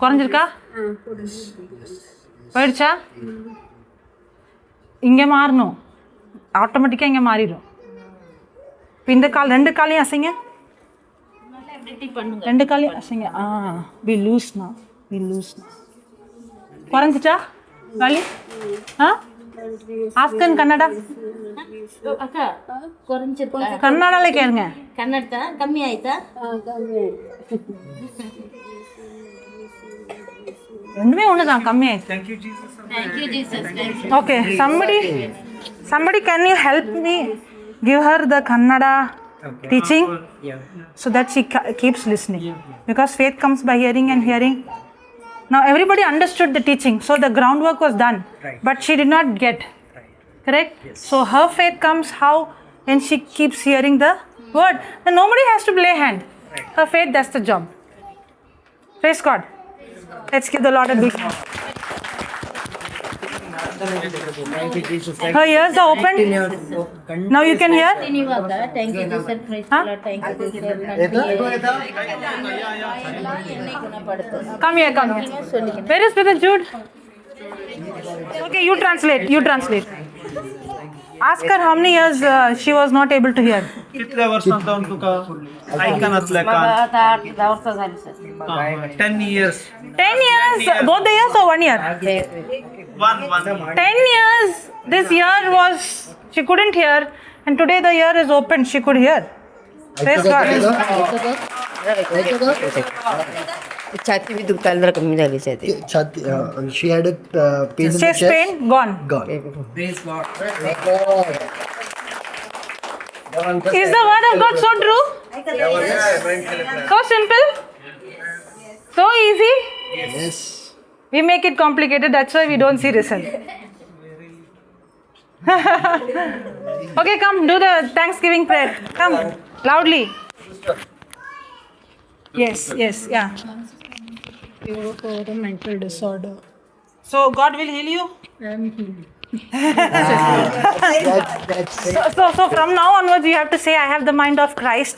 குறைஞ்சிருக்கா? போயிடுச்சா? இங்கே மாறணும், ஆட்டோமேட்டிக்காக இங்கே மாறிடும். இப்போ இந்த கால், ரெண்டு காலையும் அசைங்க, ரெண்டு காலையும் அசைங்க. ஆ, பி லூஸ்னா, பி லூஸ்னா. குறைஞ்சிச்சா வலி? ஆ, ஆஸ்கன் கன்னடா. ಅಕ್ಕ, குறைஞ்சிருக்கா? கன்னடால கேளுங்க. ಕನ್ನಡ ಕಮ್ಮಿ ಆಯ್ತಾ? ரெண்டுமே ஒன்று தான், கம்மி ஆயிடுச்சு. Thank you, Jesus. Thank you Jesus. Okay, somebody, can you help me give her the Kannada teaching so that she keeps listening? Because faith comes by hearing and hearing. Now everybody understood the teaching, so the groundwork was done, but she did not get. Correct? So her faith comes how? When she keeps hearing the word. And nobody has to lay hand. Her faith does the job. Praise God. Let's give the Lord a big hand. Her ears are open. Now you can hear. ಇವಾಗ thank you Jesus, praise Lord, thank you Jesus. என்னை குணப்படுத்தும். Come here, come here. Where is Brother Jude? Okay, you translate. You translate. Ask her how many years she was not able to hear. कितल्या वर्सां जावन तुका आयकनातलें कान? आता 8-10 वर्ष झाली sir. 10 years. 10 years, both the years or 1 year? One one. 10 years, this year was, she couldn't hear, and today the ear is open, she could hear. Praise God. छाती बी दुखताली, जरा कमी झाली छाती. छाती, she had a pain in the Chest chest. pain, gone. Gone. Praise God. Is the word of God so true? So simple? So easy? Yes. We make it complicated, that's why we don't see result. Okay, come, do the Thanksgiving prayer. Come, loudly. Yes, yes, yeah. Cure for a mental disorder. So God will heal you? I am healed. That's So from now onwards, you have to say, I have the mind of Christ.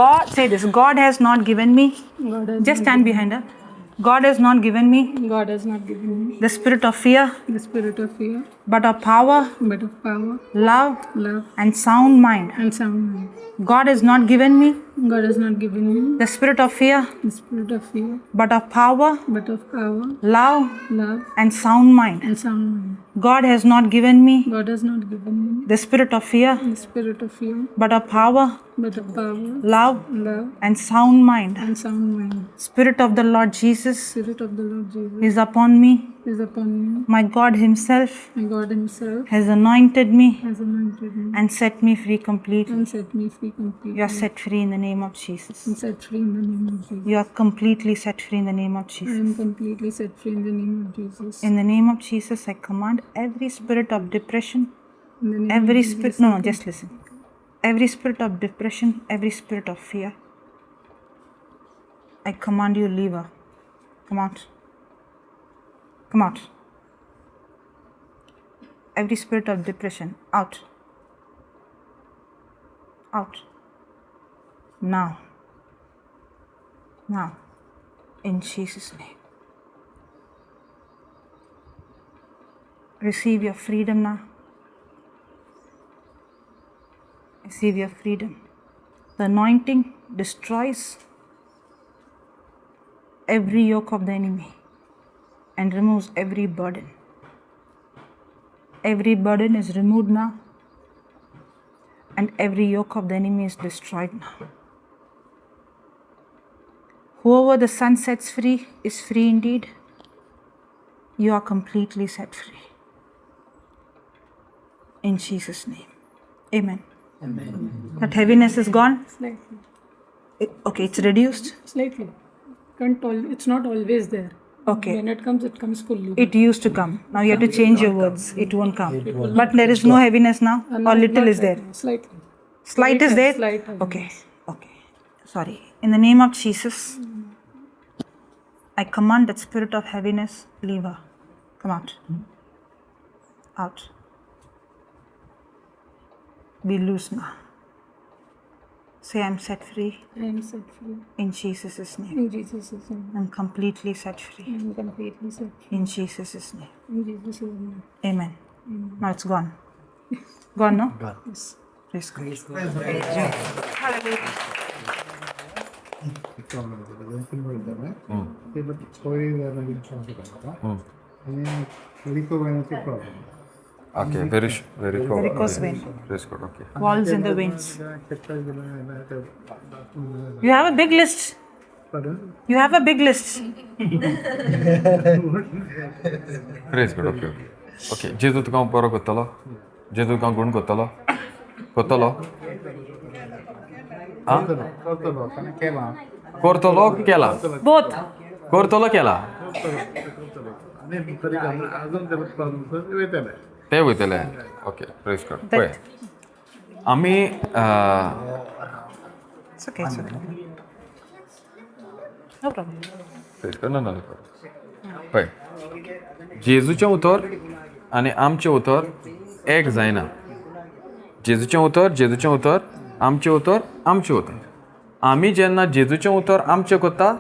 God, say this, God has not given me. God has Just stand behind her. God has not given me God has not given me the spirit of fear, the spirit of fear, but of power, but of power, love, love, and sound mind. and sound mind. God has not given me God has not given me the spirit of fear, the spirit of fear, but of power, but of power, love, love, and sound mind. and sound mind. God has not given me God has not given me the spirit of fear, the spirit of fear, but of power, but of power, love, love, and sound mind. and sound mind. Spirit of the Lord Jesus Spirit of the Lord Jesus is upon me. is upon me. My God Himself My God Himself has anointed me has anointed me and set me free completely. and set me free completely. You are set free in the name of Jesus. And set free in the name of Jesus. You are completely set free in the name of I Jesus. am completely set free in the name of Jesus. In the name of Jesus, I command every spirit of depression, In the name every of spirit, Jesus, no, no, just listen. Every spirit of depression, every spirit of fear, I command you, leave her. Come out. Come out. Every spirit of depression, out. Out. Now. Now. In Jesus' name. Receive your freedom now. Receive your freedom. The anointing destroys every yoke of the enemy and removes every burden. Every burden is removed now, and every yoke of the enemy is destroyed now. Whoever the Son sets free is free indeed. You are completely set free. In Jesus' name. Amen. Amen. That heaviness is gone? Slightly. Okay, it's reduced? Slightly. It's not always there. Okay. When it comes fully. It used to come. Now you have to change your words. It won't come. It won't. But there is no heaviness now? No, Or little not is there? right now. Slightly. Slight is there? Slight heaviness. Okay. Okay. Sorry. In the name of Jesus, I command that spirit of heaviness, leave her. Come out. Out. Be loose now. Say, I'm set free. I am set free. In Jesus' name. In Jesus' name. I'm completely set free. I am completely set free. In Jesus' name. In Jesus' name. Amen. Amen. Now it's gone. Gone, no? Gone. Yes. Praise God. Hallelujah. Okay, very very Varicose vein. Praise God, okay. Walls in the veins. You have a big list. Pardon? You have a big list. Praise God, okay, okay. Okay, जेजू तुका हांव बरो करतलो, जेजू तुका गुण करतलो, करतलो, आं करतलो केला, Both. करतलो केला, ते वयतले. ओके, प्रेज गॉड. पळय आमी It's okay, it's okay. No problem. Praise God. ना ना पळय जेजूचें उतर आनी आमचें उतर एक जायना. जेजूचें उतर जेजूचें उतर, आमचें उतर आमचें उतर. आमी जेन्ना जेजूचें उतर आमचें करता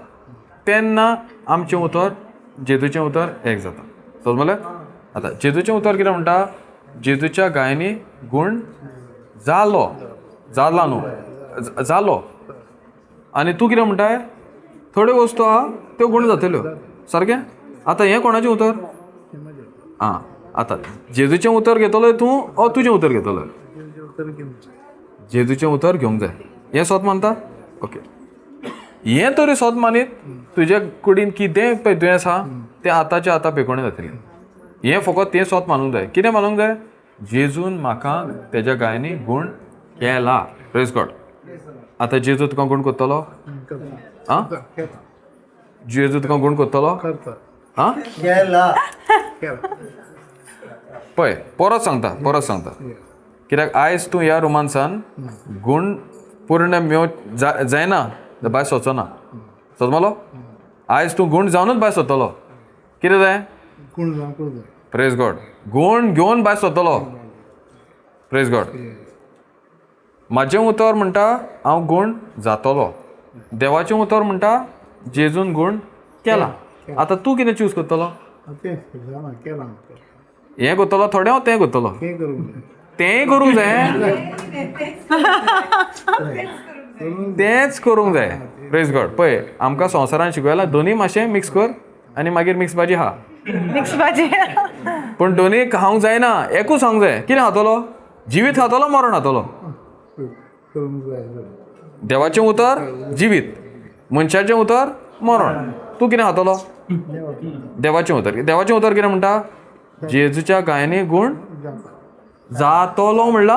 तेन्ना आमचें उतर जेजूचें उतर एक जाता. समजलें? आतां जेजूचें उतर कितें म्हणटा? जेजूच्या गायांनी गूण जालो, जाला न्हू, जालो. आनी तूं कितें म्हणटाय? थोड्यो वस्तू आहा त्यो गूण जातल्यो. सारकें? आतां हें कोणाचें उतर? आं, आतां जेजूचें उतर घेतलो तूं ओ तुजें उतर घेतलो? जेजूचें उतर घेवंक जाय. हें सोत मानता? ओके. हें तरी सोत मानीत तुज्या कुडीन कितेंय पळय दुयेंस आहा तें आतांच्या आतां पेकोणें जातलें. हें फकत तें सोत मानूंक जाय. कितें मानूंक जाय? जेजून म्हाका तेज्या गायांनी गूण केला. Praise God. आतां जेजू तुका गूण करतलो? आं, जेजू तुका गूण करतलो? आं, पळय परत सांगता, परत सांगता. कित्याक आयज तूं ह्या रुमानसान गूण पूर्ण मेव जायना भायर सोचो ना. समजलो? आयज तूं गूण जावनूच भायर सोदतलो. कितें जाय? Praise God. गूण घेवन भायर सोदतलो. Praise God. म्हाजें उतर म्हणटा हांव गूण जातलो. देवाचें उतर म्हणटा जेजून गूण केला. आतां तूं कितें चूज करतलो? हें करतलो थोडें हांव तें करतलो, तेंय करूंक जाय, तेंच करूंक जाय. प्रेज गॉड. पळय आमकां संवसारान शिकयला दोनूय मातशें मिक्स कर आनी मागीर मिक्स भाजी खा. मिक्स भाजी. पूण दोनूय खावंक जायना, एकूच खावंक जाय. कितें खातलो? जिवीत खातलो, मरण खातलो? देवाचें उतर जिवीत, मनशाचें उतर मरण. तूं कितें खातलो? देवाचें उतर. देवाचें उतर कितें म्हणटा? जेजूच्या गायनी गूण जातलो म्हणला,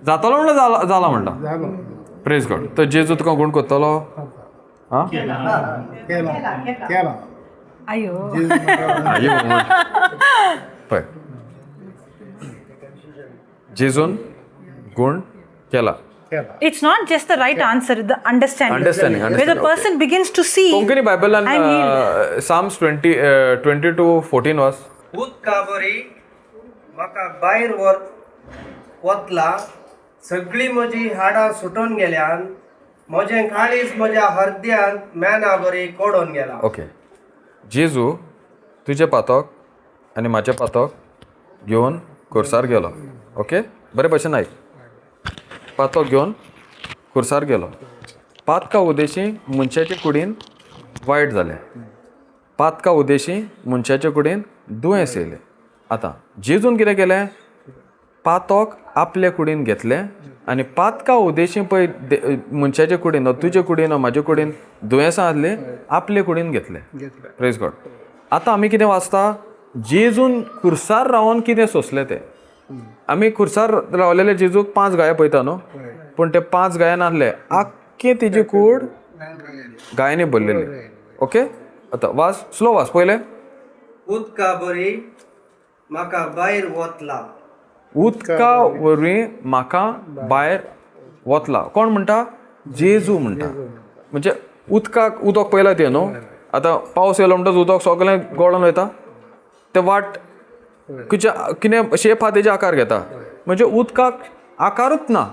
जातलो म्हणला, जाला म्हणला. प्रेज गॉड. तर जेजू तुका गूण करतलो? आं, आयो पळय जेजून गूण केला. It's not just the right answer, the understanding. Understanding, Where the person begins to see. Konkani बायबलान I'm healed. Psalms 22:14 was. उदका बरी म्हाका भायर वतला, सगळीं म्हजी हाडां सुटून गेल्यान, म्हजें काळीज म्हज्या हरद्यान मेना बरी कोडून गेला. ओके, जेजू तुजें पातक आनी म्हाजें पातक घेवन खुर्सार गेलो. ओके, बरें भशेन आयक. पातक घेवन खुर्सार गेलो. पातका उदेशी मनशाचे कुडीन वायट जालें, पातका उदेशी मनशाचे कुडीन दुयेंस येयलें. आतां जेजून कितें केलें? पातक आपले कुडीन घेतलें आनी पातका उदेशी पळय मनशाचे कुडीन, तुजे कुडीन, म्हाजे कुडीन दुयेंसां आसलीं, आपले कुडीन घेतलें. प्रेज गॉड. आतां आमी कितें वाचता? जेजून खुर्सार रावन कितें सोंसलें तें. आमी खुर्सार रावलेले जेजूक 5 गाये पळयता न्हू, पूण ते 5 गाये नासले, आख्खे तेजी कूड गायांनी भरलेली. ओके, आतां वास, स्लो वास पयलें. उदका बरी म्हाका भायर वतला, उदका वरवीं म्हाका भायर वतला. कोण म्हणटा? जेजू म्हणटा. म्हणजे उदकाक उदक पळयलां तें न्हू, आतां पावस येयलो म्हणटच उदक सगळें गळोन वयता, तें वाट कितें शेप आहा तेजे आकार घेता, म्हणजे उदकाक आकारूच ना.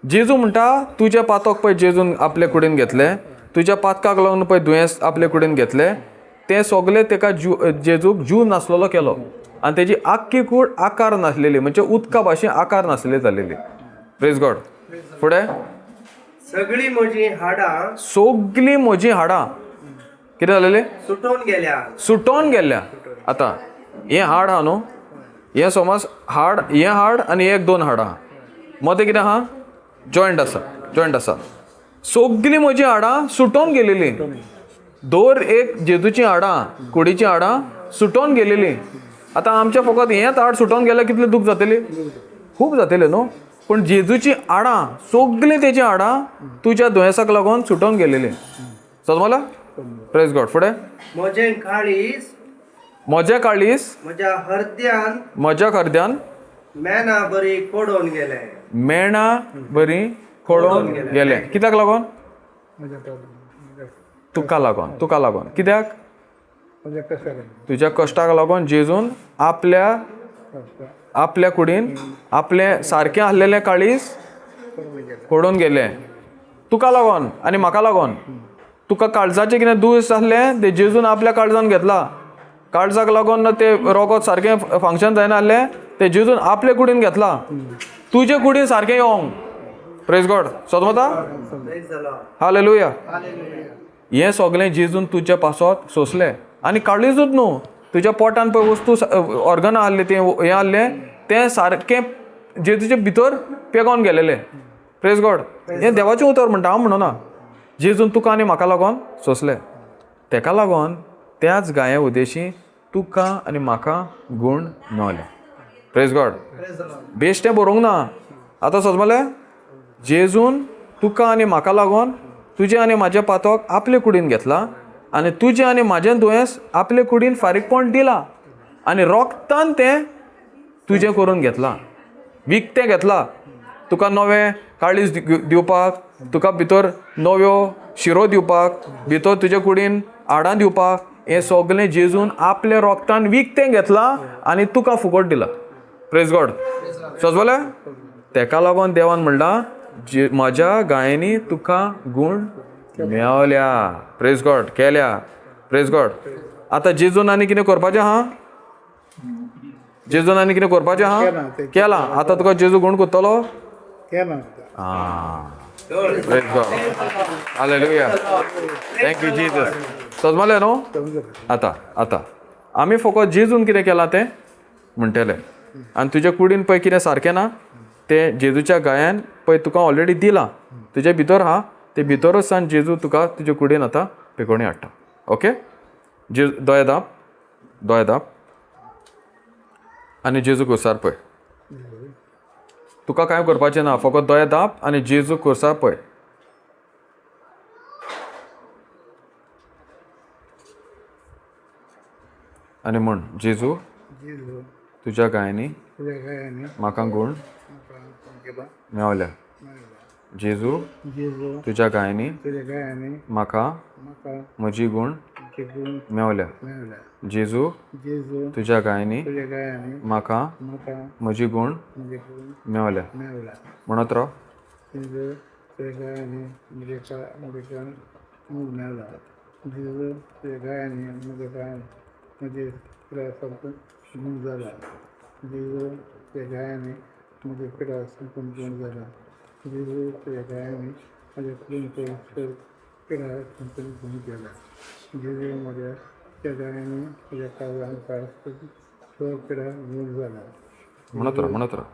जेजू म्हणटा तुजें पातक पळय जेजून आपले कुडीन घेतलें, तुज्या पातकाक लागून पळय दुयेंस आपले कुडीन घेतलें, तें सगलें तेका जेजूक जीव नासलेलो केलो आनी तेजी आख्खी कूड आकार नासलेली, म्हणजे उदका भाशेन आकार नासलेली जालेली. प्रेज गॉड. फुडें सगळीं म्हजीं हाडां, सगळीं म्हजीं हाडां कितें जालेलीं? सुटोन गेल्या, सुटोन गेल्ल्या. आतां हें हाड आहा न्हू, हें समज हाड, हें हाड आनी एक दोन हाडां मदें कितें आहा? जॉयंट आसा, जॉयंट आसा. सगळीं म्हजीं हाडां सुटोन गेलेलीं, दर एक जेजूचीं हाडां, कुडीचीं हाडां सुटोन गेलेलीं. आतां आमचें फकत हेंच हाड सुटोन गेल्यार कितलें दूख जातली? खूब जातलें न्हू. पूण जेजूचीं हाडां, सगळीं तेजीं हाडां तुज्या दुयेंसाक लागून सुटोन गेलेलीं. समजला? प्रेज गॉड. फुडें म्हजें काळीज, म्हजें काळीज म्हज्या हरद्यान, म्हज्या हरद्यान मेना बरी कोडोन गेलें, मेणा बरी खोडोन गेलें. कित्याक लागून? तुका लागून, तुका लागून. कित्याक? तुज्या कश्टाक लागून जेजून आपल्या आपल्या कुडीन आपलें सारकें आसलेलें काळीज खोडून गेलें. तुका लागून आनी म्हाका लागून. तुका काळजाचें कितें दुयेंस आसलें तें जेजून आपल्या काळजान घेतला. काळजाक लागून तें रोगत सारकें फंक्शन जायना आसलें तें जेजून आपले कुडीन घेतला. तुजे कुडीन सारकें येवंक. प्रेज गॉड. सोदमता? हालेलुया. हें सगळें जेजून तुज्या पासत सोंसलें. आनी काळीजूच न्हू, तुज्या पोटान पळय वस्तू ऑर्गनां आहलें तें हें आहलें तें सारकें जेजूचे भितर पेगोन गेलेलें. प्रेज गॉड. हें देवाचें उतर म्हणटा, हांव म्हणना. जेजून तुका आनी म्हाका लागोन सोंसलें. तेका लागोन त्याच गाये उदेशी तुका आनी म्हाका गूण मेवले. प्रेज गॉड. बेश्टें बरोवंक ना. आतां समजलें? जेजून तुका आनी म्हाका लागोन तुजें आनी म्हाजें पातक आपले कुडीन घेतलां आनी तुजें आनी म्हाजें दुयेंस आपले कुडीन फारीकपण दिलां आनी रोगतान तें तुजें करून घेतलां, विकतें घेतलां. तुका नवें काळीज दिवपाक, तुका भितर नव्यो शिरो दिवपाक, भितर तुजे कुडीन हाडां दिवपाक, हें सगळें जेजून आपल्या रोगतान विकतें घेतलां आनी तुका फुकट दिलां. प्रेज गॉड. समजलें? तेका लागोन देवान म्हणलां म्हज्या गायांनी तुका गूण मेवल्या. प्रेज गॉड. केल्या. प्रेज गॉड. आतां जेजून आनी कितें करपाचें आहा? जेजून आनी कितें करपाचें आहा? केलां. आतां तुका जेजू गूण करतलो? आं, Praise God. Hallelujah. Thank you Jesus. सजमलें न्हू? आतां आतां आमी फकत जेजून कितें केलां तें म्हणटले आनी तुज्या कुडीन पळय कितें सारकें ना तें जेजूच्या गायान पळय तुका ऑलरेडी दिलां, तुजे भितर आहा ते भितरच सान जेजू तुका तुजे कुडीन आतां पेकोणी हाडटा. ओके, जेजू दोळे दाप, दोळे दाप आनी जेजू कुर्सार पळय. तुका कांय करपाचें ना, फकत दोळे दाप आनी जेजू कुर्सार पळय. आनी म्हण, जेजू तुज्या गायांनी म्हाका गूण मेवल्या. जेजू तुज्या गायांनी म्हाका म्हजी गूण मेवल्या. जेजू तुज्या गायांनी म्हाका म्हजी गूण मेवल्या. म्हणत राव. म्हणत राव, म्हणत राव.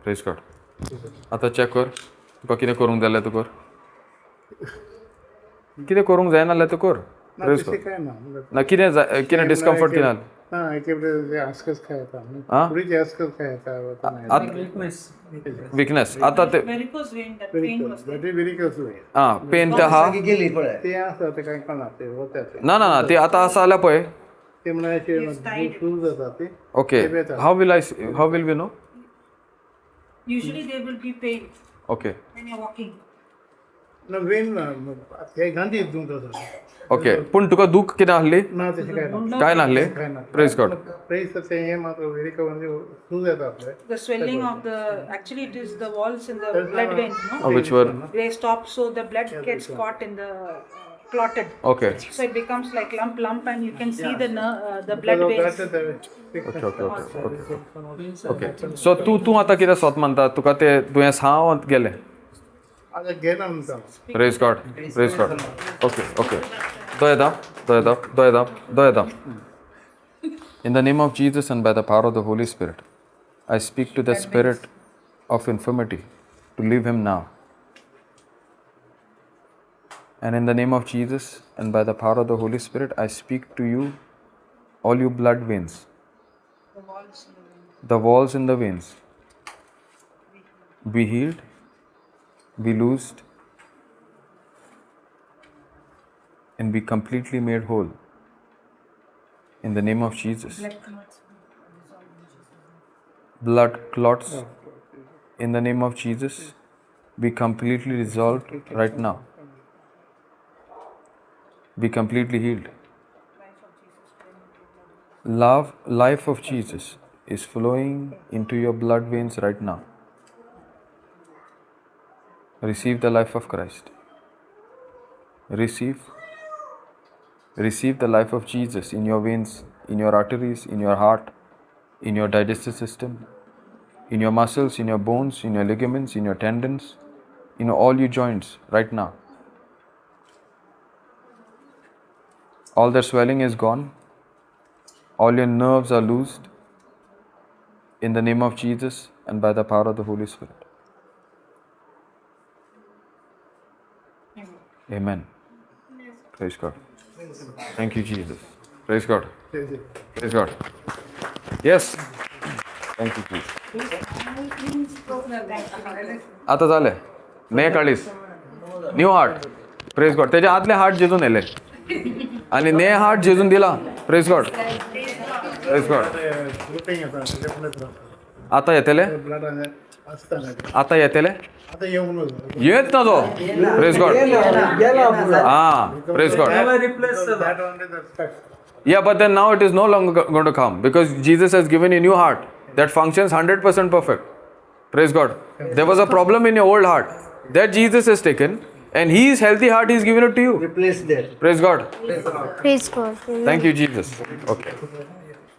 Praise God. आतां चॅक कर तुका कितें करूंक जाय जाल्यार तूं कर, कितें करूंक जायना जाल्यार तूं कर. प्रेज गॉड. ना कितें जाय, कितें डिस्कम्फर्ट कितें जालें? विकनेस आतां ते आं पेन ते आहा ना ना ना ती आतां आसा जाल्यार पळय. Okay, how will I, how will we know? Usually there will be pain. Okay. When you're walking. ना वेन ना हे गांधी दुख आसा. ओके, पूण तुका दूख कितें आहली? ना तशें कांय ना. कांय नासलें? Praise God. Praise तें हें मात्र वेरिका म्हणजे सूज येता आपलें. The swelling of the, actually it is the walls in the blood veins, no? Which were? They stop, so the blood gets caught in the clotted. Okay. So it becomes like lump, lump, and you can see the the blood veins. Okay, okay, okay, okay. So तूं तूं आतां कितें सोत मानता? तुका तें दुयेंस हांव गेलें? आतां गेलां म्हणटा. Praise God, praise God. Okay, okay. दोळे दाप, दोळे दाप, दोळे दाप, दोळे दाप. In the name of Jesus and by the power of the Holy Spirit, I speak to the spirit of infirmity to leave him now. And in the name of Jesus and by the power of the Holy Spirit, I speak to you, all you blood veins, the walls in the veins, be healed, be loosed, and be completely made whole. In the name of Jesus. Blood clots, in the name of Jesus, be completely dissolved right now. Be completely healed. Love, life of Jesus is flowing into your blood veins right now. Receive the life of Christ. Receive. Receive the life of Jesus in your veins, in your arteries, in your heart, in your digestive system, in your muscles, in your bones, in your ligaments, in your tendons, in all your joints right now. All the swelling is gone. All your nerves are loosed. In the name of Jesus and by the power of the Holy Spirit. Amen. Praise God. Thank you, Jesus. Praise God. Praise God. Yes. Thank you, Jesus. आता झाले ने काळीस new heart. प्रेज गॉड. त्याच्या आतले heart जेजून येले. आनी ने हार्ट जेजून दिला. Praise God, praise God. आतां येतले, आतां येतले, येत ना तो. Praise God. Ah, praise God. Yeah, but then now it is no longer going to come because Jesus has given you a new heart that functions 100% perfect. Praise God. There was a problem in your old heart that Jesus has taken, and his healthy heart he has given it to you. Replace that. Praise God. Praise God. Thank you, Jesus. Okay.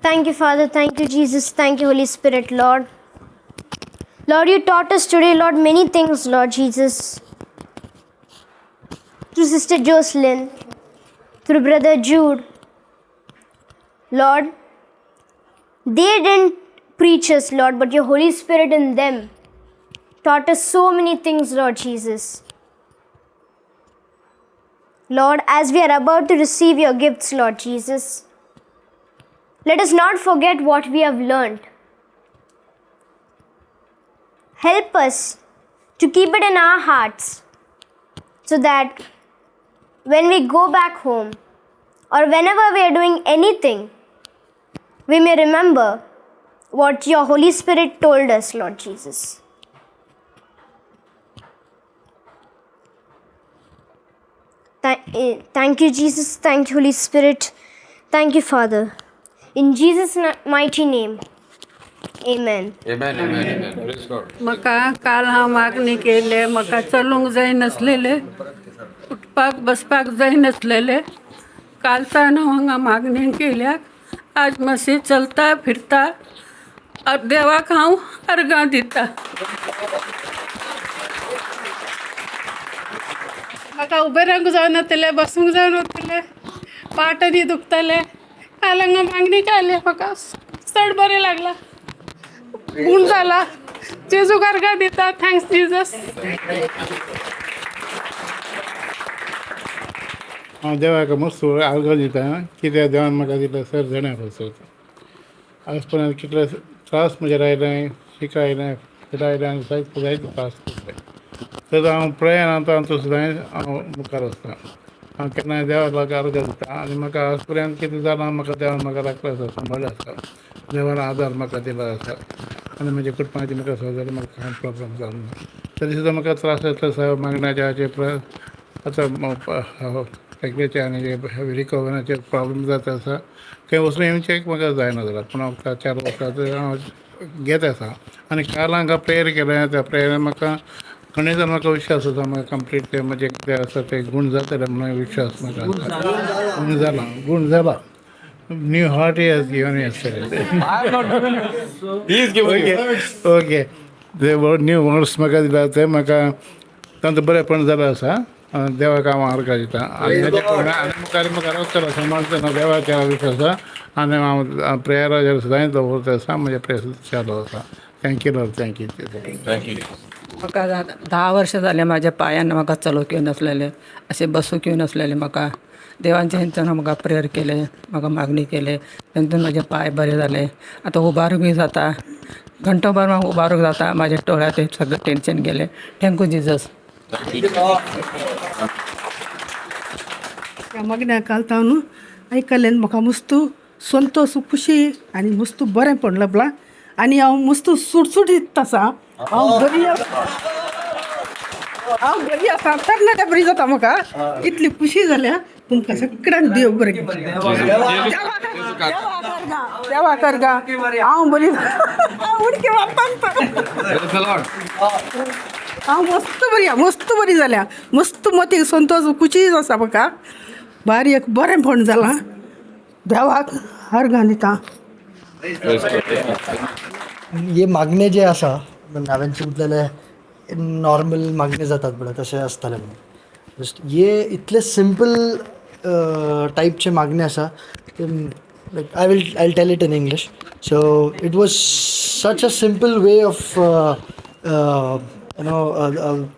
Thank you, Father. Thank you, Jesus. Thank you, Holy Spirit, Lord. Lord, you taught us today, Lord, many things, Lord Jesus. Through Sister Jocelyn, through Brother Jude. Lord, they didn't preach us, Lord, but your Holy Spirit in them taught us so many things, Lord Jesus. Lord, as we are about to receive your gifts, Lord Jesus, let us not forget what we have learned. Help us to keep it in our hearts so that when we go back home or whenever we are doing anything, we may remember what your Holy Spirit told us, Lord Jesus. Thank you, Jesus. Thank you, Holy Spirit. Thank you, Father. In Jesus' mighty name, amen. Amen, amen, amen. Praise God. म्हाका काल हांव मागणी केल्ले, म्हाका चलूंक जायनासलेलें, उठपाक बसपाक जायनासलेलें. कालच्यान हांव हांगा मागणी केल्या, आज मातशें चलता फिरता. देवाक हांव अर्गां दिता. म्हाका उबें रावंक जायनासलें, बसूंक जायनासलें, पाटनी दुखताले. काल हांगा मागणी केली, म्हाका चड बरें लागलां, गूण जाला. जेजूक अर्गां दिता. Thanks Jesus. हांव देवाक मस्त आर्गां दिता, कित्याक देवान म्हाका दिला सर जाणां पासून. आज पर्यंत कितले त्रास म्हजेर आयले, शिक आयलें, फिट आयलें आनी जायते जायते त्रास पडले. तर हांव प्रेयरान तातूंत सुद्दां हांव मुखार आसता. हांव केन्नाय देवाक लागीं आर्गां दिता आनी म्हाका आज पर्यंत कितें जालां, म्हाका देवान म्हाका राखलो आसा, सांबाळ्ळें आसा, देवान आदार म्हाका दिलो आसा आनी म्हज्या कुटुंबाची म्हाका सगळें म्हाका कांय प्रोब्लम जालो ना. तरी सुद्दां म्हाका त्रास जाता साहेब मागण्याचे हाचे आतां सगळेचे आनी रिकवराचे प्रोब्लम जाता आसा. थंय वचून येवचें म्हाका जायना जालां, पूण हांव 4 वर्सां हांव घेत आसा. आनी काल हांगा प्रेयर केलें, त्या प्रेयरान म्हाका खंडीत म्हाका विश्वास आसा, म्हाका कंप्लीट ते म्हजें कितें आसा ते गूण जातले म्हणून विश्वास म्हाका आसा. गूण जाला, गूण जाला. New heart he has given yesterday. I have not given you. He is giving you. Okay, ते न्यू वर्ड्स म्हाका दिला ते म्हाका तांचो बरेंपण जालें आसा. देवाक हांव आर्गां दिता आनी आनी मुखार मुखार वचतलो सांबाळटलो देवाच्या विश्वास आसा आनी हांव प्रेयराचेर सदांच दवरता आसा, म्हजें प्रेयर चालू आसा. Thank you Lord, thank you. Thank you. म्हाका 10 वर्सां जालें म्हाज्या पांयान म्हाका चलोवंक येवनासलेलें, अशें बसूंक येवनासलेलें. म्हाका देवांचे हेंच्यान म्हाका प्रेयर केलें, म्हाका मागणी केलें, तेंतून म्हाजे पांय बरे जाले. आतां उबारूंकय जाता, घंटोभर म्हाका उबारूंक जाता. म्हाज्या डोळ्यांत सगळें टेंशन गेलें. Thank you Jesus. मागण्या कालतावन आयकलें म्हाका मस्त संतोश, खुशी आनी मस्त बरें पण लबलां आनी हांव मस्त सुटसुटीत आसा. हांव बरी आसा, हांव बरी आसा, तरणाट्या बरी जाता. म्हाका इतली खुशी जाल्या. तुमकां सगळ्यांक देव बरें करूं. देवा करगा हांव बरी उडकी मारता. हांव मस्त बरी आहा, मस्त बरी जाल्या, मस्त मतीक संतोश खुशी आसा. म्हाका बारी एक बरें पण जालां. देवाक अर्गां दिता. हे मागणे जे आसा, हांवें चिंतलेलें नॉर्मल मागणे जातात पळय तशें आसतलें म्हणून. जस्ट हे इतले सिंपल टायपचे मागणे आसा, like I will tell it in English. So it was such a simple way of you know,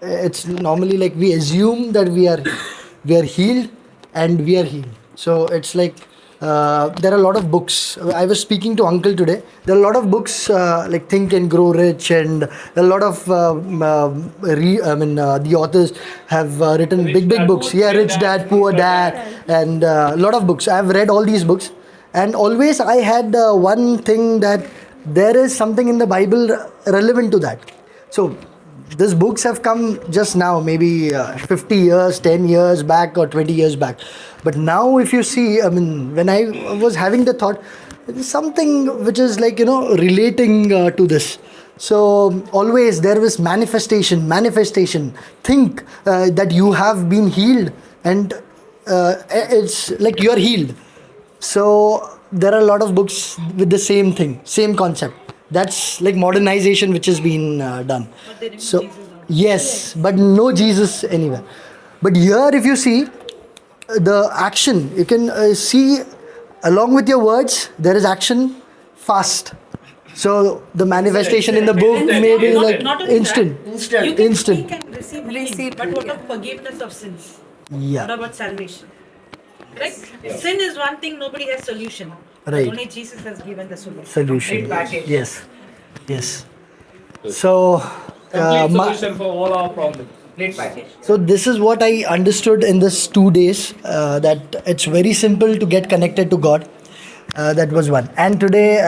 it's normally like we assume that we are healed and we are healed. So it's like There are a lot of books. I was speaking to uncle today. There are a lot of books like Think and Grow Rich, and a lot of I mean, the authors have written big, big books. Yeah, Rich Dad, Poor Dad, and a lot of books. I've read all these books, and always I had one thing, that there is something in the Bible relevant to that. So these books have come just now, maybe 50 years, 10 years back, or 20 years back. But now, if you see, I mean, when I was having the thought, something which is like, relating to this. So always there was manifestation, manifestation. Think that you have been healed, and it's like you're healed. So there are a lot of books with the same thing, same concept. That's like modernization which has been done. So yes, but no Jesus anywhere. But here, if you see the action, you can see along with your words, there is action fast. So the manifestation in the book may be like Not only instant. that, Instant. you can Instant. speak and receive healing, Receive but what healing. of forgiveness of sins? Yeah. What about salvation? Correct? Sin is one thing, nobody has solution. Right. Only Jesus has given the solution. Solution. Complete package. Yes. Yes. So, Solution for all our problems. Complete package. so this is what I understood in this 2 days, that it's very simple to get connected to God. That was one. And today,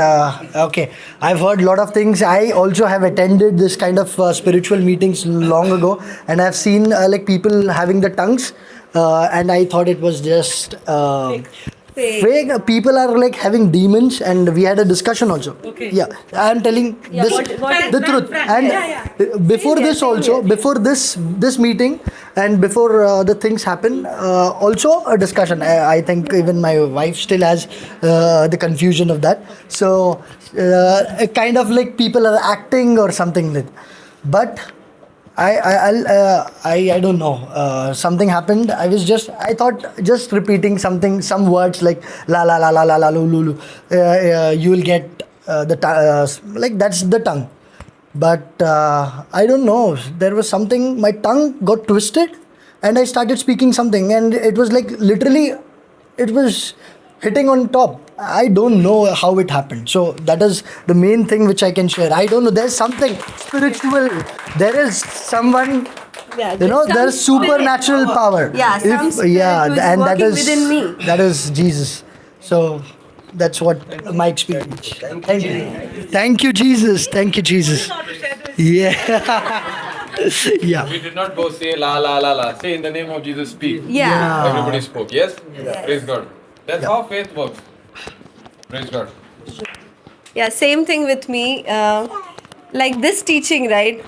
okay, I've heard a lot of things. I also have attended this kind of spiritual meetings long ago, and I've seen like people having the tongues, and I thought it was just fake. People are like having demons, and we had a discussion also. Okay. Yeah, I'm telling this what- the truth. Frank, And yeah, before Same here, this same also, here. before this meeting and before the things happen, also a discussion. I think even my wife still has the confusion of that. So a kind of like people are acting or something like, but I don't know. Something happened. I thought just repeating something, some words like la la la la la la lu lu lu. You will get like that's the tongue. But I don't know. There was something. My tongue got twisted, and I started speaking something, and it was like literally, it was hitting on top. I don't know how it happened. So that is the main thing which I can share. I don't know. There's something spiritual. There is someone. Yeah, You know, there's some there's supernatural spirit. power. Yeah, some If, spirit yeah, was and that working is within me. That is Jesus. So that's what my experience. Thank you. Thank you, Jesus. Thank you, Jesus. Yeah. Yeah. We did not go say la la la la. Say in the name of Jesus, speak. Yeah. Everybody spoke. Yes? Praise God. That's how faith works. Praise God. Yeah, same thing with me. Like this teaching, right?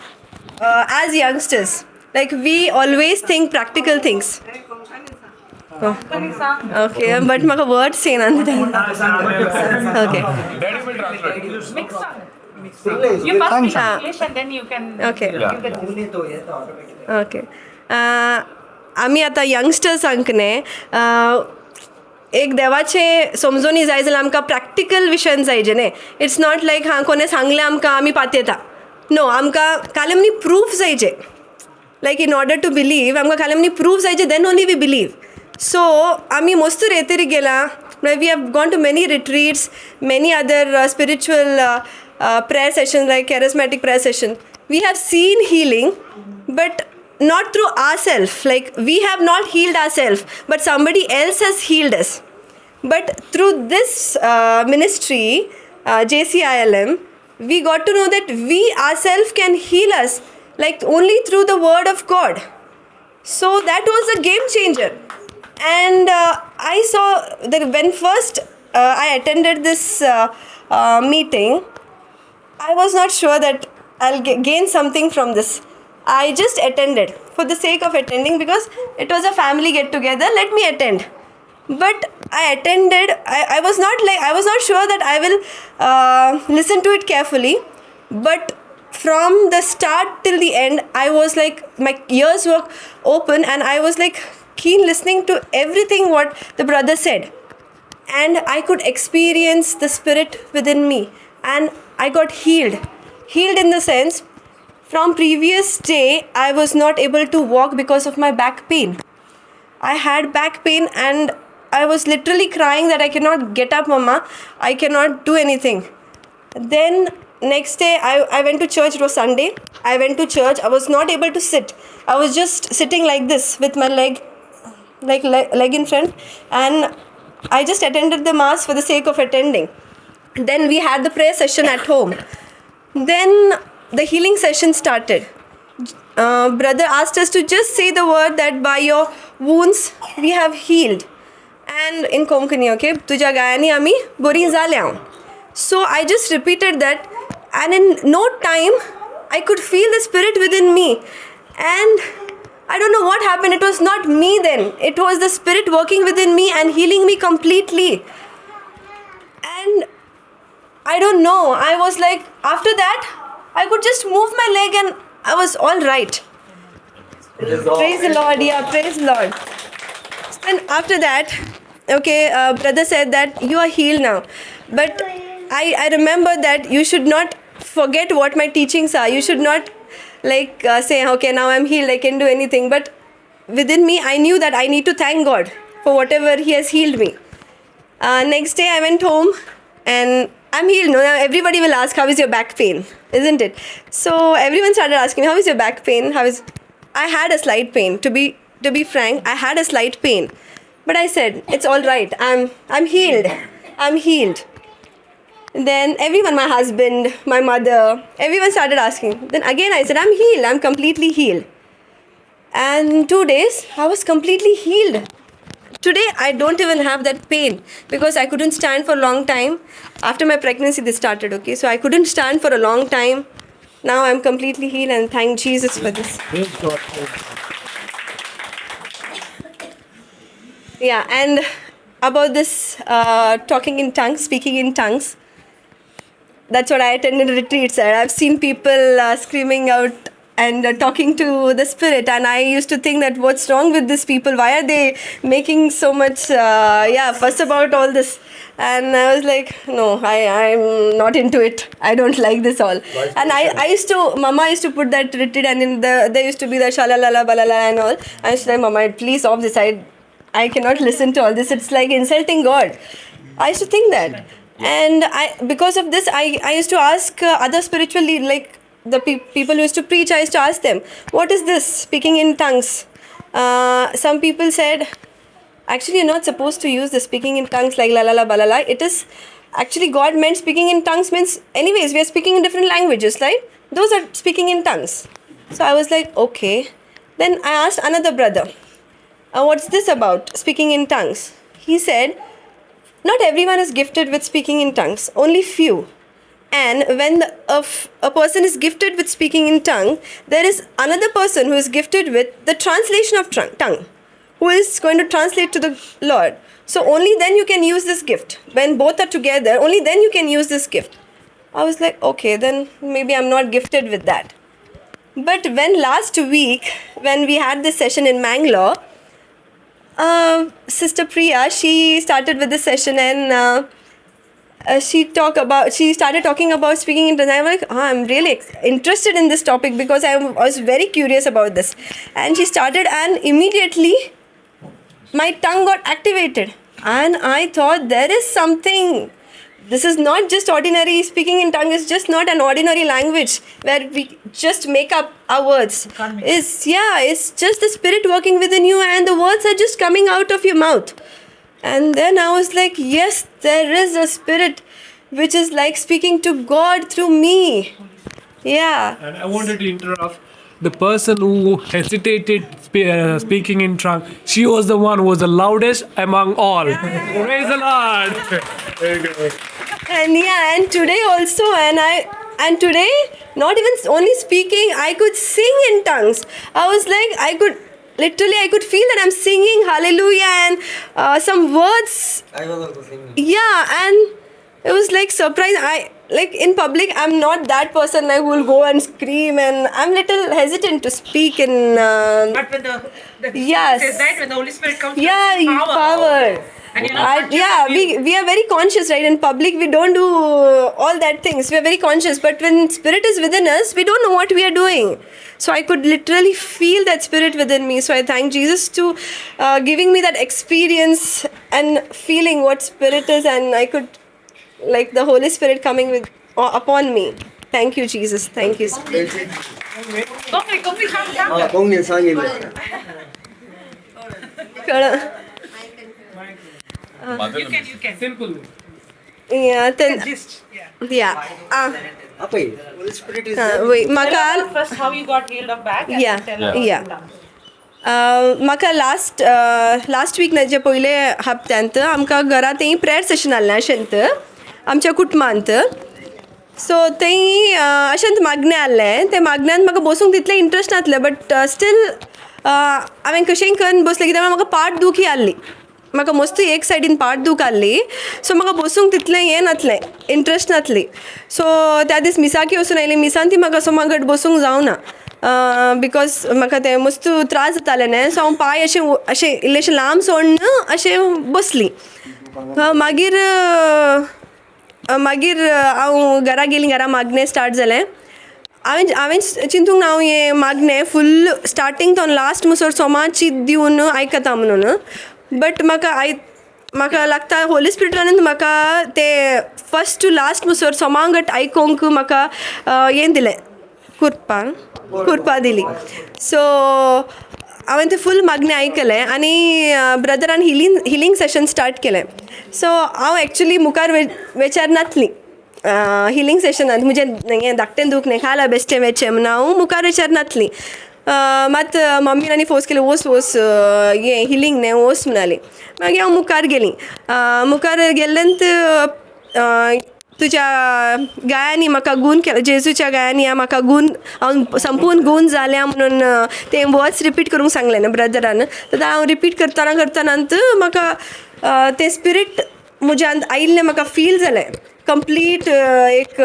As youngsters, like we always think practical things. Oh. Okay, but म्हाका words येना. Okay. Daddy will translate. You first speak Ah. English and then you can Okay. give the okay, आमी आतां यंगस्टर्सांक न्ही एक देवाचें समजोनी जाय जाल्यार आमकां प्रॅक्टिकल विशन जाय जे न्ही. It's not like हां, कोणें सांगलें आमकां, आमी पातयेता. नो, आमकां कालेमनी प्रूफ जायचे. Like in order to believe, आमकां कालेमनी प्रूफ जायचे, then only we believe. So आमी मस्त रेतेरी गेला म्हळ्यार we have gone to many retreats, many other spiritual prayer session, like charismatic prayer session. We have seen healing, but not through ourselves. Like we have not healed ourselves, but somebody else has healed us. But through this ministry, JCILM, we got to know that we ourselves can heal us, like only through the word of God. So that was a game changer. And I saw that when first I attended this meeting, I was not sure that I'll gain something from this. I just attended for the sake of attending because it was a family get together. Let me attend. But I attended, I was not like, I was not sure that I will listen to it carefully. But from the start till the end, I was like, my ears were open and I was like keen listening to everything what the brother said, and I could experience the spirit within me, and I got healed. Healed in the sense, from previous day I was not able to walk because of my back pain. I had back pain and I was literally crying that I cannot get up, mama. I cannot do anything. Then next day I went to church. It was Sunday. I went to church. I was not able to sit. I was just sitting like this with my leg, like leg in front, and I just attended the mass for the sake of attending. Then we had the prayer session at home. Then the healing session started. Brother asked us to just say the word that by your wounds we have healed. And in Konkani, okay, tuja gayani ami bori zalya. So I just repeated that, and in no time I could feel the spirit within me. And I don't know what happened. It was not me then. It was the spirit working within me and healing me completely. And I don't know. I was like, after that, I could just move my leg and I was all right. Praise the Lord. Yeah, praise the Lord. And after that, okay, brother said that you are healed now. But I remember that you should not forget what my teachings are. You should not like say, okay, now I'm healed, I can do anything. But within me, I knew that I need to thank God for whatever He has healed me. Next day, I went home and I'm healed. No, now everybody will ask, how is your back pain? Isn't it? So everyone started asking me, how is your back pain? How is? I had a slight pain. To be frank, I had a slight pain. But I said, it's all right. I'm healed. I'm healed. And then everyone, my husband, my mother, everyone started asking. Then again I said, I'm healed. I'm completely healed. And 2 days, I was completely healed. Today, I don't even have that pain because I couldn't stand for a long time. After my pregnancy, this started, okay? So I couldn't stand for a long time. Now I'm completely healed, and thank Jesus for this. Praise God. Yeah, and about this talking in tongues, speaking in tongues, that's what I attended retreats. I've seen people screaming out and talking to the spirit, and I used to think that what's wrong with these people? Why are they making so much fuss about all this? And I was like, no, I'm not into it. I don't like this all. And I used to, Mama used to put that retreat, and in the there used to be the shalalala balala and all. I used to like, Mama, please off this. I cannot listen to all this. It's like insulting God. I used to think that. And I, because of this, I used to ask other spiritual lead, like the people who used to preach, I used to ask them, what is this speaking in tongues? Some people said, actually you're not supposed to use the speaking in tongues like la la la balala. It is actually God meant speaking in tongues means, anyways, we are speaking in different languages, right? Those are speaking in tongues. So I was like, okay. Then I asked another brother, what's this about, speaking in tongues? He said, not everyone is gifted with speaking in tongues, only few. And when a person is gifted with speaking in tongue, there is another person who is gifted with the translation of tongue, who is going to translate to the Lord. So only then you can use this gift. When both are together, only then you can use this gift. I was like, okay, then maybe I'm not gifted with that. But when last week, when we had this session in Mangalore, Sister Priya, she started with the session, and she started talking about speaking in tongues. I'm like, I'm really interested in this topic because I was very curious about this. And she started, and immediately my tongue got activated, and I thought there is something. This is not just ordinary speaking in tongue. It's just not an ordinary language where we just make up our words. It's just the spirit working within you, and the words are just coming out of your mouth. And then I was like, yes, there is a spirit which is like speaking to God through me. Yeah. And I wanted to interrupt. The person who hesitated speaking in tongues, she was the one who was the loudest among all. Yeah. Praise the Lord. There you go. And yeah, and today also, and today, not even only speaking, I could sing in tongues. I was like, I could feel that I'm singing hallelujah and some words. I was also singing. Yeah, and it was like surprise. I like in public, I'm not that person like who will go and scream, and I'm little hesitant to speak in. But when the yes, says that when the Holy Spirit comes, yeah, power. Yeah, we are very conscious, right? In public we don't do all that things. We are very conscious, but when spirit is within us, we don't know what we are doing. So I could literally feel that spirit within me. So I thank Jesus to giving me that experience and feeling what spirit is, and I could, like, the Holy Spirit coming with upon me. Thank you, Jesus. Thank you. कळलं. Simple. Yeah, then yeah. Ah, वय म्हाका First, how you got healed of back and Yeah. then tell us Yeah. म्हाका last last week जे पयले हप्त्यांत आमकां घरा थंय prayer Seshan आहलें अशेंत आमच्या कुटुंबांत. सो थंय अशेंच मागणें आहलें. ते मागण्यांत म्हाका बसूंक तितलें इंट्रस्ट नासलें, बट स्टील हांवें कशेंय करून बसलें, कित्याक म्हाका पाठ दुखी आहली. म्हाका मस्त एक सायडीन पाठ दूख आहली. सो म्हाका बसूंक तितलें हें नासलें, इंट्रस्ट नासली. सो त्या दीस मिसाकी वचून आयली. मिसान ती म्हाका असो घट बसूंक जावना, because म्हाका तें मस्त त्रास जाताले न्ही. सो हांव पांय अशें अशें इल्लेशें लांब सोडून अशें बसली. मागीर मागीर हांव घरा गेलीं. घरा मागणें स्टार्ट जालें. हांवें चिंतूंक ना हांव हें मागणें फुल्ल स्टार्टींग तो लास्ट मुसर सोमा चीत दिवन आयकता म्हणून, बट म्हाका I म्हाका लागता होली स्पिरिटान म्हाका तें फर्स्ट टू लास्ट मुसर सोमांगट आयकोंक म्हाका हें दिलें, कुरपा कुरपा दिली. सो हांवें तें फूल मागणें आयकलें आनी ब्रदरान हिलींग सेशन स्टार्ट केलें. सो हांव एक्चुली मुखार वेचार नातली हिलींग सेशनान. म्हजें हें धाकटें दूख न्ही, खाला बेश्टें वेचें म्हणून हांव मुखार विचार नातली. मात मम्मीन आनी फोर्स केलें, वोस वोस, हें हिलींग न्ही, वोस म्हणाली. मागीर हांव मुखार गेली. मुखार गेल्ल्यान तुज्या गायांनी म्हाका गूण केला, जेजूच्या गायांनी म्हाका गूण, हांव संपूर्ण गूण जाल्या म्हणून तें वर्ड्स रिपीट करूंक सांगलें न्हू ब्रदरान. तेन्ना हांव रिपीट करतना करतना म्हाका तें स्पिरीट म्हज्यांत आयिल्लें म्हाका फील जालें. कंप्लीट एक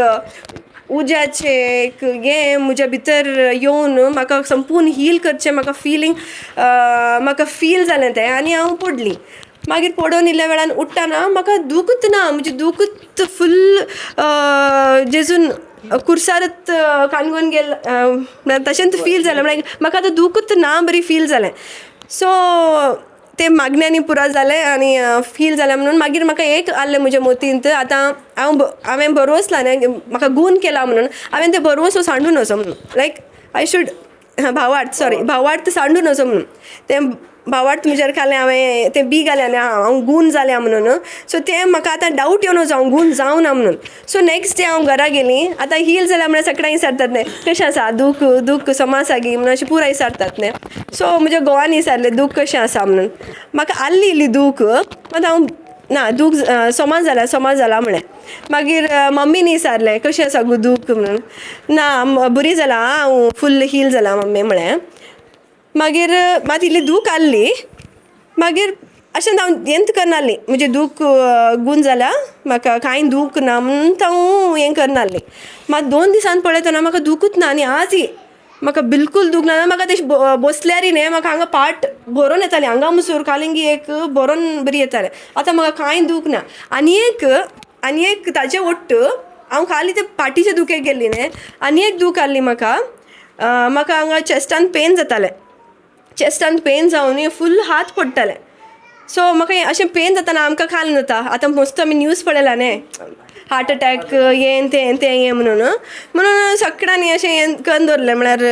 उज्याचें एक हें म्हज्या भितर येवन म्हाका संपूर्ण हील करचें म्हाका फिलींग, म्हाका फील जालें तें. आनी हांव पडली. मागीर पडोन इल्ल्या वेळान उठ्ठना म्हाका दुखच ना. म्हजी दुखच फुल्ल जेजून कुर्सारच कानगोन गेल तशेंच फील जालें. म्हळ्यार म्हाका आतां दुखच ना बरी फील जालें. सो ते मागण्यांनी पुरा जालें आनी फील जालें म्हणून मागीर म्हाका एक आहलें म्हज्या मतींत, आतां हांव हांवें बरोवसला न्ही म्हाका गूण केला म्हणून, हांवें तें बरोवसो सांडून वचो म्हणून, लायक I should भावार्थ, सॉरी, भावार्थ सांडून वचो म्हणून. तें भावार्थ म्हजेर खालें हांवें, तें बी घालें आनी हांव गूण जालें म्हणून. सो तें म्हाका आतां डावट येवन वचो हांव गूण जावना म्हणून. सो नेक्स्ट डे हांव घरा गेलीं. आतां हील जाल्यार म्हळ्यार सगळ्यांक विचारतात न्ही, कशें आसा दूख, दूख समा आसा गी म्हणून अशें पुराय विचारतात न्ही. सो म्हज्या घोवान विचारलें दूख कशें आसा म्हणून. म्हाका आहली इल्ली दूख, मात हांव ना दूख सोमा जाला, सोमा जाला म्हळें. मागीर मम्मीन विचारलें कशें आसा गो दूख म्हणून. ना बरी जाला, हांव फूल हील जाला मम्मी म्हळें. मागीर मात इल्ली दूख आहली. मागीर अशें हांव हेंच करनासली, म्हजी दूख गूण जाल्या, म्हाका कांय दूख ना म्हणून हांव हें करनासली. मात 2 दिसान पळयतना म्हाका दुखूच ना आनी आजय म्हाका बिलकूल दूख ना. म्हाका तशें बसल्यारय न्ही म्हाका हांगा पाट भरोन येतालें, हांगा मुसोर कालिंगी एक भरोन बरी येतालें. आतां म्हाका कांय दूख ना. आनी एक ताजे वट्ट हांव खाली ते पाटीचे दुखेक गेल्ली न्ही, आनी एक दूख आहली म्हाका. म्हाका हांगा चेस्टान पेन जातालें. चेस्टान पेन जावन फूल हात पडटाले. सो म्हाका अशें पेन जाताना आमकां खाल जाता. आतां मस्त आमी न्यूज पळयला न्ही, हार्ट अटॅक हें तें तें हें म्हणून म्हणून सगळ्यांनी अशें हें करून दवरलें. म्हळ्यार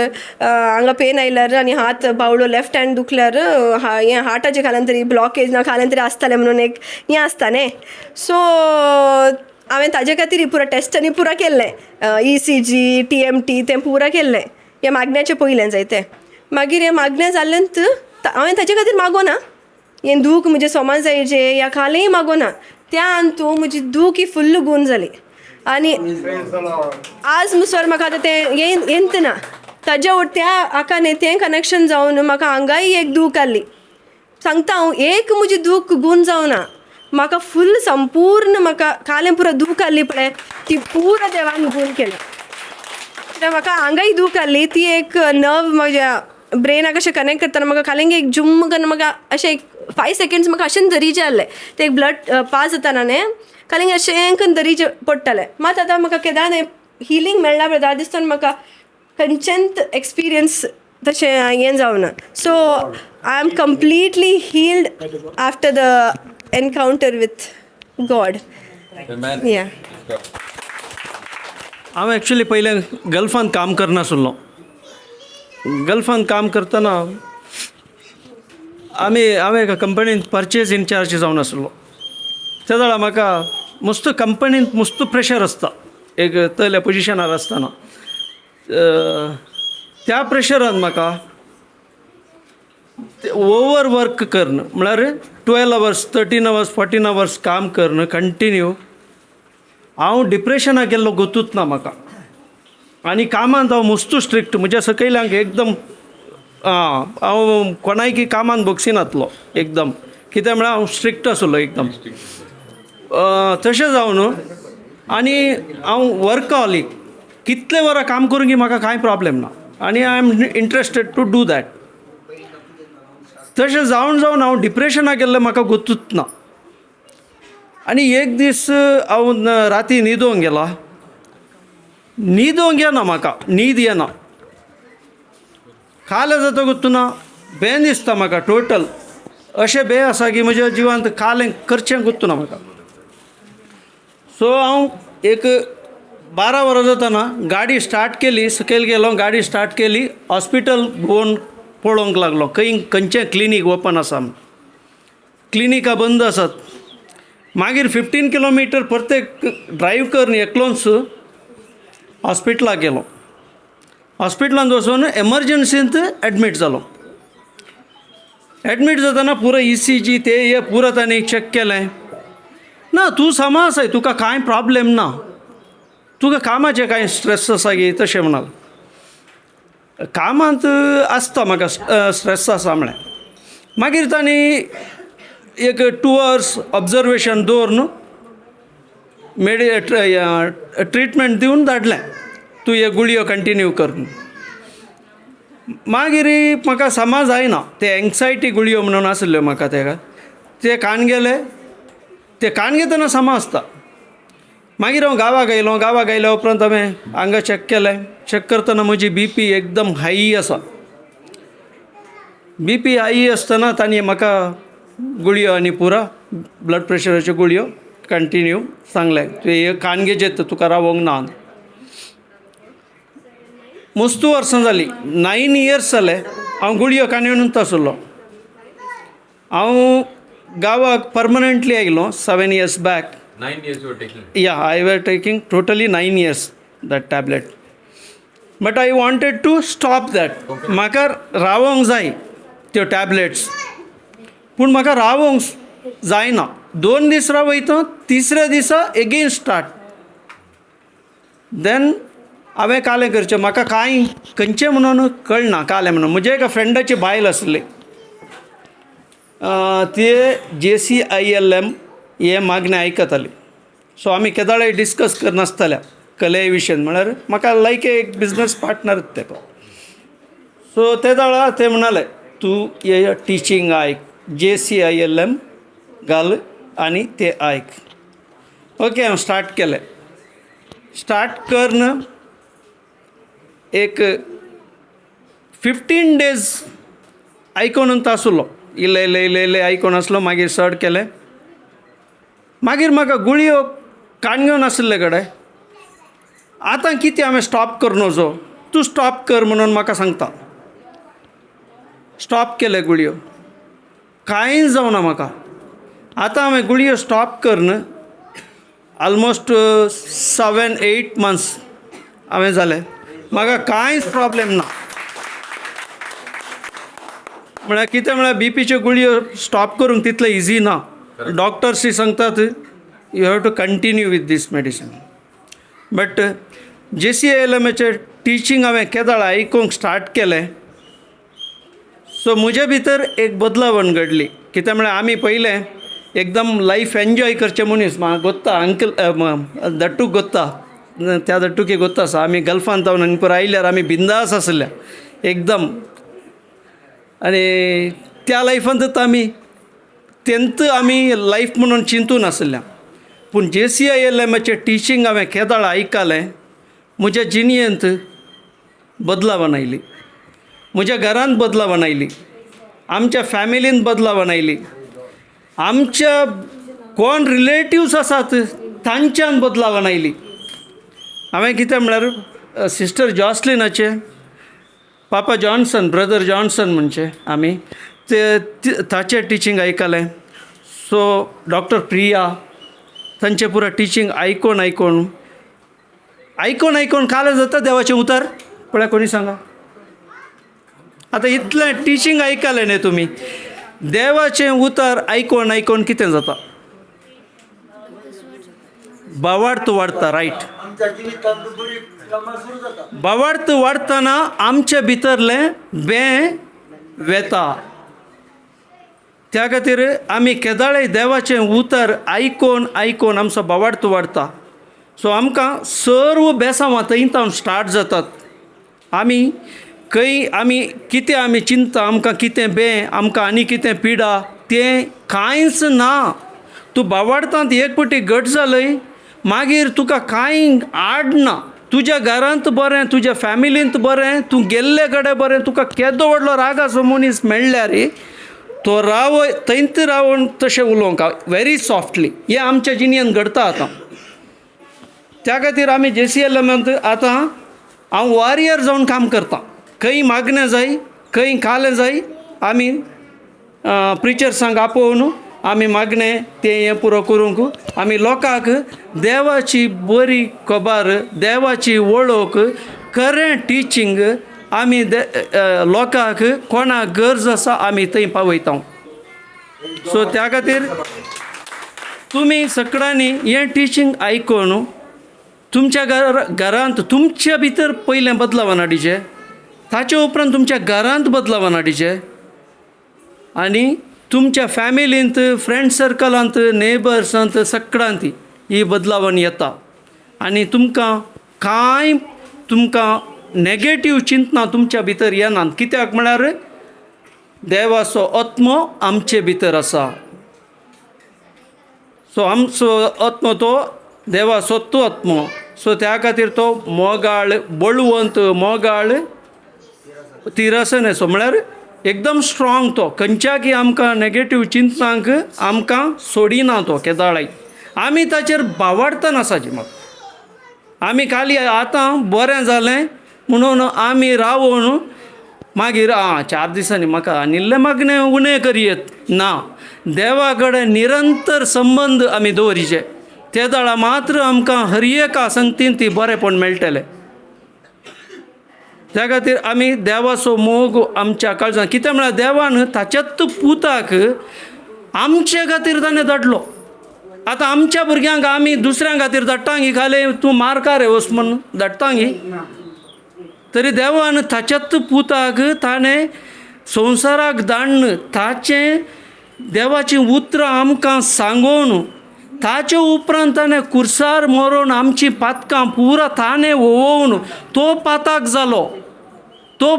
हांगा पेन आयल्यार आनी हात बावलो लेफ्ट हँड दुखल्यार हें हार्टाचें खाल्यान तरी ब्लॉकेज ना खाल्यान तरी आसतालें म्हणून एक हें आसता न्ही. सो हांवें ताजे खातीर पुरा टेस्ट आनी पुरा केल्लें, ECG TMT तें पुरा केल्लें हें मागण्याचें पयलें जायतें. मागीर हें मागणें जाल्लें हांवें ताजे खातीर मागोना, हें दूख म्हजें सोमा जायचें ह्या खालेंय मागोना. त्या अंतू म्हजी दूख ही फुल्ल गूण जाली आनी आज मुसर म्हाका आतां तें येंत ना. ताज्या त्या आका न्ही तें कनेक्शन जावन म्हाका हांगाय एक दूख आहली. सांगता हांव, एक म्हजी दूख गूण जावना, म्हाका फुल्ल संपूर्ण म्हाका कालें पुरो दूख आहली पळय ती पुरा देवान गूण केलें. म्हाका हांगाय दूख आहली ती एक नव म्हज्या ब्रेनाक अशें कनेक्ट करतना म्हाका कालिंग एक जुम्म करून म्हाका अशें एक फायव सेकेंड्स म्हाका अशें दरीजे आहलें. तें एक ब्लड पास जाताना न्ही कालिंग अशें कन्न दरीजे पडटालें. मात आतां म्हाका केदां हिलींग मेळ्ळा पळय त्या दिसतान म्हाका खंयचेंच एक्सपिरियन्स तशें हें जावना. So I am completely healed after the encounter with God. Yeah. हांव एक्चुली पयलें गल्फांत काम करनासलो. गल्फांत काम करतना आमी हांव एका कंपनींत परचेज इनचार्ज जावन आसलो. त्या वेळार म्हाका मस्त कंपनींत मस्त प्रेशर आसता एक तयल्या पोजिशनार आसतना. त्या प्रेशरान म्हाका ओवर वर्क करून म्हळ्यार 12 hours, 13 hours, 14 hours काम करून कंटिन्यू हांव डिप्रेशनाक गेल्लो गोतूच ना म्हाका. आनी कामांत हांव मस्तू स्ट्रिक्ट. म्हज्या सकयल्यांक एकदम हांव कोणायकी कामांत भोगसिनातलो एकदम. कित्याक म्हळ्यार हांव स्ट्रिक्ट आसलो एकदम. तशें जावन आनी हांव वर्कहॉलीक. कितले वरां काम करूं की म्हाका कांय प्रॉब्लेम ना आनी I am interested to do that. तशें जावन जावन हांव डिप्रेशनाक गेल्लें म्हाका गोतूच ना. आनी एक दीस हांव राती न्हिदोंक गेलो. न्हिदोंक येना म्हाका, न्हीद येना. कालें जाता गोत्तुना बें दिसता म्हाका. टोटल अशें बें आसा की म्हज्या जिवांत कालें करचें गोत्तुना म्हाका. सो हांव एक 12 वरां जाताना गाडी स्टार्ट केली, सकयल गेलो, गाडी स्टार्ट केली, हॉस्पिटल भोंवन पळोवंक लागलो खंय खंयचें क्लिनीक ओपन आसा म्हूण. क्लिनिकां बंद आसात. मागीर 15 किलोमिटर परतेक ड्रायव करून एकलोच हॉस्पिटलाक गेलो. हॉस्पिटलांत वचून एमरजंसींत एडमीट जालो. एडमीट जातना पुरो ईसीजी ते हे पुरो तांणी चॅक केलें. ना, तूं समा आसाय, तुका कांय प्रॉब्लेम ना, तुका कामाचें कांय स्ट्रेस आसा गी? तशें म्हणाल. कामांत आसता म्हाका स्ट्रेस आसा म्हळें. मागीर तांणी एक 2 अवर्स ऑब्जर्वेशन दवरून मेडि ट्रिटमेंट दिवन धाडलें, तूं ह्यो गुळयो कंटिन्यू कर. मागीर म्हाका समा जायना. ते एंगजायटी गुळयो म्हणून आसल्यो म्हाका. तेका ते कान गेले. ते कान घेतना समा आसता. मागीर हांव गांवाक आयलो. गांवाक आयल्या उपरांत हांवें हांगा चॅक केलें. चॅक करतना म्हजी बीपी एकदम हाय आसा. बीपी हाय आसतना तांणी म्हाका गुळयो आनी पुरो ब्लड प्रेशराच्यो गुळयो कंटिन्यू सांगलें, तुवें कान घेयचें तर तुका रावोंक ना. मस्तू वर्सां जालीं, 9 इयर्स जाले, हांव गुळयो कान घेवन आसलो. हांव गांवाक परमनंटली आयलो 7 years back. 9 years you taking? Yeah, I were taking totally 9 years that tablet. But I wanted to stop that. म्हाका रावोंक जाय त्यो टॅबलेट्स, पूण म्हाका रावोंक जायना. 2 दीस रावयता, तिसऱ्या दिसा एगेन स्टार्ट. देन हांवें कालें करचें? म्हाका कांय खंयचें म्हणून कळना कालें म्हणून. म्हज्या एका फ्रेंडाची बायल आसली, ते जेसीआयएलएम हे मागणें आयकताली. सो आमी केदाळाय डिस्कस करनासतल्या कले विशयन. म्हळ्यार म्हाका लायक एक बिजनस पार्टनर ते. सो ते वेळार ते म्हणाले, तूं हे टिचींग आयक, जेसीआयएलएम घाल आनी ते आयक. ओके, हांव स्टार्ट केलें. स्टार्ट करन एक 15 डेज आयकोन आसलो. इल्ले इल्ले इल्ले इल्ले आयकोन आसलो. मागीर चड केलें. मागीर म्हाका गुळयो काण घेवन आशिल्ले कडेन आतां कितें हांवें स्टॉप कर नजो. तूं स्टॉप कर म्हणून म्हाका सांगता. स्टॉप केले गुळयो, कांय जावना म्हाका. आतां हांवें गुळयो स्टॉप करन ऑलमोस्ट 7-8 मंथ्स हांवें जालें. म्हाका कांयच प्रॉब्लेम ना. म्हळ्यार कितें म्हळ्यार बीपीच्यो गुळयो स्टॉप करूंक तितले इजी ना. डॉक्टर्सूय सांगतात, you have to continue with this medicine. But जेसीएलएमाचें teaching हांवें केदळ आयकूंक स्टार्ट केलें, सो म्हजे भितर एक बदलावण घडली. कितें म्हळ्यार आमी पयलें एकदम लायफ एन्जॉय करचे मनीस. म्हाका गोत्ता, अंकल दट्टूक गोत्ता, त्या दट्टुकी गोत्ता आसा. आमी गल्फान जावन आनी पुरो आयल्यार आमी बिंदास आसले एकदम. आनी त्या लायफांतूच आमी तेंत आमी लायफ म्हणून चिंतून आसल्या. पूण जे सी I L एमाचें टिचींग हांवें केदाळ आयकलें, म्हज्या जिणयेंत बदलावण आयली, म्हज्या घरांत बदलावण आयली, आमच्या फॅमिलींत बदलावण आयली, आमच्या कोण रिलेटिव्स आसात तांच्यान बदलावण आयली. हांवें कितें म्हळ्यार सिस्टर जॉसलिनाचें, पापा जॉन्सन, ब्रदर जॉन्सन म्हणचे आमी ते ताचें टिचींग आयकलें. सो डॉक्टर प्रिया तांचें पुरो टिचींग आयकोन आयकोन आयकोन आयकोन काल जाता देवाचें उतर पळय कोणी सांगा. आतां इतलें टिचींग आयकलें न्ही तुमी, देवाचें उतर आयकोन आयकोन कितें जाता? भावार्थ वाडता, रायट? भावार्थ वाडटना आमचे भितरलें बें वेता. त्या खातीर आमी केदाळे देवाचें उतर आयकोन आयकोन आमचो भावार्थ वाडता. सो आमकां सर्व बेसांवां थंय तावन स्टार्ट जातात. आमी खंय आमी कितें आमी चिंता, आमकां कितें बें, आमकां आनी कितें पिडा, तें कांयच ना. तूं भावार्थांत एक पटी घट जालय मागीर तुका कांय आड ना. तुज्या घरांत बरें, तुज्या फॅमिलींत बरें, तूं गेल्ले कडेन बरें, तुका केदो व्हडलो रागाचो मनीस मेळ्ळ्यार तो राव थंयत रावन तशें उलोवंक व्हेरी सॉफ्टली. हें आमच्या जिणेंत घडता आतां. त्या खातीर आमी जे सी एल एमांत आतां हांव वॉरियर जावन काम करतां. खंय मागणें जाय, खंय कालें जाय, आमी प्रिचर्सांक आपोवन आमी मागणें तें हें पुरो करूंक आमी लोकांक देवाची बरी खबर, देवाची वळख, खरें टिचींग आमी लोकांक कोणाक गरज आसा आमी थंय पावयता. सो त्या खातीर तुमी सगळ्यांनी हें टिचींग आयकून तुमच्या घरांत तुमच्या भितर पयलें बदलाव हाडचें, ताचे उपरांत तुमच्या घरांत बदलाव हाडचें आनी तुमच्या फॅमिलींत, फ्रेंड सर्कलांत, नेबर्सांत, सगळ्यांत ही बदलावण येता. आनी तुमकां कांय तुमकां नॅगेटीव चिंतना तुमच्या भितर येनात. कित्याक म्हळ्यार देवाचो आत्मो आमचे भितर आसा. सो आमचो आत्मो तो देवाचो तो आत्मो. सो त्या खातीर तो मोगाळ, बळवंत, मोगाळ, तिरसन सो म्हळ्यार एकदम स्ट्रॉंग तो. खंयच्याकी आमकां नॅगेटीव चिंतनांक आमकां सोडिना तो केदाळाय. आमी ताचेर बावडटना आसाची. मग आमी खाली आतां बरें जालें म्हणून आमी रावून मागीर आं 4 दिसांनी म्हाका आनिल्लें मागणें उणें करयेत ना. देवा कडेन निरंतर संबंद आमी दवरिचे ते दाळा मात्र आमकां हर एका संगतीन ती बरेंपण मेळटलें. त्या खातीर आमी देवाचो मोग आमच्या काळजान, कितें म्हळ्यार देवान ताच्याच पुताक आमचे खातीर ताणें धाडलो. आतां आमच्या भुरग्यांक आमी दुसऱ्यां खातीर धाडटा गी, खाले तूं मारकार वच म्हूण धाडटा गी, तरी देवान ताच्याच पुताक ताणें संवसाराक धाडून ताचें देवाचीं उतरां आमकां सांगोवन ताचे उपरांत ताणें कुर्सार मरोन आमचीं पातकां पुरा ताणें वोवोवन तो पाताक जालो. तो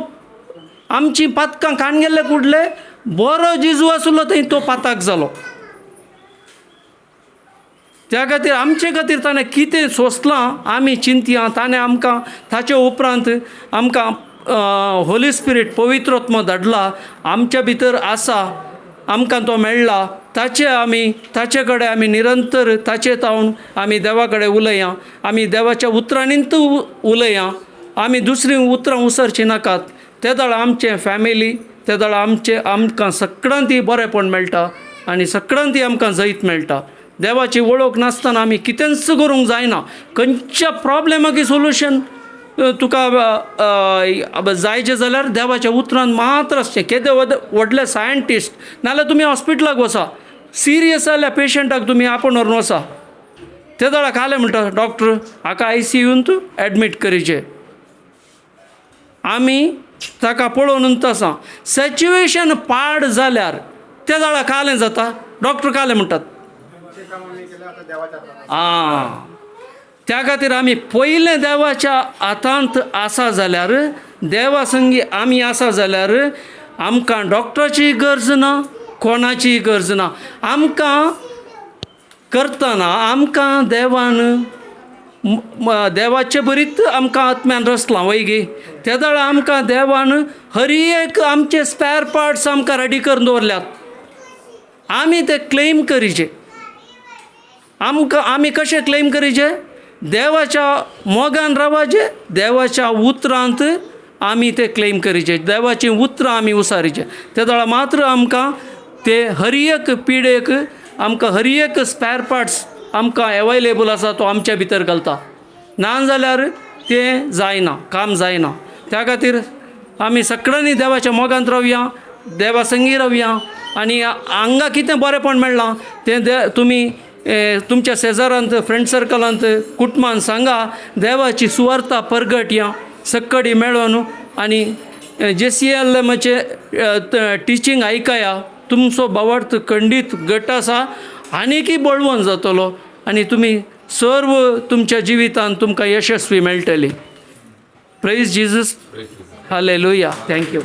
आमचीं पातकां काण गेल्ले कुडले बरो जेजू आसलो थंय तो पाताक जालो. त्या खातीर आमचे खातीर ताणें कितें सोंसलां आमी चिंतया. ताणें आमकां ताचे उपरांत आमकां होली स्पिरीट पवित्रत्म धाडला, आमच्या भितर आसा, आमकां तो मेळ्ळा. ताचे आमी ताचे कडेन आमी निरंतर ताचे तावन आमी देवा कडेन उलया, आमी देवाच्या उतरांनीत उलया, आमी दुसरीं उतरां उसरचीं नाकात. ते दाळ आमचें फॅमिली, ते दाळ आमचें आमकां सगळ्यांत बरेंपण मेळटा आनी सगळ्यांत आमकां जैत मेळटा. देवाची वळख नासतना आमी कितेंच करूंक जायना. खंयच्या प्रोब्लेमाक सोल्युशन तुका जायचें जाल्यार देवाच्या उतरान मात्र आसचें. केदे व्हडले सायंटिस्ट, नाल्यार तुमी हॉस्पिटलाक वचा, सिरियस जाल्यार पेशंटाक तुमी आपोवन व्हरून वचा, ते दाळा खालें म्हणटा डॉक्टर हाका आयसीयूंत एडमीट करीचें. आमी ताका पळोवन आसा सिच्युएशन पाड जाल्यार ते दाळा खालें जाता, डॉक्टर खालें म्हणटात. आं, त्या खातीर आमी पयलें देवाच्या हातांत आसा जाल्यार, देवा संगी आमी आसा जाल्यार आमकां डॉक्टराची गरज ना, कोणाची गरज ना. आमकां करतना आमकां देवान देवाचे बरीत आमकां आत्म्यान रचलां वय गी. त्या वेळार आमकां देवान हरी एक आमचे स्पॅर पार्ट्स आमकां रेडी करून दवरल्यात. आमी ते क्लेम करीचे. आमकां आमी कशें क्लेम करीचे? देवाच्या मोगान रावाचे, देवाच्या उतरांत आमी ते क्लेम करीचे, देवाचीं उतरां आमी उसारीचे. ते वेळार मात्र आमकां ते हर एक पिडेक आमकां हर एक स्पॅर पार्ट्स आमकां एवेलेबल आसा, तो आमच्या भितर घालता. ना जाल्यार तें जायना, काम जायना. त्या खातीर आमी सगळ्यांनी देवाच्या मोगांत रावया, देवा संगी रावया आनी हांगा कितें बरेंपण मेळ्ळां तें तुमी तुमच्या शेजारांत, फ्रेंड सर्कलांत, कुटुंबान सांगा. देवाची सुवार्ता परगटया सक्कडी मेळोन आनी जे सी एल एमाचें टिचींग आयकया. तुमचो भावार्थ खंडीत घट आसा आनीकय बळवंत जातलो आनी तुमी सर्व तुमच्या जिवितांत तुमकां यशस्वी मेळटली. Praise Jesus, hallelujah. Thank you.